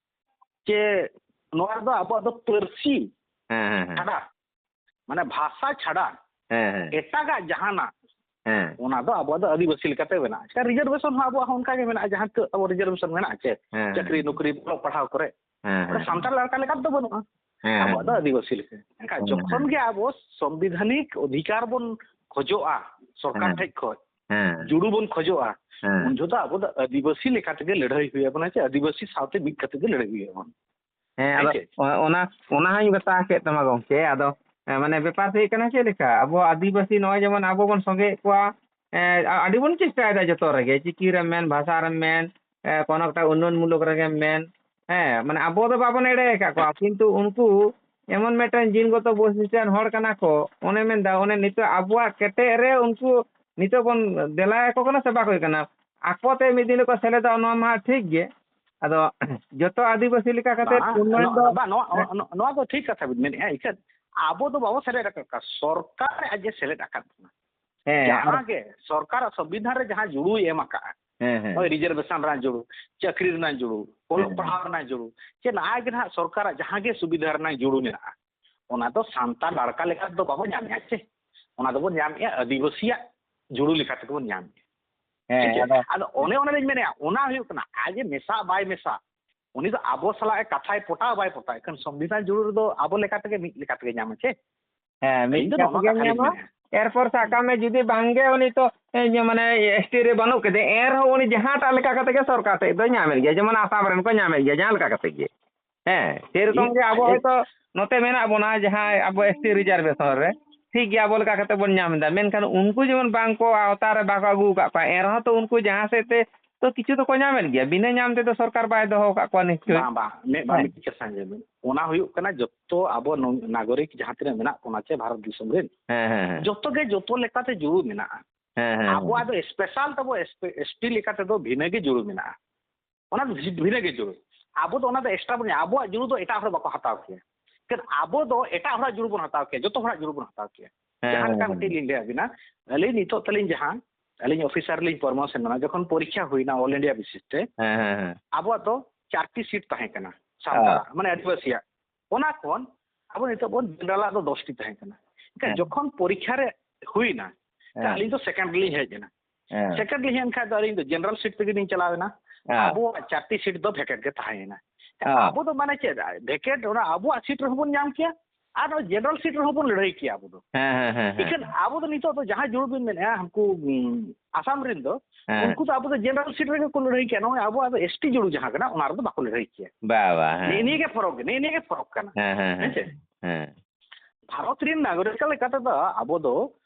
ᱪᱮ ᱱᱚᱣᱟ ᱨᱮᱫᱚ ᱟᱵᱚᱣᱟᱜ ᱫᱚ ᱯᱟᱹᱨᱥᱤ ᱦᱮᱸ, ᱦᱮᱸ, ᱦᱮᱸ᱾ ᱪᱷᱟᱰᱟ, ᱢᱟᱱᱮ ᱵᱷᱟᱥᱟ ᱪᱷᱟᱰᱟ ᱦᱮᱸ, ᱦᱮᱸ᱾ ᱮᱴᱟᱜᱟᱜ ᱡᱟᱦᱟᱱᱟᱜ ᱦᱮᱸ᱾ ᱚᱱᱟ ᱫᱚ ᱟᱵᱚᱣᱟᱜ ᱫᱚ ᱟᱹᱫᱤᱵᱟᱹᱥᱤ ᱞᱮᱠᱟᱛᱮ ᱢᱮᱱᱟᱜᱼᱟ᱾ ᱪᱮᱠᱟ ᱨᱤᱡᱟᱨᱵᱷᱮᱥᱚᱱ ᱦᱚᱸ ᱟᱵᱚᱣᱟᱜ ᱦᱚᱸ ᱚᱱᱠᱟ ᱜᱮ ᱢᱮᱱᱟᱜᱼᱟ, ᱡᱟᱦᱟᱸ ᱱᱤᱛᱚᱜ ᱟᱵᱚ ᱨᱤᱡᱟᱨᱵᱷᱮᱥᱚᱱ ᱢᱮᱱᱟᱜᱼᱟ ᱪᱮ, ᱦᱮᱸ, ᱪᱟᱹᱠᱨᱤ ᱦᱮᱸ᱾ ᱱᱚᱠᱨᱤ ᱚᱞᱚᱜ ᱯᱟᱲᱦᱟᱣ ᱠᱚᱨᱮ᱾ ᱦᱮᱸ, ᱦᱮᱸ᱾ ᱥᱟᱱᱛᱟᱲ ᱞᱮᱠᱟ ᱞᱮᱠᱟ ᱫᱚ ᱵᱟᱹᱱᱩᱜᱼᱟ᱾ ᱦᱮᱸ, ᱟᱵᱚᱣᱟᱜ ᱫᱚ ᱦᱮᱸ᱾ ᱟᱹᱫᱤᱵᱟᱹᱥᱤ ᱞᱮᱠᱟ᱾ ᱮᱱᱠᱷᱟᱱ ᱦᱮᱸ, ᱡᱚᱠᱷᱚᱱ ᱦᱮᱸ᱾ ᱜᱮ ᱟᱵᱚ ᱥᱚᱝᱵᱤᱫᱷᱟᱱᱤᱠ ᱚᱫᱷᱤᱠᱟᱨ ᱵᱚᱱ ᱠᱷᱚᱡᱚᱜᱼᱟ ᱥᱚᱨᱠᱟᱨ ᱦᱮᱸ᱾ ᱴᱷᱮᱡ ᱠᱷᱚᱡ, ᱦᱮᱸ᱾ ᱡᱩᱲᱩ ᱵᱚᱱ ᱠᱷᱚᱡᱚᱜᱼᱟ, ᱦᱮᱸ᱾ ᱩᱱ ᱡᱚᱦᱚᱜ ᱫᱚ ᱟᱵᱚ ᱫᱚ ᱟᱹᱫᱤᱵᱟᱹᱥᱤ ᱞᱮᱠᱟ ᱛᱮᱜᱮ ᱞᱟᱹᱲᱦᱟᱹᱭ ᱦᱩᱭ ᱟᱵᱚᱱᱟ ᱪᱮ ᱟᱹᱫᱤᱵᱟᱹᱥᱤ ᱥᱟᱶᱛᱮ ᱢᱤᱫ ᱠᱟᱛᱮ ᱜᱮ ᱞᱟᱹᱲᱦᱟᱹᱭ ᱦᱩᱭ ᱟᱵᱚᱱᱟ᱾ ᱦᱮᱸ, ᱦᱮᱸ ᱟᱫᱚ ᱪᱮ? ᱚ-, ᱚᱱᱟ, ᱚᱱᱟ ᱦᱚᱸᱧ ᱵᱟᱛᱟᱣ ᱠᱮᱫ ᱛᱟᱢᱟ ᱜᱚᱢᱠᱮ᱾ ᱟᱫᱚ, ᱮ, ᱢᱟᱱᱮ ᱵᱮᱯᱟᱨ ᱫᱚ ᱦᱩᱭᱩᱜ ᱠᱟᱱᱟ ᱪᱮᱫ ᱞᱮᱠᱟ, ᱟᱵᱚ ᱟᱹᱫᱤᱵᱟᱹᱥᱤ ᱱᱚᱜᱼᱚᱭ ᱡᱮᱢᱚᱱ ᱟᱵᱚ ᱵᱚᱱ ᱥᱚᱸᱜᱮᱭᱮᱫ ᱠᱚᱣᱟ, ᱮ, ᱟ-, ᱟᱹᱰᱤ ᱵᱚᱱ ᱪᱮᱥᱴᱟᱭᱮᱫᱟ ᱡᱚᱛᱚ ᱨᱮᱜᱮ, ᱪᱤᱠᱤ ᱨᱮᱢ ᱢᱮᱱ, ᱵᱷᱟᱥᱟ ᱨᱮᱢ ᱢᱮᱱ, ᱮ, ᱠᱳᱱᱳ ᱮᱠᱴᱟ ᱩᱱᱱᱚᱭᱚᱱ ᱢᱩᱞᱚᱠ ᱨᱮᱜᱮᱢ ᱢᱮᱱ, ᱦᱮᱸ, ᱢᱟᱱᱮ ᱟᱵᱚ ᱫᱚ ᱵᱟᱵᱚᱱ ᱮᱲᱮ ᱟᱠᱟᱫ ᱠᱚᱣᱟ, ᱠᱤᱱᱛᱩ ᱩᱱᱠᱩ ᱮᱢᱚᱱ ᱢᱤᱫᱴᱮᱱ ᱡᱤᱱᱜᱚᱛᱚ ᱵᱳᱭᱥᱤᱥᱴᱟᱱ ᱦᱚᱲ ᱠᱟᱱᱟ ᱠᱚ, ᱚᱱᱮ ᱢᱮᱱᱫᱟ, ᱚᱱᱮ ᱱᱤᱛᱚᱜ ᱟᱵᱚᱣᱟᱜ ᱠᱮᱴᱮᱡ ᱨᱮ ᱩᱱᱠᱩ ᱱᱤᱛᱚᱜ ᱵᱚᱱ ᱫᱮᱞᱟ ᱟᱠᱚ ᱠᱟᱱᱟ ᱥᱮ ᱵᱟᱠᱚ ᱦᱩᱭᱩᱜ ᱠᱟᱱᱟ? ᱟᱠᱚ ᱛᱮ ᱢᱤᱫ ᱫᱤᱱ ᱨᱮᱠᱚ ᱥᱮᱞᱮᱫᱚᱜᱼᱟ, ᱱᱚᱣᱟ ᱢᱟ ᱴᱷᱤᱠ ᱜᱮ᱾ ᱟᱫᱚ ᱡᱚᱛᱚ ᱟᱹᱫᱤᱵᱟᱹᱥᱤ ᱞᱮᱠᱟ ᱠᱟᱛᱮ ᱵᱟᱝ, ᱩᱱᱱᱚᱭᱚᱱ ᱫᱚ ᱱᱚᱣᱟ, ᱵᱟᱝ, ᱱᱚᱣᱟ, ᱦᱮᱸ᱾ ᱱᱚᱣᱟ, ᱱᱚᱣᱟ ᱫᱚ ᱴᱷᱤᱠ ᱠᱟᱛᱷᱟ ᱵᱤᱱ ᱢᱮᱱᱮᱫᱼᱟ᱾ ᱤᱠᱷᱟᱹᱱ ᱟᱵᱚ ᱫᱚ ᱵᱟᱵᱚ ᱥᱮᱞᱮᱫ ᱟᱠᱟᱫ ᱠᱚᱣᱟ, ᱥᱚᱨᱠᱟᱨ ᱟᱡ ᱮ ᱥᱮᱞᱮᱫ ᱟᱠᱟᱫ ᱵᱚᱱᱟ᱾ ᱦᱮᱸ, ᱡᱟᱦᱟᱸ ᱟᱫᱚ ᱜᱮ ᱥᱚᱨᱠᱟᱨᱟᱜ ᱥᱚᱝᱵᱤᱫᱷᱟᱱ ᱨᱮ ᱡᱟᱦᱟᱸ ᱡᱩᱲᱩᱭ ᱮᱢ ᱟᱠᱟᱫᱼᱟ, ᱦᱮᱸ, ᱦᱮᱸ᱾ ᱱᱚᱜᱼᱚᱭ ᱨᱤᱡᱟᱨᱵᱷᱮᱥᱚᱱ ᱨᱮᱱᱟᱜ ᱡᱩᱲᱩ, ᱪᱟᱹᱠᱨᱤ ᱨᱮᱱᱟᱜ ᱡᱩᱲᱩ, ᱚᱞᱚᱜ ᱦᱮᱸ᱾ ᱯᱟᱲᱦᱟᱣ ᱨᱮᱱᱟᱜ ᱡᱩᱲᱩ, ᱪᱮ ᱱᱚᱜᱼᱚᱭ ᱜᱮ ᱱᱟᱦᱟᱜ ᱥᱚᱨᱠᱟᱨᱟᱜ ᱡᱟᱦᱟᱸ ᱜᱮ ᱥᱩᱵᱤᱫᱷᱟ ᱨᱮᱱᱟᱜ ᱡᱩᱲᱩ ᱢᱮᱱᱟᱜᱼᱟ, ᱚᱱᱟ ᱫᱚ ᱥᱟᱱᱛᱟᱲ ᱞᱟᱲᱠᱟ ᱞᱮᱠᱟ ᱫᱚ ᱵᱟᱵᱚ ᱧᱟᱢᱮᱫᱼᱟ ᱪᱮ, ᱚᱱᱟ ᱫᱚᱵᱚᱱ ᱧᱟᱢᱮᱫᱼᱟ ᱟᱹᱫᱤᱵᱟᱹᱥᱤᱭᱟᱜ ᱡᱩᱲᱩ ᱞᱮᱠᱟ ᱛᱮᱜᱮ ᱵᱚᱱ ᱧᱟᱢᱮᱫᱼᱟ᱾ ᱦᱮᱸ, ᱴᱷᱤᱠ ᱜᱮᱭᱟ? ᱟᱫᱚ ᱟᱫᱚ ᱚᱱᱮ ᱚᱱᱟ ᱞᱤᱧ ᱢᱮᱱᱮᱫᱼᱟ, ᱚᱱᱟ ᱦᱩᱭᱩᱜ ᱠᱟᱱᱟ ᱟᱡ ᱮ ᱢᱮᱥᱟ ᱵᱟᱭ ᱢᱮᱥᱟ, ᱩᱱᱤ ᱫᱚ ᱟᱵᱚ ᱥᱟᱞᱟᱜ ᱮ ᱠᱟᱛᱷᱟᱭ ᱯᱚᱴᱟᱣ ᱵᱟᱭ ᱯᱚᱴᱟᱣ, ᱮᱱᱠᱷᱟᱱ ᱥᱚᱝᱵᱤᱫᱷᱟᱱ ᱡᱩᱲᱩ ᱨᱮᱫᱚ ᱟᱵᱚ ᱞᱮᱠᱟ ᱛᱮᱜᱮ ᱢᱤᱫ ᱞᱮᱠᱟ ᱛᱮᱜᱮ ᱧᱟᱢᱟ ᱪᱮ? ᱦᱮᱸ, ᱢᱤᱫ ᱤᱧ ᱫᱚ ᱞᱮᱠᱟ ᱱᱚᱜᱼᱚ ᱱᱚᱣᱟ ᱛᱮᱜᱮ ᱠᱟᱛᱷᱟ ᱞᱤᱧ ᱧᱟᱢᱟ᱾ ᱢᱮᱱᱮᱫᱼᱟ᱾ ᱮᱨᱯᱚᱨ ᱥᱟᱵ ᱠᱟᱜ ᱢᱮ, ᱡᱩᱫᱤ ᱵᱟᱝᱜᱮ ᱩᱱᱤ ᱛᱚ, ᱮ, ᱤᱭᱟᱹ, ᱢᱟᱱᱮ, ᱮᱥ ᱴᱤ ᱨᱮ ᱵᱟᱹᱱᱩᱜ ᱠᱮᱫᱮ, ᱮᱱ ᱨᱮᱦᱚᱸ ᱩᱱᱤ ᱡᱟᱦᱟᱸᱴᱟᱜ ᱞᱮᱠᱟ ᱠᱟᱛᱮ ᱜᱮ ᱥᱚᱨᱠᱟᱨ ᱴᱷᱮᱡ ᱫᱚᱭ ᱧᱟᱢᱮᱫ ᱜᱮᱭᱟ, ᱡᱮᱢᱚᱱ ᱟᱥᱟᱢ ᱨᱮᱱ ᱠᱚ ᱧᱟᱢᱮᱫ ᱜᱮᱭᱟ ᱡᱟᱦᱟᱸ ᱞᱮᱠᱟ ᱠᱟᱛᱮ ᱜᱮ᱾ ᱦᱮᱸ, ᱥᱮᱨᱚᱠᱚᱢ ᱤᱧ, ᱜᱮ ᱟᱵᱚ ᱟᱡ ᱮ ᱦᱚᱭᱛᱚ ᱱᱚᱛᱮ ᱢᱮᱱᱟᱜ ᱵᱚᱱᱟ ᱡᱟᱦᱟᱸᱭ ᱟᱵᱚ ᱮᱥ ᱴᱤ ᱨᱤᱡᱟᱨᱵᱷᱮᱥᱚᱱ ᱨᱮ, ᱴᱷᱤᱠ ᱜᱮᱭᱟ, ᱟᱵᱚ ᱞᱮᱠᱟ ᱠᱟᱛᱮ ᱵᱚᱱ ᱧᱟᱢ ᱮᱫᱟ, ᱢᱮᱱᱠᱷᱟᱱ ᱩᱱᱠᱩ ᱡᱮᱢᱚᱱ ᱵᱟᱝ ᱠᱚ ᱟᱣᱛᱟ ᱨᱮ ᱵᱟᱠᱚ ᱟᱹᱜᱩ ᱟᱠᱟᱫ ᱠᱚᱣᱟ, ᱮᱱ ᱨᱮᱦᱚᱸ ᱛᱚ ᱩᱱᱠᱩ ᱡᱟᱦᱟᱸ ᱥᱮᱫ ᱛᱮ ᱛᱚ ᱠᱤᱪᱷᱩ ᱫᱚᱠᱚ ᱧᱟᱢᱮᱫ ᱜᱮᱭᱟ, ᱵᱤᱱᱟᱹ ᱧᱟᱢ ᱛᱮᱫᱚ ᱥᱚᱨᱠᱟᱨ ᱵᱟᱭ ᱫᱚᱦᱚ ᱟᱠᱟᱫ ᱠᱚᱣᱟ ᱱᱤᱥᱪᱳᱭ᱾ ᱵᱟᱝ, ᱵᱟᱝ, ᱢᱤᱫ, ᱵᱟᱝ, ᱦᱮᱸ᱾ ᱢᱤᱫᱴᱤᱡ ᱠᱟᱛᱷᱟ ᱟᱸᱡᱚᱢ ᱵᱤᱱ᱾ ᱚᱱᱟ ᱦᱩᱭᱩᱜ ᱠᱟᱱᱟ ᱡᱚᱛᱚ ᱟᱵᱚ ᱱᱚ-, ᱱᱟᱜᱚᱨᱤᱠ ᱡᱟᱦᱟᱸ ᱛᱤᱱᱟᱹᱜ ᱢᱮᱱᱟᱜ ᱵᱚᱱᱟ ᱪᱮ ᱵᱷᱟᱨᱚᱛ ᱫᱤᱥᱚᱢ ᱨᱮᱱ, ᱦᱮᱸ, ᱦᱮᱸ, ᱦᱮᱸ᱾ ᱡᱚᱛᱚ ᱜᱮ ᱡᱚᱛᱚ ᱞᱮᱠᱟᱛᱮ ᱡᱩᱲᱩ ᱢᱮᱱᱟᱜᱼᱟ᱾ ᱦᱮᱸ, ᱦᱮᱸ, ᱦᱮᱸ᱾ ᱟᱵᱚᱣᱟᱜ ᱫᱚ special ᱛᱟᱵᱚ, ᱮᱥ-, ᱮᱥ ᱴᱤ ᱞᱮᱠᱟ ᱛᱮᱫᱚ ᱵᱷᱤᱱᱟᱹ ᱜᱮ ᱡᱩᱲᱩ ᱢᱮᱱᱟᱜᱼᱟ᱾ ᱚᱱᱟ ᱫᱚ ᱵᱷᱤ-, ᱵᱷᱤᱱᱟᱹ ᱜᱮ ᱡᱩᱲᱩ᱾ ᱟᱵᱚ ᱫᱚ ᱚᱱᱟ ᱫᱚ extra ᱵᱚᱱ ᱧᱟᱢᱟ᱾ ᱟᱵᱚᱣᱟᱜ ᱡᱩᱲᱩ ᱫᱚ ᱮᱴᱟᱜ ᱦᱚᱲ ᱵᱟᱠᱚ ᱦᱟᱛᱟᱣ ᱠᱮᱭᱟ᱾ ᱮᱱᱠᱷᱟᱱ ᱟᱵᱚ ᱫᱚ ᱮᱴᱟᱜ ᱦᱚᱲᱟᱜ ᱡᱩᱲᱩ ᱵᱚᱱ ᱦᱟᱛᱟᱣ ᱠᱮᱭᱟ, ᱡᱚᱛᱚ ᱦᱚᱲᱟᱜ ᱡᱩᱲᱩ ᱵᱚᱱ ᱦᱟᱛᱟᱣ ᱠᱮᱭᱟ᱾ ᱦᱮᱸ, ᱡᱟᱦᱟᱸ ᱦᱮᱸ, ᱞᱮᱠᱟ ᱦᱮᱸ, ᱢᱤᱫᱴᱤᱡ ᱦᱮᱸ᱾ ᱞᱤᱧ ᱞᱟᱹᱭ ᱟᱵᱤᱱᱟ, ᱟᱹᱞᱤᱧ ᱱᱤᱛᱚᱜ ᱛᱟᱹᱞᱤᱧ ᱡᱟᱦᱟᱸ, ᱟᱹᱞᱤᱧ ᱚᱯᱷᱤᱥᱟᱨ ᱞᱤᱧ promotion ᱮᱱᱟ, ᱡᱚᱠᱷᱚᱱ ᱯᱚᱨᱤᱠᱠᱷᱟ ᱦᱩᱭᱱᱟ all India basis ᱛᱮ, ᱦᱮᱸ, ᱦᱮᱸ, ᱦᱮᱸ᱾ ᱟᱵᱚᱣᱟᱜ ᱫᱚ ᱪᱟᱨᱴᱤ seat ᱛᱟᱦᱮᱸ ᱠᱟᱱᱟ ᱥᱟᱱᱛᱟᱲᱟᱜ, ᱦᱮᱸ᱾ ᱢᱟᱱᱮ ᱟᱹᱫᱤᱵᱟᱹᱥᱤᱭᱟᱜ᱾ ᱚᱱᱟ ᱠᱷᱚᱱ ᱟᱵᱚ ᱱᱤᱛᱚᱜ ᱵᱚᱱ generalᱟᱜ ᱫᱚ ᱫᱚᱥᱴᱤ ᱛᱟᱦᱮᱸ ᱠᱟᱱᱟ᱾ ᱮᱱᱠᱷᱟᱱ ᱦᱮᱸ᱾ ᱡᱚᱠᱷᱚᱱ ᱯᱚᱨᱤᱠᱠᱷᱟ ᱨᱮ ᱦᱩᱭᱱᱟ, ᱦᱮᱸ᱾ ᱟᱹᱞᱤᱧ ᱫᱚ second ᱨᱮᱞᱤᱧ ᱦᱮᱡ ᱮᱱᱟ᱾ ᱦᱮᱸ᱾ Second ᱞᱤᱧ ᱦᱮᱡ ᱮᱱ ᱠᱷᱟᱱ ᱫᱚ ᱟᱹᱞᱤᱧ ᱫᱚ general seat ᱛᱮᱜᱮ ᱞᱤᱧ ᱪᱟᱞᱟᱣ ᱮᱱᱟ᱾ ᱦᱮᱸ᱾ ᱟᱵᱚᱣᱟᱜ ᱪᱟᱨᱴᱤ seat ᱫᱚ vacant ᱜᱮ ᱛᱟᱦᱮᱸᱭᱮᱱᱟ᱾ ᱦᱮᱸ᱾ ᱟᱵᱚ ᱫᱚ ᱢᱟᱱᱮ ᱪᱮᱫ, vacant, ᱚᱱᱟ ᱟᱵᱚᱣᱟᱜ seat ᱨᱮᱦᱚᱸ ᱵᱚᱱ ᱧᱟᱢ ᱠᱮᱭᱟ, ᱟᱨ ᱱᱚᱜᱼᱚᱭ general seat ᱨᱮᱦᱚᱸ ᱵᱚᱱ ᱞᱟᱹᱲᱦᱟᱹᱭ ᱠᱮᱭᱟ ᱟᱵᱚ ᱫᱚ᱾ ᱦᱮᱸ, ᱦᱮᱸ, ᱦᱮᱸ, ᱦᱮᱸ᱾ ᱮᱱᱠᱷᱟᱱ ᱟᱵᱚ ᱫᱚ ᱱᱤᱛᱚᱜ ᱫᱚ ᱡᱟᱦᱟᱸ ᱡᱩᱲᱩ ᱵᱤᱱ ᱢᱮᱱᱮᱫᱼᱟ, ᱦᱟᱱᱠᱩ, ᱩᱸ, ᱟᱥᱟᱢ ᱨᱮᱱ ᱫᱚ, ᱦᱮᱸ᱾ ᱩᱱᱠᱩ ᱫᱚ ᱟᱵᱚ ᱫᱚ general seat ᱨᱮᱜᱮ ᱠᱚ ᱞᱟᱹᱲᱦᱟᱹᱭ ᱠᱮᱭᱟ᱾ ᱱᱚᱜᱼᱚᱭ ᱟᱵᱚᱣᱟᱜ ᱫᱚ ST ᱡᱩᱲᱩ ᱡᱟᱦᱟᱸ ᱠᱟᱱᱟ, ᱚᱱᱟ ᱨᱮᱫᱚ ᱵᱟᱠᱚ ᱞᱟᱹᱲᱦᱟᱹᱭ ᱠᱮᱭᱟ᱾ ᱵᱟ, ᱵᱟ, ᱦᱮᱸ᱾ ᱱᱮᱜᱼᱮ ᱱᱤᱭᱟᱹ ᱜᱮ ᱯᱷᱚᱨᱚᱠ ᱜᱮ, ᱱᱮᱜᱼᱮ ᱱᱤᱭᱟᱹ ᱜᱮ ᱯᱷᱚᱨᱚᱠ ᱠᱟᱱᱟ᱾ ᱦᱮᱸ, ᱦᱮᱸ, ᱦᱮᱸ᱾ ᱦᱮᱸ ᱥᱮ? ᱦᱮᱸ᱾ ᱵᱷᱟᱨᱚᱛ ᱨᱮᱱ ᱱᱟᱜᱚᱨᱤᱠ ᱞᱮᱠᱟ ᱛᱮᱫᱚ ᱟᱵᱚ ᱫᱚ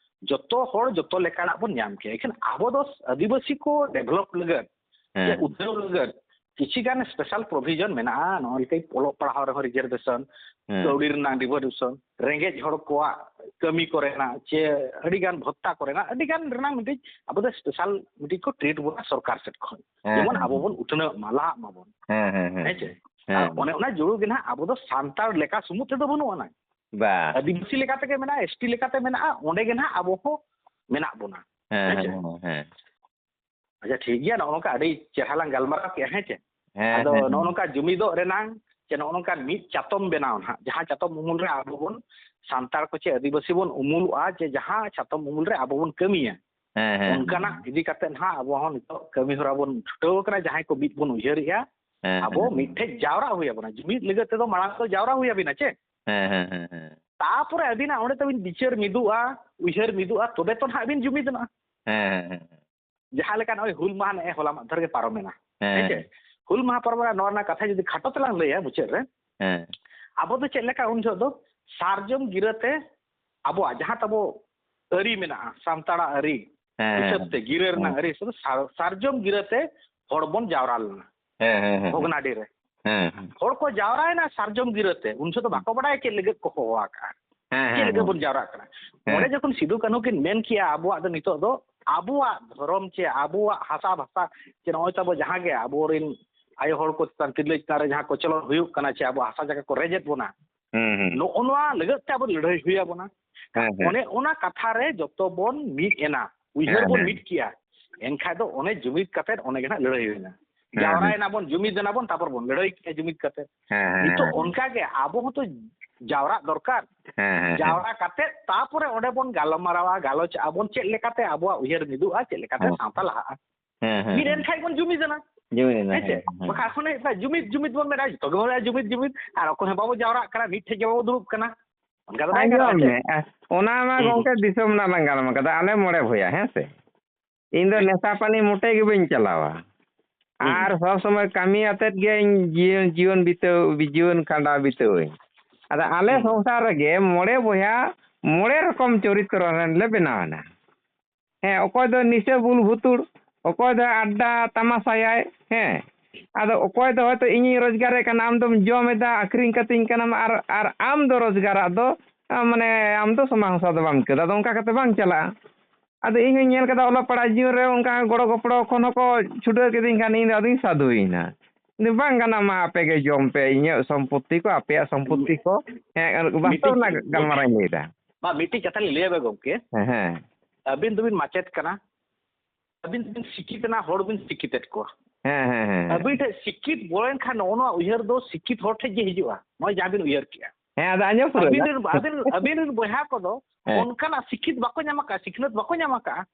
ᱡᱚᱛᱚ ᱦᱚᱲ ᱡᱚᱛᱚ ᱞᱮᱠᱟᱱᱟᱜ ᱵᱚᱱ ᱧᱟᱢ ᱠᱮᱭᱟ᱾ ᱮᱱᱠᱷᱟᱱ ᱟᱵᱚ ᱫᱚ ᱟᱹᱫᱤᱵᱟᱹᱥᱤ ᱠᱚ develop ᱞᱟᱹᱜᱤᱫ, ᱦᱮᱸ᱾ ᱥᱮ ᱩᱛᱱᱟᱹᱣ ᱞᱟᱹᱜᱤᱫ ᱠᱤᱪᱷᱤ ᱜᱟᱱ special provision ᱢᱮᱱᱟᱜᱼᱟ᱾ ᱱᱚᱜᱼᱚᱭ ᱞᱮᱠᱟ ᱚᱞᱚᱜ ᱯᱟᱲᱦᱟᱣ ᱨᱮᱦᱚᱸ reservation, ᱦᱮᱸ᱾ ᱠᱟᱹᱣᱰᱤ ᱨᱮᱱᱟᱜ devolution, ᱨᱮᱸᱜᱮᱡ ᱦᱚᱲ ᱠᱚᱣᱟᱜ ᱠᱟᱹᱢᱤ ᱠᱚᱨᱮᱱᱟᱜ, ᱪᱮ ᱟᱹᱰᱤ ᱜᱟᱱ ᱵᱷᱚᱛᱛᱟ ᱠᱚᱨᱮᱱᱟᱜ ᱟᱹᱰᱤ ᱜᱟᱱ ᱨᱮᱱᱟᱜ ᱢᱤᱫᱴᱤᱡ ᱟᱵᱚ ᱫᱚ special ᱢᱤᱫᱴᱤᱡ ᱠᱚ treat ᱵᱚᱱᱟ ᱥᱚᱨᱠᱟᱨ ᱥᱮᱫ ᱠᱷᱚᱱ᱾ ᱦᱮᱸ, ᱡᱮᱢᱚᱱ ᱦᱮᱸ, ᱟᱵᱚ ᱦᱮᱸ᱾ ᱵᱚᱱ ᱩᱛᱱᱟᱹᱜ ᱢᱟ, ᱞᱟᱦᱟᱜ ᱢᱟᱵᱚᱱ᱾ ᱦᱮᱸ, ᱦᱮᱸ, ᱦᱮᱸ᱾ ᱦᱮᱸ ᱪᱮ? ᱦᱮᱸ᱾ ᱟᱨ ᱚᱱᱮ ᱚᱱᱟ ᱡᱩᱲᱩ ᱜᱮ ᱱᱟᱦᱟᱜ ᱟᱵᱚ ᱫᱚ ᱥᱟᱱᱛᱟᱲ ᱞᱮᱠᱟ ᱥᱩᱢᱩᱝ ᱛᱮᱫᱚ ᱵᱟᱹᱱᱩᱜ ᱟᱱᱟ᱾ ᱵᱟ᱾ ᱟᱹᱫᱤᱵᱟᱹᱥᱤ ᱞᱮᱠᱟ ᱛᱮᱜᱮ ᱢᱮᱱᱟᱜᱼᱟ, ST ᱞᱮᱠᱟᱛᱮ ᱢᱮᱱᱟᱜᱼᱟ, ᱚᱸᱰᱮ ᱜᱮ ᱱᱟᱦᱟᱜ ᱟᱵᱚ ᱦᱚᱸ ᱢᱮᱱᱟᱜ ᱵᱚᱱᱟ᱾ ᱦᱮᱸ, ᱦᱮᱸ ᱪᱮ? ᱦᱮᱸ, ᱦᱮᱸ᱾ ᱟᱪᱪᱷᱟ, ᱴᱷᱤᱠ ᱜᱮᱭᱟ, ᱱᱚᱜᱼᱚ ᱱᱚᱝᱠᱟ ᱟᱹᱰᱤ ᱪᱮᱦᱨᱟ ᱞᱟᱝ ᱜᱟᱞᱢᱟᱨᱟᱣ ᱠᱮᱜᱼᱟ, ᱦᱮᱸ ᱪᱮ? ᱦᱮᱸ, ᱟᱫᱚ ᱦᱮᱸ, ᱱᱚᱜᱼᱚ ᱦᱮᱸ᱾ ᱱᱚᱝᱠᱟ ᱡᱩᱢᱤᱫᱚᱜ ᱨᱮᱱᱟᱝ ᱪᱮ ᱱᱚᱜᱼᱚ ᱱᱚᱝᱠᱟ ᱢᱤᱫ ᱪᱟᱛᱚᱢ ᱵᱮᱱᱟᱣ ᱱᱟᱦᱟᱜ, ᱡᱟᱦᱟᱸ ᱪᱟᱛᱚᱢ ᱩᱢᱩᱞ ᱨᱮ ᱟᱵᱚ ᱵᱚᱱ ᱥᱟᱱᱛᱟᱲ ᱠᱚ ᱪᱮ ᱟᱹᱫᱤᱵᱟᱹᱥᱤ ᱵᱚᱱ ᱩᱢᱩᱞᱚᱜᱼᱟ, ᱪᱮ ᱡᱟᱦᱟᱸ ᱪᱟᱛᱚᱢ ᱩᱢᱩᱞ ᱨᱮ ᱟᱵᱚ ᱵᱚᱱ ᱠᱟᱹᱢᱤᱭᱟ, ᱦᱮᱸ, ᱦᱮᱸ, ᱚᱱᱠᱟᱱᱟᱜ ᱦᱮᱸ᱾ ᱤᱫᱤ ᱠᱟᱛᱮ ᱱᱟᱦᱟᱜ ᱟᱵᱚ ᱦᱚᱸ ᱱᱤᱛᱚᱜ ᱠᱟᱹᱢᱤ ᱦᱚᱨᱟ ᱵᱚᱱ ᱪᱷᱩᱴᱟᱹᱣ ᱟᱠᱟᱱᱟ, ᱡᱟᱦᱟᱸᱭ ᱠᱚ ᱢᱤᱫ ᱵᱚᱱ ᱩᱭᱦᱟᱹᱨᱮᱜᱼᱟ, ᱦᱮᱸ, ᱟᱵᱚ ᱦᱮᱸ, ᱦᱮᱸ᱾ ᱢᱤᱫᱴᱷᱮᱡ ᱡᱟᱣᱨᱟᱜ ᱦᱩᱭ ᱟᱵᱚᱱᱟ᱾ ᱡᱩᱢᱤᱫ ᱞᱟᱹᱜᱤᱫ ᱛᱮᱫᱚ ᱢᱟᱲᱟᱝ ᱫᱚ ᱡᱟᱣᱨᱟ ᱦᱩᱭ ᱟᱵᱤᱱᱟ ᱪᱮ? ᱦᱮᱸ, ᱦᱮᱸ, ᱦᱮᱸ, ᱦᱮᱸ᱾ ᱛᱟᱯᱚᱨᱮ ᱟᱹᱵᱤᱱᱟᱜ ᱚᱸᱰᱮ ᱛᱟᱹᱵᱤᱱ ᱵᱤᱪᱟᱹᱨ ᱢᱤᱫᱚᱜᱼᱟ, ᱩᱭᱦᱟᱹᱨ ᱢᱤᱫᱚᱜᱼᱟ, ᱛᱚᱵᱮ ᱛᱚ ᱱᱟᱦᱟᱜ ᱵᱤᱱ ᱡᱩᱢᱤᱫᱚᱜᱼᱟ᱾ ᱦᱮᱸ, ᱦᱮᱸ, ᱦᱮᱸ, ᱦᱮᱸ᱾ ᱡᱟᱦᱟᱸ ᱞᱮᱠᱟ ᱱᱚᱜᱼᱚᱭ ᱦᱩᱞ ᱢᱟᱦᱟ ᱱᱮᱜᱼᱮ ᱦᱚᱞᱟ ᱢᱟᱫᱷᱮᱨ ᱜᱮ ᱯᱟᱨᱚᱢᱮᱱᱟ᱾ ᱦᱮᱸ, ᱦᱮᱸ ᱪᱮ? ᱦᱮᱸ᱾ ᱦᱩᱞ ᱢᱟᱦᱟ ᱯᱟᱨᱚᱢᱮᱱᱟ, ᱱᱚᱣᱟ ᱨᱮᱱᱟᱜ ᱠᱟᱛᱷᱟ ᱡᱩᱫᱤ ᱠᱷᱟᱴᱚ ᱛᱮᱞᱟᱝ ᱞᱟᱹᱭᱟ ᱢᱩᱪᱟᱹᱫ ᱨᱮ, ᱦᱮᱸ᱾ ᱟᱵᱚ ᱫᱚ ᱪᱮᱫ ᱞᱮᱠᱟ ᱩᱱ ᱡᱚᱦᱚᱜ ᱫᱚ ᱥᱟᱨᱡᱚᱢ ᱜᱤᱨᱟᱹᱛᱮ ᱟᱵᱚᱣᱟᱜ ᱡᱟᱦᱟᱸ ᱛᱟᱵᱚ ᱟᱹᱨᱤ ᱢᱮᱱᱟᱜᱼᱟ, ᱥᱟᱱᱛᱟᱲᱟᱜ ᱟᱹᱨᱤ ᱦᱮᱸ, ᱦᱮᱸ, ᱦᱤᱥᱟᱹᱵ ᱛᱮ, ᱦᱮᱸ᱾ ᱜᱤᱨᱟᱹ ᱨᱮᱱᱟᱜ ᱦᱮᱸ᱾ ᱟᱹᱨᱤ ᱦᱤᱥᱟᱹᱵ ᱛᱮ ᱥᱟᱨ-, ᱥᱟᱨᱡᱚᱢ ᱜᱤᱨᱟᱹᱛᱮ ᱦᱚᱲ ᱵᱚᱱ ᱡᱟᱣᱨᱟ ᱞᱮᱱᱟ᱾ ᱦᱮᱸ, ᱦᱮᱸ, ᱦᱮᱸ, ᱦᱮᱸ᱾ ᱵᱷᱚᱜᱽᱱᱟᱰᱤ ᱨᱮ᱾ ᱦᱮᱸ, ᱦᱮᱸ᱾ ᱦᱚᱲ ᱠᱚ ᱡᱟᱣᱨᱟᱭᱮᱱᱟ ᱥᱟᱨᱡᱚᱢ ᱜᱤᱨᱟᱹᱛᱮ, ᱩᱱ ᱡᱚᱦᱚᱜ ᱫᱚ ᱦᱮᱸ᱾ ᱵᱟᱠᱚ ᱵᱟᱰᱟᱭᱟ ᱪᱮᱫ ᱞᱟᱹᱜᱤᱫ ᱠᱚ ᱦᱚᱦᱚ ᱟᱠᱟᱫᱼᱟ, ᱦᱮᱸ, ᱪᱮᱫ ᱦᱮᱸ, ᱞᱟᱹᱜᱤᱫ ᱦᱮᱸ᱾ ᱵᱚᱱ ᱡᱟᱣᱨᱟᱜ ᱠᱟᱱᱟ᱾ ᱦᱮᱸ᱾ ᱚᱸᱰᱮ ᱡᱚᱠᱷᱚᱱ ᱥᱤᱫᱩ ᱠᱟᱹᱱᱦᱩ ᱠᱤᱱ ᱢᱮᱱ ᱠᱮᱜᱼᱟ, ᱟᱵᱚᱣᱟᱜ ᱫᱚ ᱱᱤᱛᱚᱜ ᱫᱚ ᱟᱵᱚᱣᱟᱜ ᱫᱷᱚᱨᱚᱢ ᱪᱮ ᱟᱵᱚᱣᱟᱜ ᱦᱟᱥᱟ ᱵᱷᱟᱥᱟ ᱪᱮ ᱱᱚᱜᱼᱚᱭ ᱛᱟᱵᱚ ᱡᱟᱦᱟᱸ ᱜᱮ ᱟᱵᱚᱨᱮᱱ ᱟᱭᱳ ᱦᱚᱲ ᱠᱚ ᱪᱮᱛᱟᱱ, ᱛᱤᱨᱞᱟᱹ ᱪᱮᱛᱟᱱ ᱨᱮ ᱡᱟᱦᱟᱸ ᱠᱚᱪᱞᱚᱱ ᱦᱩᱭᱩᱜ ᱠᱟᱱᱟ ᱪᱮ ᱟᱵᱚᱣᱟᱜ ᱦᱟᱥᱟ ᱡᱟᱭᱜᱟ ᱠᱚ ᱨᱮᱡᱮᱫ ᱵᱚᱱᱟ, ᱦᱩᱸ, ᱦᱩᱸ᱾ ᱱᱚᱜᱼᱚ ᱱᱚᱣᱟ ᱞᱟᱹᱜᱤᱫ ᱛᱮ ᱟᱵᱚ ᱞᱟᱹᱲᱦᱟᱹᱭ ᱦᱩᱭ ᱟᱵᱚᱱᱟ᱾ ᱦᱮᱸ, ᱦᱮᱸ᱾ ᱚᱱᱮ ᱚᱱᱟ ᱠᱟᱛᱷᱟ ᱨᱮ ᱡᱚᱛᱚ ᱵᱚᱱ ᱢᱤᱫ ᱮᱱᱟ, ᱩᱭᱦᱟᱹᱨ ᱦᱮᱸ, ᱵᱚᱱ ᱦᱮᱸ᱾ ᱢᱤᱫ ᱠᱮᱜᱼᱟ, ᱮᱱᱠᱷᱟᱡ ᱫᱚ ᱚᱱᱮ ᱡᱩᱢᱤᱫ ᱠᱟᱛᱮᱫ ᱚᱱᱮ ᱜᱮ ᱱᱟᱜ ᱞᱟᱹᱲᱦᱟᱹᱭ ᱦᱩᱭᱱᱟ᱾ ᱦᱮᱸ, ᱦᱮᱸ᱾ ᱡᱟᱣᱨᱟᱭᱮᱱᱟ ᱵᱚᱱ, ᱡᱩᱢᱤᱫ ᱮᱱᱟ ᱵᱚᱱ, ᱛᱟᱨᱯᱚᱨ ᱵᱚᱱ ᱞᱟᱹᱲᱦᱟᱹᱭ ᱠᱮᱜᱼᱟ ᱡᱩᱢᱤᱫ ᱠᱟᱛᱮᱫ᱾ ᱦᱮᱸ, ᱦᱮᱸ, ᱱᱤᱛᱚᱜ ᱦᱮᱸ᱾ ᱚᱱᱠᱟ ᱜᱮ ᱟᱵᱚ ᱦᱚᱸᱛᱚ ᱡᱟᱣᱨᱟᱜ ᱫᱚᱨᱠᱟᱨ᱾ ᱦᱮᱸ, ᱦᱮᱸ᱾ ᱡᱟᱣᱨᱟ ᱠᱟᱛᱮ ᱛᱟᱯᱚᱨᱮ ᱚᱸᱰᱮ ᱵᱚᱱ ᱜᱟᱞᱢᱟᱨᱟᱣᱟ, ᱜᱟᱞᱚᱪ ᱟᱵᱚᱱ ᱪᱮᱫ ᱞᱮᱠᱟᱛᱮ ᱟᱵᱚᱣᱟᱜ ᱩᱭᱦᱟᱹᱨ ᱢᱤᱫᱚᱜᱼᱟ, ᱪᱮᱫ ᱞᱮᱠᱟᱛᱮ ᱦᱮᱸ᱾ ᱥᱟᱶᱛᱟ ᱞᱟᱦᱟᱜᱼᱟ᱾ ᱦᱮᱸ, ᱦᱮᱸ, ᱢᱤᱫ ᱦᱮᱸ᱾ ᱮᱱ ᱠᱷᱟᱡ ᱵᱚᱱ ᱡᱩᱢᱤᱫ ᱮᱱᱟ᱾ ᱡᱩᱢᱤᱫ ᱮᱱᱟ, ᱦᱮᱸ ᱥᱮ? ᱦᱮᱸ, ᱦᱮᱸ᱾ ᱵᱟᱠᱷᱟᱡ ᱮᱠᱷᱚᱱ ᱦᱩᱭᱩᱜ ᱠᱟᱱᱟ ᱡᱩᱢᱤᱫ, ᱡᱩᱢᱤᱫ ᱵᱚᱱ ᱢᱮᱱᱟ, ᱡᱚᱛᱚ ᱜᱮᱵᱚᱱ ᱢᱮᱱᱟ ᱡᱩᱢᱤᱫ, ᱡᱩᱢᱤᱫ, ᱟᱨ ᱚᱠᱚᱭ ᱦᱚᱸ ᱵᱟᱵᱚ ᱡᱟᱣᱨᱟᱜ ᱠᱟᱱᱟ, ᱢᱤᱫ ᱴᱷᱮᱡ ᱜᱮ ᱵᱟᱵᱚ ᱫᱩᱲᱩᱵ ᱠᱟᱱᱟ᱾ ᱚᱱᱠᱟ ᱫᱚ ᱵᱟᱭ ᱜᱟᱱᱚᱜᱼᱟ, ᱟᱸᱡᱚᱢ ᱪᱮ? ᱢᱮ, ᱟᱨ ᱚᱱᱟ ᱢᱟ ᱦᱩᱸ, ᱦᱩᱸ᱾ ᱜᱚᱢᱠᱮ ᱫᱤᱥᱚᱢ ᱨᱮᱱᱟᱜ ᱞᱟᱝ ᱜᱟᱞᱢᱟᱨᱟᱣ ᱠᱟᱫᱟ, ᱟᱞᱮ ᱢᱚᱬᱮ ᱵᱚᱭᱦᱟ, ᱦᱮᱸ ᱥᱮ? ᱤᱧ ᱫᱚ ᱦᱮᱸ᱾ ᱱᱮᱥᱟ ᱯᱟᱹᱱᱤ ᱢᱚᱴᱮ ᱜᱮ ᱵᱟᱹᱧ ᱪᱟᱞᱟᱣᱟ᱾ ᱦᱩᱸ, ᱟᱨ ᱦᱩᱸ᱾ ᱥᱚᱵ ᱥᱚᱢᱚᱭ ᱠᱟᱹᱢᱤ ᱟᱛᱮᱫ ᱜᱮ ᱤᱧ ᱡᱤᱭᱚᱱ, ᱡᱤᱭᱚᱱ ᱵᱤᱛᱟᱹᱣ, ᱡᱤᱭᱚᱱ ᱠᱷᱟᱸᱰᱟᱣ ᱵᱤᱛᱟᱹᱣᱟᱹᱧ᱾ ᱟᱫᱚ ᱟᱞᱮ ᱦᱩᱸ᱾ ᱥᱚᱝᱥᱟᱨ ᱨᱮᱜᱮ ᱢᱚᱬᱮ ᱵᱚᱭᱦᱟ, ᱢᱚᱬᱮ ᱨᱚᱠᱚᱢ ᱪᱚᱨᱤᱛᱨᱚ ᱨᱮᱱ ᱞᱮ ᱵᱮᱱᱟᱣ ᱮᱱᱟ᱾ ᱦᱮᱸ, ᱚᱠᱚᱭ ᱫᱚ ᱱᱤᱥᱟᱹ ᱵᱩᱞ ᱵᱷᱩᱛᱩᱲ, ᱚᱠᱚᱭ ᱫᱚ ᱟᱰᱰᱟ ᱛᱟᱢᱟᱥᱟᱭᱟᱭ, ᱦᱮᱸ᱾ ᱟᱫᱚ ᱚᱠᱚᱭ ᱫᱚ ᱦᱚᱭᱛᱳ ᱤᱧᱤᱧ ᱨᱳᱡᱽᱜᱟᱨᱮᱫ ᱠᱟᱱᱟ, ᱟᱢ ᱫᱚᱢ ᱡᱚᱢ ᱮᱫᱟ, ᱟᱹᱠᱷᱨᱤᱧ ᱠᱟᱛᱤᱧ ᱠᱟᱱᱟᱢ, ᱟᱨ, ᱟᱨ ᱟᱢ ᱫᱚ ᱨᱳᱡᱽᱜᱟᱨᱟᱜ ᱫᱚ, ᱟ, ᱢᱟᱱᱮ ᱟᱢ ᱫᱚ ᱥᱚᱢᱟᱡᱽ ᱦᱟᱥᱟ ᱫᱚ ᱵᱟᱢ ᱟᱹᱭᱠᱟᱹᱣ ᱫᱟ, ᱟᱫᱚ ᱚᱱᱠᱟ ᱠᱟᱛᱮ ᱵᱟᱝ ᱪᱟᱞᱟᱜᱼᱟ᱾ ᱟᱫᱚ ᱤᱧ ᱦᱚᱸᱧ ᱧᱮᱞ ᱠᱟᱫᱟ ᱚᱞᱚᱜ ᱯᱟᱲᱦᱟᱜ ᱡᱤᱭᱚᱱ ᱨᱮ ᱚᱱᱠᱟ ᱜᱚᱲᱚ ᱜᱚᱯᱚᱲᱚ ᱠᱷᱚᱱ ᱦᱚᱸᱠᱚ ᱪᱷᱩᱰᱟᱹᱨ ᱠᱤᱫᱤᱧ ᱠᱷᱟᱱ ᱤᱧ ᱫᱚ ᱟᱫᱚᱧ ᱥᱟᱹᱫᱷᱩᱭᱮᱱᱟ᱾ ᱤᱧ ᱫᱚ ᱵᱟᱝ ᱜᱟᱱᱚᱜ ᱢᱟ, ᱟᱯᱮ ᱜᱮ ᱡᱚᱢ ᱯᱮ, ᱤᱧᱟᱹᱜ ᱥᱚᱢᱯᱚᱛᱛᱤ ᱠᱚ ᱟᱯᱮᱭᱟᱜ ᱥᱚᱢᱯᱚᱛᱛᱤ ᱠᱚ, ᱦᱮᱸ, ᱵᱟᱥᱛᱚᱵ ᱨᱮᱱᱟᱜ ᱢᱤᱫᱴᱤᱡ, ᱜᱟᱞᱢᱟᱨᱟᱣ ᱤᱧ ᱞᱟᱹᱭᱫᱟ᱾ ᱵᱟ, ᱢᱤᱫᱴᱤᱡ ᱠᱟᱛᱷᱟ ᱞᱤᱧ ᱞᱟᱹᱭᱟ ᱜᱚᱢᱠᱮ᱾ ᱦᱮᱸ, ᱦᱮᱸ᱾ ᱟᱹᱵᱤᱱ ᱫᱚᱵᱤᱱ ᱢᱟᱪᱮᱫ ᱠᱟᱱᱟ, ᱟᱹᱵᱤᱱ ᱫᱚᱵᱤᱱ ᱥᱤᱠᱷᱤᱛ ᱮᱱᱟ, ᱦᱚᱲ ᱵᱤᱱ ᱥᱤᱠᱷᱤᱛ ᱮᱫ ᱠᱚᱣᱟ᱾ ᱦᱮᱸ, ᱦᱮᱸ, ᱦᱮᱸ, ᱦᱮᱸ᱾ ᱟᱹᱵᱤᱱ ᱴᱷᱮᱱ ᱥᱤᱠᱷᱤᱛ ᱵᱚᱞᱚᱭᱮᱱ ᱠᱷᱟᱱ ᱱᱚᱜᱼᱚ ᱱᱚᱣᱟ ᱩᱭᱦᱟᱹᱨ ᱫᱚ ᱥᱤᱠᱷᱤᱛ ᱦᱚᱲ ᱴᱷᱮᱱ ᱜᱮ ᱦᱤᱡᱩᱜᱼᱟ, ᱱᱚᱜᱼᱚᱭ ᱡᱟᱦᱟᱸ ᱵᱤᱱ ᱩᱭᱦᱟᱹᱨ ᱠᱮᱜᱼᱟ᱾ ᱦᱮᱸ, ᱟᱫᱚ ᱟᱸᱡᱚᱢ ᱯᱩᱨᱟᱹᱣ ᱟᱹᱵᱤᱱ ᱞᱮ᱾ ᱨᱮᱱ, ᱟᱹᱵᱤᱱ, ᱟᱹᱵᱤᱱ ᱨᱮᱱ ᱵᱚᱭᱦᱟ ᱠᱚᱫᱚ ᱦᱮᱸ᱾ ᱚᱱᱠᱟᱱᱟᱜ ᱥᱤᱠᱷᱤᱛ ᱵᱟᱠᱚ ᱧᱟᱢ ᱟᱠᱟᱫᱼᱟ, ᱥᱤᱠᱷᱱᱟᱹᱛ ᱵᱟᱠᱚ ᱧᱟᱢ ᱟᱠᱟᱫᱼᱟ᱾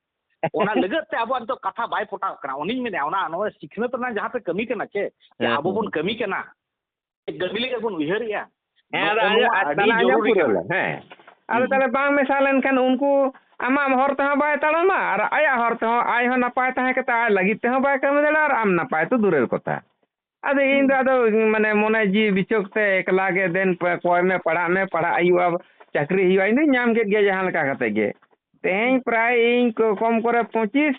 ᱚᱱᱟ ᱞᱟᱹᱜᱤᱫ ᱛᱮ ᱟᱵᱚᱣᱟᱜ ᱱᱤᱛᱚᱜ ᱠᱟᱛᱷᱟ ᱵᱟᱭ ᱯᱚᱴᱟᱜ ᱠᱟᱱᱟ᱾ ᱩᱱᱤᱧ ᱢᱮᱱᱮᱫᱼᱟ, ᱚᱱᱟ, ᱱᱚᱣᱟ ᱥᱤᱠᱷᱱᱟᱹᱛ ᱨᱮᱱᱟᱜ ᱡᱟᱦᱟᱸ ᱯᱮ ᱠᱟᱹᱢᱤ ᱠᱟᱱᱟ ᱪᱮ, ᱡᱮ ᱦᱮᱸ, ᱟᱵᱚ ᱦᱮᱸ᱾ ᱵᱚᱱ ᱠᱟᱹᱢᱤ ᱠᱟᱱᱟ, ᱠᱟᱹᱢᱤ ᱞᱟᱹᱜᱤᱫ ᱵᱚᱱ ᱩᱭᱦᱟᱹᱨᱮᱜᱼᱟ, ᱦᱮᱸ, ᱱᱚᱜᱼᱚ ᱟᱫᱚ ᱟᱸᱡᱚᱢ, ᱱᱚᱣᱟ ᱟᱹᱰᱤ ᱛᱟᱦᱞᱮ ᱟᱸᱡᱚᱢ ᱡᱚᱨᱩᱨᱤ ᱯᱩᱨᱟᱹᱣ ᱠᱟᱱᱟ᱾ ᱞᱮ, ᱦᱮᱸ᱾ ᱟᱫᱚ ᱦᱩᱸ᱾ ᱛᱟᱦᱞᱮ ᱵᱟᱝ ᱢᱮᱥᱟ ᱞᱮᱱᱠᱷᱟᱱ ᱩᱱᱠᱩ ᱟᱢᱟᱜ ᱦᱚᱨ ᱛᱮᱦᱚᱸ ᱵᱟᱭ ᱛᱟᱲᱟᱢᱟ ᱟᱨ ᱟᱭᱟᱜ ᱦᱚᱨ ᱛᱮᱦᱚᱸ, ᱟᱡ ᱦᱚᱸ ᱱᱟᱯᱟᱭ ᱛᱟᱦᱮᱸ ᱠᱟᱛᱮ ᱟᱡ ᱞᱟᱹᱜᱤᱫ ᱛᱮᱦᱚᱸ ᱵᱟᱭ ᱠᱟᱹᱢᱤ ᱫᱟᱲᱮᱭᱟᱜᱼᱟ ᱟᱨ ᱟᱢ ᱱᱟᱯᱟᱭ ᱛᱚ ᱫᱩᱨᱮᱨ ᱠᱚᱛᱷᱟ᱾ ᱟᱫᱚ ᱤᱧ ᱫᱚ ᱦᱩᱸ᱾ ᱟᱫᱚ ᱢᱟᱱᱮ ᱢᱚᱱᱮ ᱡᱤᱣᱤ ᱵᱤᱪᱷᱳᱠ ᱛᱮ ᱮᱠᱞᱟ ᱜᱮ ᱫᱮᱱ ᱯᱮ-, ᱠᱚᱭ ᱢᱮ, ᱯᱟᱲᱦᱟᱜ ᱢᱮ, ᱯᱟᱲᱦᱟᱜ ᱦᱩᱭᱩᱜᱼᱟ, ᱪᱟᱹᱠᱨᱤ ᱦᱩᱭᱩᱜᱼᱟ, ᱤᱧ ᱫᱚᱧ ᱧᱟᱢ ᱠᱮᱫ ᱜᱮᱭᱟ ᱡᱟᱦᱟᱸ ᱞᱮᱠᱟ ᱠᱟᱛᱮ ᱜᱮ᱾ ᱛᱮᱦᱮᱧ ᱯᱨᱟᱭ ᱤᱧ ᱠᱚ-, ᱠᱚᱢ ᱠᱚᱨᱮ ᱯᱚᱸᱪᱤᱥ,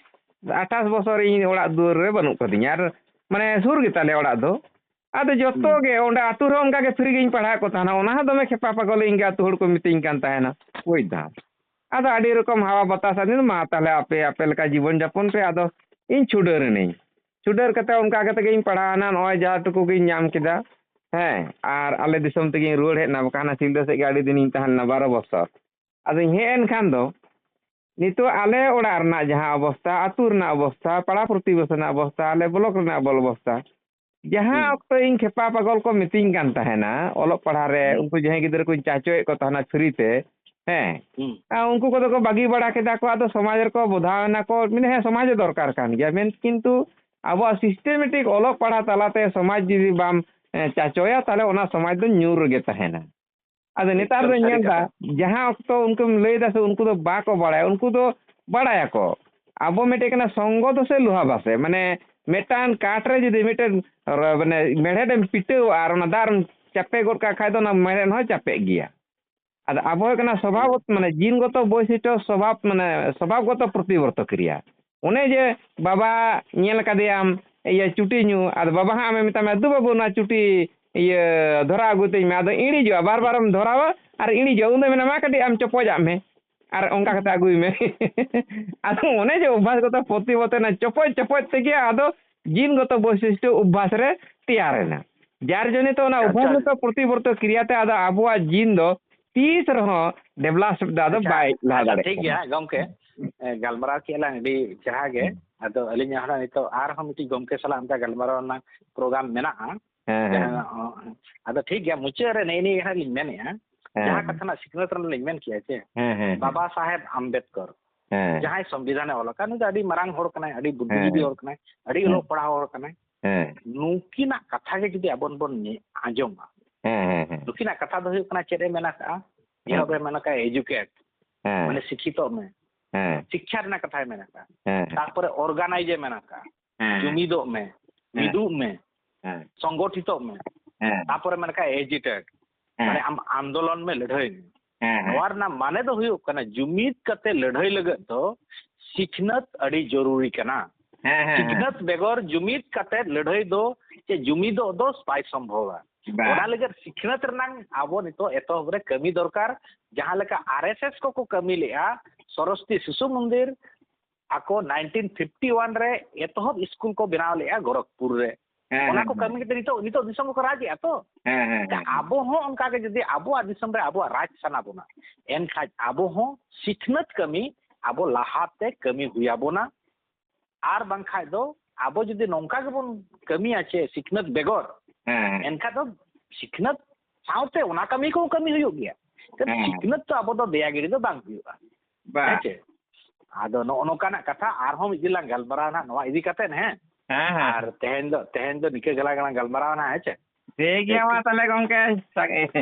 ᱟᱴᱷᱟᱥ ᱵᱚᱪᱷᱚᱨ ᱤᱧ ᱚᱲᱟᱜ ᱫᱩᱣᱟᱹᱨ ᱨᱮ ᱵᱟᱹᱱᱩᱜ ᱠᱟᱫᱤᱧᱟ᱾ ᱟᱨ ᱢᱟᱱᱮ ᱥᱩᱨ ᱜᱮᱛᱟᱞᱮ ᱚᱲᱟᱜ ᱫᱚ᱾ ᱟᱫᱚ ᱡᱚᱛᱚ ᱦᱩᱸ᱾ ᱜᱮ ᱚᱸᱰᱮ ᱟᱹᱛᱩ ᱨᱮᱦᱚᱸ ᱚᱱᱠᱟ ᱜᱮ free ᱜᱤᱧ ᱯᱟᱲᱦᱟᱣᱮᱫ ᱠᱚ ᱛᱟᱦᱮᱱᱟ᱾ ᱚᱱᱟ ᱦᱚᱸ ᱫᱚᱢᱮ ᱠᱷᱮᱯᱟ ᱯᱟᱜᱚᱞ ᱤᱧ ᱜᱮ ᱟᱹᱛᱩ ᱦᱚᱲ ᱠᱚ ᱢᱤᱛᱟᱹᱧ ᱠᱟᱱ ᱛᱟᱦᱮᱱᱟ, ᱵᱩᱡᱽ ᱫᱟᱢ᱾ ᱟᱫᱚ ᱟᱹᱰᱤ ᱨᱚᱠᱚᱢ ᱦᱟᱣᱟ ᱵᱟᱛᱟᱥ ᱟᱫᱤᱧ, ᱢᱟ ᱛᱟᱦᱞᱮ ᱟᱯᱮ ᱟᱯᱮ ᱞᱮᱠᱟ ᱡᱤᱵᱚᱱ ᱡᱟᱯᱚᱱ ᱯᱮ, ᱟᱫᱚ ᱤᱧ ᱪᱷᱩᱰᱟᱹᱨ ᱮᱱᱟᱹᱧ᱾ ᱪᱷᱩᱰᱟᱹᱨ ᱠᱟᱛᱮ ᱚᱱᱠᱟ ᱠᱟᱛᱮ ᱜᱤᱧ ᱯᱟᱲᱦᱟᱣ ᱮᱱᱟ᱾ ᱱᱚᱜᱼᱚᱭ ᱡᱟ ᱴᱩᱠᱩ ᱜᱤᱧ ᱧᱟᱢ ᱠᱮᱫᱟ, ᱦᱮᱸ, ᱟᱨ ᱟᱞᱮ ᱫᱤᱥᱚᱢ ᱛᱮᱜᱤᱧ ᱨᱩᱣᱟᱹᱲ ᱦᱮᱡ ᱮᱱᱟ, ᱵᱟᱠᱷᱟᱱ ᱦᱟᱱᱟ ᱥᱤᱞᱫᱟᱹ ᱥᱮᱫ ᱜᱮ ᱟᱹᱰᱤ ᱫᱤᱱᱤᱧ ᱛᱟᱦᱮᱸ ᱞᱮᱱᱟ, ᱵᱟᱨᱚ ᱵᱚᱪᱷᱚᱨ᱾ ᱟᱫᱚᱧ ᱦᱮᱡ ᱮᱱ ᱠᱷᱟᱱ ᱫᱚ ᱱᱤᱛᱚᱜ ᱟᱞᱮ ᱚᱲᱟᱜ ᱨᱮᱱᱟᱜ ᱡᱟᱦᱟᱸ ᱚᱵᱚᱥᱛᱟ, ᱟᱹᱛᱩ ᱨᱮᱱᱟᱜ ᱚᱵᱚᱥᱛᱟ, ᱯᱟᱲᱟ ᱯᱨᱚᱛᱤᱵᱮᱥ ᱨᱮᱱᱟᱜ ᱚᱵᱚᱥᱛᱟ, ᱟᱞᱮ block ᱨᱮᱱᱟᱜ ᱵᱚᱞ ᱚᱵᱚᱥᱛᱟ, ᱡᱟᱦᱟᱸ ᱦᱩᱸ᱾ ᱚᱠᱛᱚ ᱤᱧ ᱠᱷᱮᱯᱟ ᱯᱟᱜᱚᱞ ᱠᱚ ᱢᱤᱛᱟᱹᱧ ᱠᱟᱱ ᱛᱟᱦᱮᱱᱟ, ᱚᱞᱚᱜ ᱯᱟᱲᱦᱟᱜ ᱨᱮ ᱦᱩᱸ᱾ ᱩᱱᱠᱩ ᱡᱟᱦᱟᱸᱭ ᱜᱤᱫᱽᱨᱟᱹ ᱠᱚᱧ ᱪᱟᱪᱚᱭᱮᱫ ᱠᱚ ᱛᱟᱦᱮᱱᱟ free ᱛᱮ, ᱦᱮᱸ, ᱦᱩᱸ᱾ ᱟᱨ ᱩᱱᱠᱩ ᱠᱚᱫᱚ ᱠᱚ ᱵᱟᱹᱜᱤ ᱵᱟᱲᱟ ᱠᱮᱫᱟ ᱠᱚ, ᱟᱫᱚ ᱥᱚᱢᱟᱡᱽ ᱨᱮᱠᱚ ᱵᱚᱫᱷᱟᱣ ᱮᱱᱟ ᱠᱚ, ᱢᱮᱱᱫᱟ, "ᱦᱮᱸ, ᱥᱚᱢᱟᱡᱽ ᱫᱚ ᱫᱚᱨᱠᱟᱨ ᱠᱟᱱ ᱜᱮᱭᱟ, ᱢᱮᱱ ᱠᱤᱱᱛᱩ ᱟᱵᱚᱣᱟᱜ systematic ᱚᱞᱚᱜ ᱯᱟᱲᱦᱟᱜ ᱛᱟᱞᱟᱛᱮ ᱥᱚᱢᱟᱡᱽ ᱡᱩᱫᱤ ᱵᱟᱢ, ᱮ, ᱪᱟᱪᱚᱭᱟ, ᱛᱟᱦᱞᱮ ᱚᱱᱟ ᱥᱚᱢᱟᱡᱽ ᱫᱚ ᱧᱩᱨ ᱨᱮᱜᱮ ᱛᱟᱦᱮᱱᱟ᱾" ᱟᱫᱚ ᱱᱮᱛᱟᱨ ᱮᱠᱟᱞ ᱫᱚᱧ ᱥᱟᱹᱨᱤ ᱧᱮᱞ ᱮᱫᱟ, ᱠᱟᱛᱷᱟ᱾ ᱡᱟᱦᱟᱸ ᱚᱠᱛᱚ ᱩᱱᱠᱩᱢ ᱞᱟᱹᱭ ᱮᱫᱟ ᱥᱮ, ᱩᱱᱠᱩ ᱫᱚ ᱵᱟᱠᱚ ᱵᱟᱲᱟᱭᱟ, ᱩᱱᱠᱩ ᱫᱚ ᱵᱟᱲᱟᱭᱟᱠᱚ᱾ ᱟᱵᱚ ᱢᱤᱫᱴᱮᱡ ᱠᱟᱱᱟ ᱥᱚᱝᱜᱚ ᱫᱚ ᱥᱮ ᱞᱳᱦᱟ ᱵᱟᱥᱮ, ᱢᱟᱱᱮ ᱢᱤᱫᱴᱟᱝ ᱠᱟᱴ ᱨᱮ ᱡᱩᱫᱤ ᱢᱤᱫᱴᱮᱱ ᱨᱚ-, ᱢᱟᱱᱮ ᱢᱮᱲᱦᱮᱫ ᱮᱢ ᱯᱤᱴᱟᱹᱣᱟ ᱟᱨ ᱚᱱᱟ ᱫᱟᱜ ᱨᱮᱢ ᱪᱟᱯᱮ ᱜᱚᱫ ᱠᱟᱜ ᱠᱷᱟᱡ ᱫᱚ ᱚᱱᱟ ᱢᱮᱲᱦᱮᱫ ᱦᱚᱸ ᱪᱟᱯᱮᱜ ᱜᱮᱭᱟ᱾ ᱟᱫᱚ ᱟᱵᱚ ᱦᱩᱭᱩᱜ ᱠᱟᱱᱟ ᱥᱚᱵᱷᱟᱵᱚᱛ, ᱦᱮᱸ᱾ ᱢᱟᱱᱮ ᱡᱤᱱ ᱜᱚᱛᱚ ᱵᱳᱭᱥᱤᱥᱴᱚ ᱥᱚᱵᱷᱟᱵ, ᱢᱟᱱᱮ ᱥᱚᱵᱷᱟᱵ ᱜᱚᱛᱚ ᱯᱨᱚᱛᱤᱵᱚᱨᱛᱚ ᱠᱨᱤᱭᱟ᱾ ᱚᱱᱮ ᱡᱮ ᱵᱟᱵᱟ ᱧᱮᱞ ᱠᱟᱫᱮᱭᱟᱢ ᱤᱭᱟᱹ ᱪᱩᱴᱤ ᱧᱩ, ᱟᱫᱚ ᱵᱟᱵᱟ ᱦᱟᱸᱜ ᱟᱢᱮ ᱢᱮᱛᱟᱢᱟ, "ᱫᱩ ᱵᱟᱹᱵᱩ, ᱱᱚᱣᱟ ᱪᱩᱴᱤ ᱤᱭᱟᱹ ᱫᱷᱚᱨᱟᱣ ᱟᱹᱜᱩᱭ ᱛᱤᱧ ᱢᱮ", ᱟᱫᱚ ᱤᱬᱤᱡᱚᱜᱼᱟ, ᱵᱟᱨ ᱵᱟᱨᱮᱢ ᱫᱷᱚᱨᱟᱣᱟ ᱟᱨ ᱤᱬᱤᱡᱚᱜᱼᱟ, ᱩᱱᱫᱚ ᱢᱮᱱᱟ, "ᱢᱟ ᱠᱟᱹᱴᱤᱡ ᱟᱢ ᱪᱚᱯᱚᱡᱟᱜ ᱢᱮ ᱟᱨ ᱚᱱᱠᱟ ᱠᱟᱛᱮ ᱟᱹᱜᱩᱭ ᱢᱮ᱾" ᱟᱫᱚ ᱚᱱᱮ ᱡᱮ ᱚᱵᱷᱟᱥ ᱜᱚᱛᱚ ᱯᱨᱚᱛᱤᱵᱚᱨᱛᱚ ᱚᱱᱟ ᱪᱚᱯᱚᱡ ᱪᱚᱯᱚᱡ ᱛᱮᱜᱮ ᱟᱫᱚ ᱡᱤᱱ ᱜᱚᱛᱚ ᱵᱳᱭᱥᱤᱥᱴᱚ ᱚᱵᱷᱟᱥ ᱨᱮ ᱛᱮᱭᱟᱨ ᱮᱱᱟ, ᱡᱟᱨ ᱡᱚᱱᱤᱛᱚ ᱚᱱᱟ ᱟᱪᱪᱷᱟ, ᱚᱵᱷᱟᱥ ᱟᱪᱪᱷᱟ᱾ ᱜᱚᱛᱚ ᱯᱨᱚᱛᱤᱵᱚᱨᱛᱚ ᱠᱨᱤᱭᱟᱛᱮ ᱟᱫᱚ ᱟᱵᱚᱣᱟᱜ ᱡᱤᱱ ᱫᱚ ᱛᱤᱥ ᱨᱮᱦᱚᱸ develop ᱫᱚ ᱟᱫᱚ ᱟᱪᱪᱷᱟ, ᱵᱟᱭ ᱞᱟᱦᱟ ᱟᱪᱪᱷᱟ, ᱫᱟᱲᱮᱭᱟᱜ ᱴᱷᱤᱠ ᱠᱟᱱᱟ᱾ ᱜᱮᱭᱟ ᱜᱚᱢᱠᱮ᱾ ᱮ, ᱜᱟᱞᱢᱟᱨᱟᱣ ᱠᱮᱜᱼᱟ ᱞᱟᱝ ᱟᱹᱰᱤ ᱪᱮᱦᱨᱟ ᱜᱮ᱾ ᱦᱩᱸ᱾ ᱟᱫᱚ ᱟᱹᱞᱤᱧᱟᱜ ᱦᱚᱸ ᱱᱤᱛᱚᱜ ᱟᱨᱦᱚᱸ ᱢᱤᱫᱴᱤᱡ ᱜᱚᱢᱠᱮ ᱥᱟᱞᱟᱜ ᱚᱱᱠᱟ ᱜᱟᱞᱢᱟᱨᱟᱣ ᱨᱮᱱᱟᱜ program ᱢᱮᱱᱟᱜᱼᱟ᱾ ᱦᱮᱸ, ᱦᱮᱸ, ᱡᱟᱦᱟᱸ, ᱦᱮᱸ᱾ ᱚ, ᱟᱫᱚ ᱴᱷᱤᱠ ᱜᱮᱭᱟ, ᱢᱩᱪᱟᱹᱫ ᱨᱮ ᱱᱮᱜᱼᱮ ᱱᱤᱭᱟᱹ ᱜᱮ ᱦᱟᱸᱜ ᱞᱤᱧ ᱢᱮᱱᱮᱫᱼᱟ, ᱦᱮᱸ, ᱡᱟᱦᱟᱸ ᱦᱮᱸ᱾ ᱠᱟᱛᱷᱟ ᱨᱮᱱᱟᱜ ᱥᱤᱠᱷᱱᱟᱹᱛ ᱨᱮᱱᱟᱜ ᱞᱤᱧ ᱢᱮᱱ ᱠᱮᱜᱼᱟ ᱪᱮ, ᱦᱮᱸ, ᱦᱮᱸ, ᱦᱮᱸ᱾ ᱵᱟᱵᱟ ᱥᱟᱦᱮᱵᱽ ᱟᱢᱵᱮᱫᱠᱚᱨ, ᱦᱮᱸ᱾ ᱡᱟᱦᱟᱸᱭ ᱥᱚᱝᱵᱤᱫᱷᱟᱱᱮ ᱚᱞ ᱟᱠᱟᱫ, ᱱᱩᱭ ᱫᱚ ᱟᱹᱰᱤ ᱢᱟᱨᱟᱝ ᱦᱚᱲ ᱠᱟᱱᱟᱭ, ᱟᱹᱰᱤ ᱵᱩᱫᱽᱫᱷᱤᱡᱤᱵᱤ ᱦᱮᱸ᱾ ᱦᱚᱲ ᱠᱟᱱᱟᱭ, ᱟᱹᱰᱤ ᱦᱮᱸ᱾ ᱚᱞᱚᱜ ᱯᱟᱲᱦᱟᱣ ᱦᱚᱲ ᱠᱟᱱᱟᱭ᱾ ᱦᱮᱸ᱾ ᱱᱩᱠᱤᱱᱟᱜ ᱠᱟᱛᱷᱟ ᱜᱮ ᱡᱩᱫᱤ ᱟᱵᱚ ᱵᱚᱱ ᱧᱮ-, ᱟᱸᱡᱚᱢᱟ, ᱦᱮᱸ, ᱦᱮᱸ, ᱦᱮᱸ᱾ ᱱᱩᱠᱤᱱᱟᱜ ᱠᱟᱛᱷᱟ ᱫᱚ ᱦᱩᱭᱩᱜ ᱠᱟᱱᱟ, ᱪᱮᱫ ᱮ ᱢᱮᱱ ᱟᱠᱟᱫᱼᱟ? ᱦᱮᱸ᱾ ᱮᱦᱚᱵ ᱨᱮ ᱢᱮᱱ ᱟᱠᱟᱫᱼᱟ, educate, ᱦᱮᱸ᱾ ᱢᱟᱱᱮ ᱥᱤᱠᱠᱷᱤᱛᱚᱜ ᱢᱮ᱾ ᱦᱮᱸ᱾ ᱥᱤᱠᱠᱷᱟ ᱨᱮᱱᱟᱜ ᱠᱟᱛᱷᱟᱭ ᱢᱮᱱ ᱟᱠᱟᱫᱼᱟ᱾ ᱦᱮᱸ, ᱦᱮᱸ᱾ ᱛᱟᱨᱯᱚᱨᱮ organize ᱮ ᱢᱮᱱ ᱟᱠᱟᱫᱼᱟ, ᱦᱮᱸ᱾ ᱡᱩᱢᱤᱫᱚᱜ ᱢᱮ, ᱦᱮᱸ᱾ ᱢᱤᱫᱩᱜ ᱢᱮ, ᱦᱮᱸ᱾ ᱥᱚᱝᱜᱚᱴᱷᱤᱛᱚᱜ ᱢᱮ᱾ ᱦᱮᱸ᱾ ᱛᱟᱨᱯᱚᱨᱮ ᱢᱮᱱ ᱟᱠᱟᱫᱼᱟ, agitate, ᱦᱮᱸ᱾ ᱢᱟᱱᱮ ᱟᱢ ᱟᱱᱫᱳᱞᱚᱱ ᱢᱮ, ᱞᱟᱹᱲᱦᱟᱹᱭ ᱢᱮ᱾ ᱦᱮᱸ, ᱦᱮᱸ᱾ ᱱᱚᱣᱟ ᱨᱮᱱᱟᱜ ᱢᱟᱱᱮ ᱫᱚ ᱦᱩᱭᱩᱜ ᱠᱟᱱᱟ, ᱡᱩᱢᱤᱫ ᱠᱟᱛᱮ ᱞᱟᱹᱲᱦᱟᱹᱭ ᱞᱟᱹᱜᱤᱫ ᱫᱚ ᱥᱤᱠᱷᱱᱟᱹᱛ ᱟᱹᱰᱤ ᱡᱚᱨᱩᱨᱤ ᱠᱟᱱᱟ᱾ ᱦᱮᱸ, ᱦᱮᱸ, ᱦᱮᱸ᱾ ᱥᱤᱠᱷᱱᱟᱹᱛ ᱵᱮᱜᱚᱨ ᱡᱩᱢᱤᱫ ᱠᱟᱛᱮ ᱞᱟᱹᱲᱦᱟᱹᱭ ᱫᱚ, ᱪᱮ ᱡᱩᱢᱤᱫᱚᱜ ᱫᱚ ᱵᱟᱭ ᱥᱚᱢᱵᱷᱚᱵᱟ᱾ ᱵᱟᱝ᱾ ᱚᱱᱟ ᱞᱟᱹᱜᱤᱫ ᱥᱤᱠᱷᱱᱟᱹᱛ ᱨᱮᱱᱟᱜ ᱟᱵᱚ ᱱᱤᱛᱚᱜ ᱮᱛᱚᱦᱚᱵ ᱨᱮ ᱠᱟᱹᱢᱤ ᱫᱚᱨᱠᱟᱨ᱾ ᱡᱟᱦᱟᱸ ᱞᱮᱠᱟ R S S ᱠᱚᱠᱚ ᱠᱟᱹᱢᱤ ᱞᱮᱜᱼᱟ, ᱥᱚᱨᱚᱥᱚᱛᱤ ᱥᱤᱥᱩ ᱢᱚᱱᱫᱤᱨ ᱟᱠᱚ nineteen fifty one ᱨᱮ ᱮᱛᱚᱦᱚᱵ ᱥᱠᱩᱞ ᱠᱚ ᱵᱮᱱᱟᱣ ᱞᱮᱜᱼᱟ ᱜᱚᱨᱚᱠᱯᱩᱨ ᱨᱮ᱾ ᱦᱮᱸ, ᱚᱱᱟ ᱦᱮᱸ, ᱠᱚ ᱦᱮᱸ᱾ ᱠᱟᱹᱢᱤ ᱠᱟᱛᱮ ᱱᱤᱛᱚᱜ, ᱱᱤᱛᱚᱜ ᱫᱤᱥᱚᱢ ᱠᱚᱠᱚ ᱨᱟᱡᱽ ᱮᱜᱼᱟ ᱛᱚ᱾ ᱦᱮᱸ, ᱦᱮᱸ, ᱦᱮᱸ᱾ ᱟᱵᱚ ᱦᱚᱸ ᱚᱱᱠᱟ ᱜᱮ ᱡᱩᱫᱤ ᱟᱵᱚᱣᱟᱜ ᱫᱤᱥᱚᱢ ᱨᱮ ᱟᱵᱚᱣᱟᱜ ᱨᱟᱡᱽ ᱥᱟᱱᱟ ᱵᱚᱱᱟ, ᱮᱱᱠᱷᱟᱡ ᱟᱵᱚ ᱦᱚᱸ ᱥᱤᱠᱷᱱᱟᱹᱛ ᱠᱟᱹᱢᱤ ᱟᱵᱚ ᱞᱟᱦᱟᱛᱮ ᱠᱟᱹᱢᱤ ᱦᱩᱭ ᱟᱵᱚᱱᱟ᱾ ᱟᱨ ᱵᱟᱝᱠᱷᱟᱡ ᱫᱚ ᱟᱵᱚ ᱡᱩᱫᱤ ᱱᱚᱝᱠᱟ ᱜᱮᱵᱚᱱ ᱠᱟᱹᱢᱤᱭᱟ ᱪᱮ ᱥᱤᱠᱷᱱᱟᱹᱛ ᱵᱮᱜᱚᱨ, ᱦᱮᱸ᱾ ᱮᱱᱠᱷᱟᱱ ᱫᱚ ᱥᱤᱠᱷᱱᱟᱹᱛ ᱥᱟᱶᱛᱮ ᱚᱱᱟ ᱠᱟᱹᱢᱤ ᱠᱚ ᱠᱟᱹᱢᱤ ᱦᱩᱭᱩᱜ ᱜᱮᱭᱟ᱾ ᱛᱚ ᱦᱮᱸ᱾ ᱥᱤᱠᱷᱱᱟᱹᱛ ᱫᱚ ᱟᱵᱚ ᱫᱚ ᱫᱮᱭᱟ ᱜᱤᱲᱤ ᱫᱚ ᱵᱟᱝ ᱦᱩᱭᱩᱜᱼᱟ᱾ ᱵᱟ᱾ ᱦᱮᱸ ᱪᱮ? ᱟᱫᱚ ᱱᱚᱜᱼᱚ ᱱᱚᱝᱠᱟᱱᱟᱜ ᱠᱟᱛᱷᱟ ᱟᱨᱦᱚᱸ ᱢᱤᱫ ᱫᱤᱱ ᱞᱟᱝ ᱜᱟᱞᱢᱟᱨᱟᱣᱟ ᱱᱟᱦᱟᱜ ᱱᱚᱣᱟ ᱤᱫᱤ ᱠᱟᱛᱮᱫ, ᱦᱮᱸ? ᱦᱮᱸ, ᱦᱮᱸ᱾ ᱟᱨ ᱛᱮᱦᱮᱧ ᱫᱚ, ᱛᱮᱦᱮᱧ ᱫᱚ ᱱᱤᱠᱟᱹ ᱜᱮᱞᱟᱝ ᱜᱟᱞᱢᱟᱨᱟᱣᱟ ᱱᱟᱦᱟᱜ, ᱦᱮᱸ ᱪᱮ? ᱴᱷᱤᱠ ᱜᱮᱭᱟ, ᱢᱟ ᱛᱟᱦᱚᱞᱮ ᱜᱚᱝᱠᱮ᱾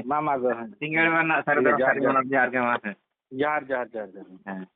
ᱢᱟ, ᱢᱟ, ᱜᱚ-, ᱦᱮᱸ᱾ ᱥᱤᱸᱜᱟᱹᱲ ᱢᱟ ᱱᱟᱜ ᱥᱟᱹᱨᱤ ᱴᱷᱤᱠ ᱫᱚ ᱜᱮᱭᱟ, ᱥᱟᱹᱨᱤ ᱡᱚᱦᱟᱨ, ᱢᱚᱱᱚᱛ ᱡᱚᱦᱟᱨ ᱜᱮ, ᱢᱟ᱾ ᱦᱮᱸ᱾ ᱡᱚᱦᱟᱨ, ᱡᱚᱦᱟᱨ, ᱡᱚᱦᱟᱨ, ᱡᱚᱦᱟᱨ᱾ ᱦᱮᱸ᱾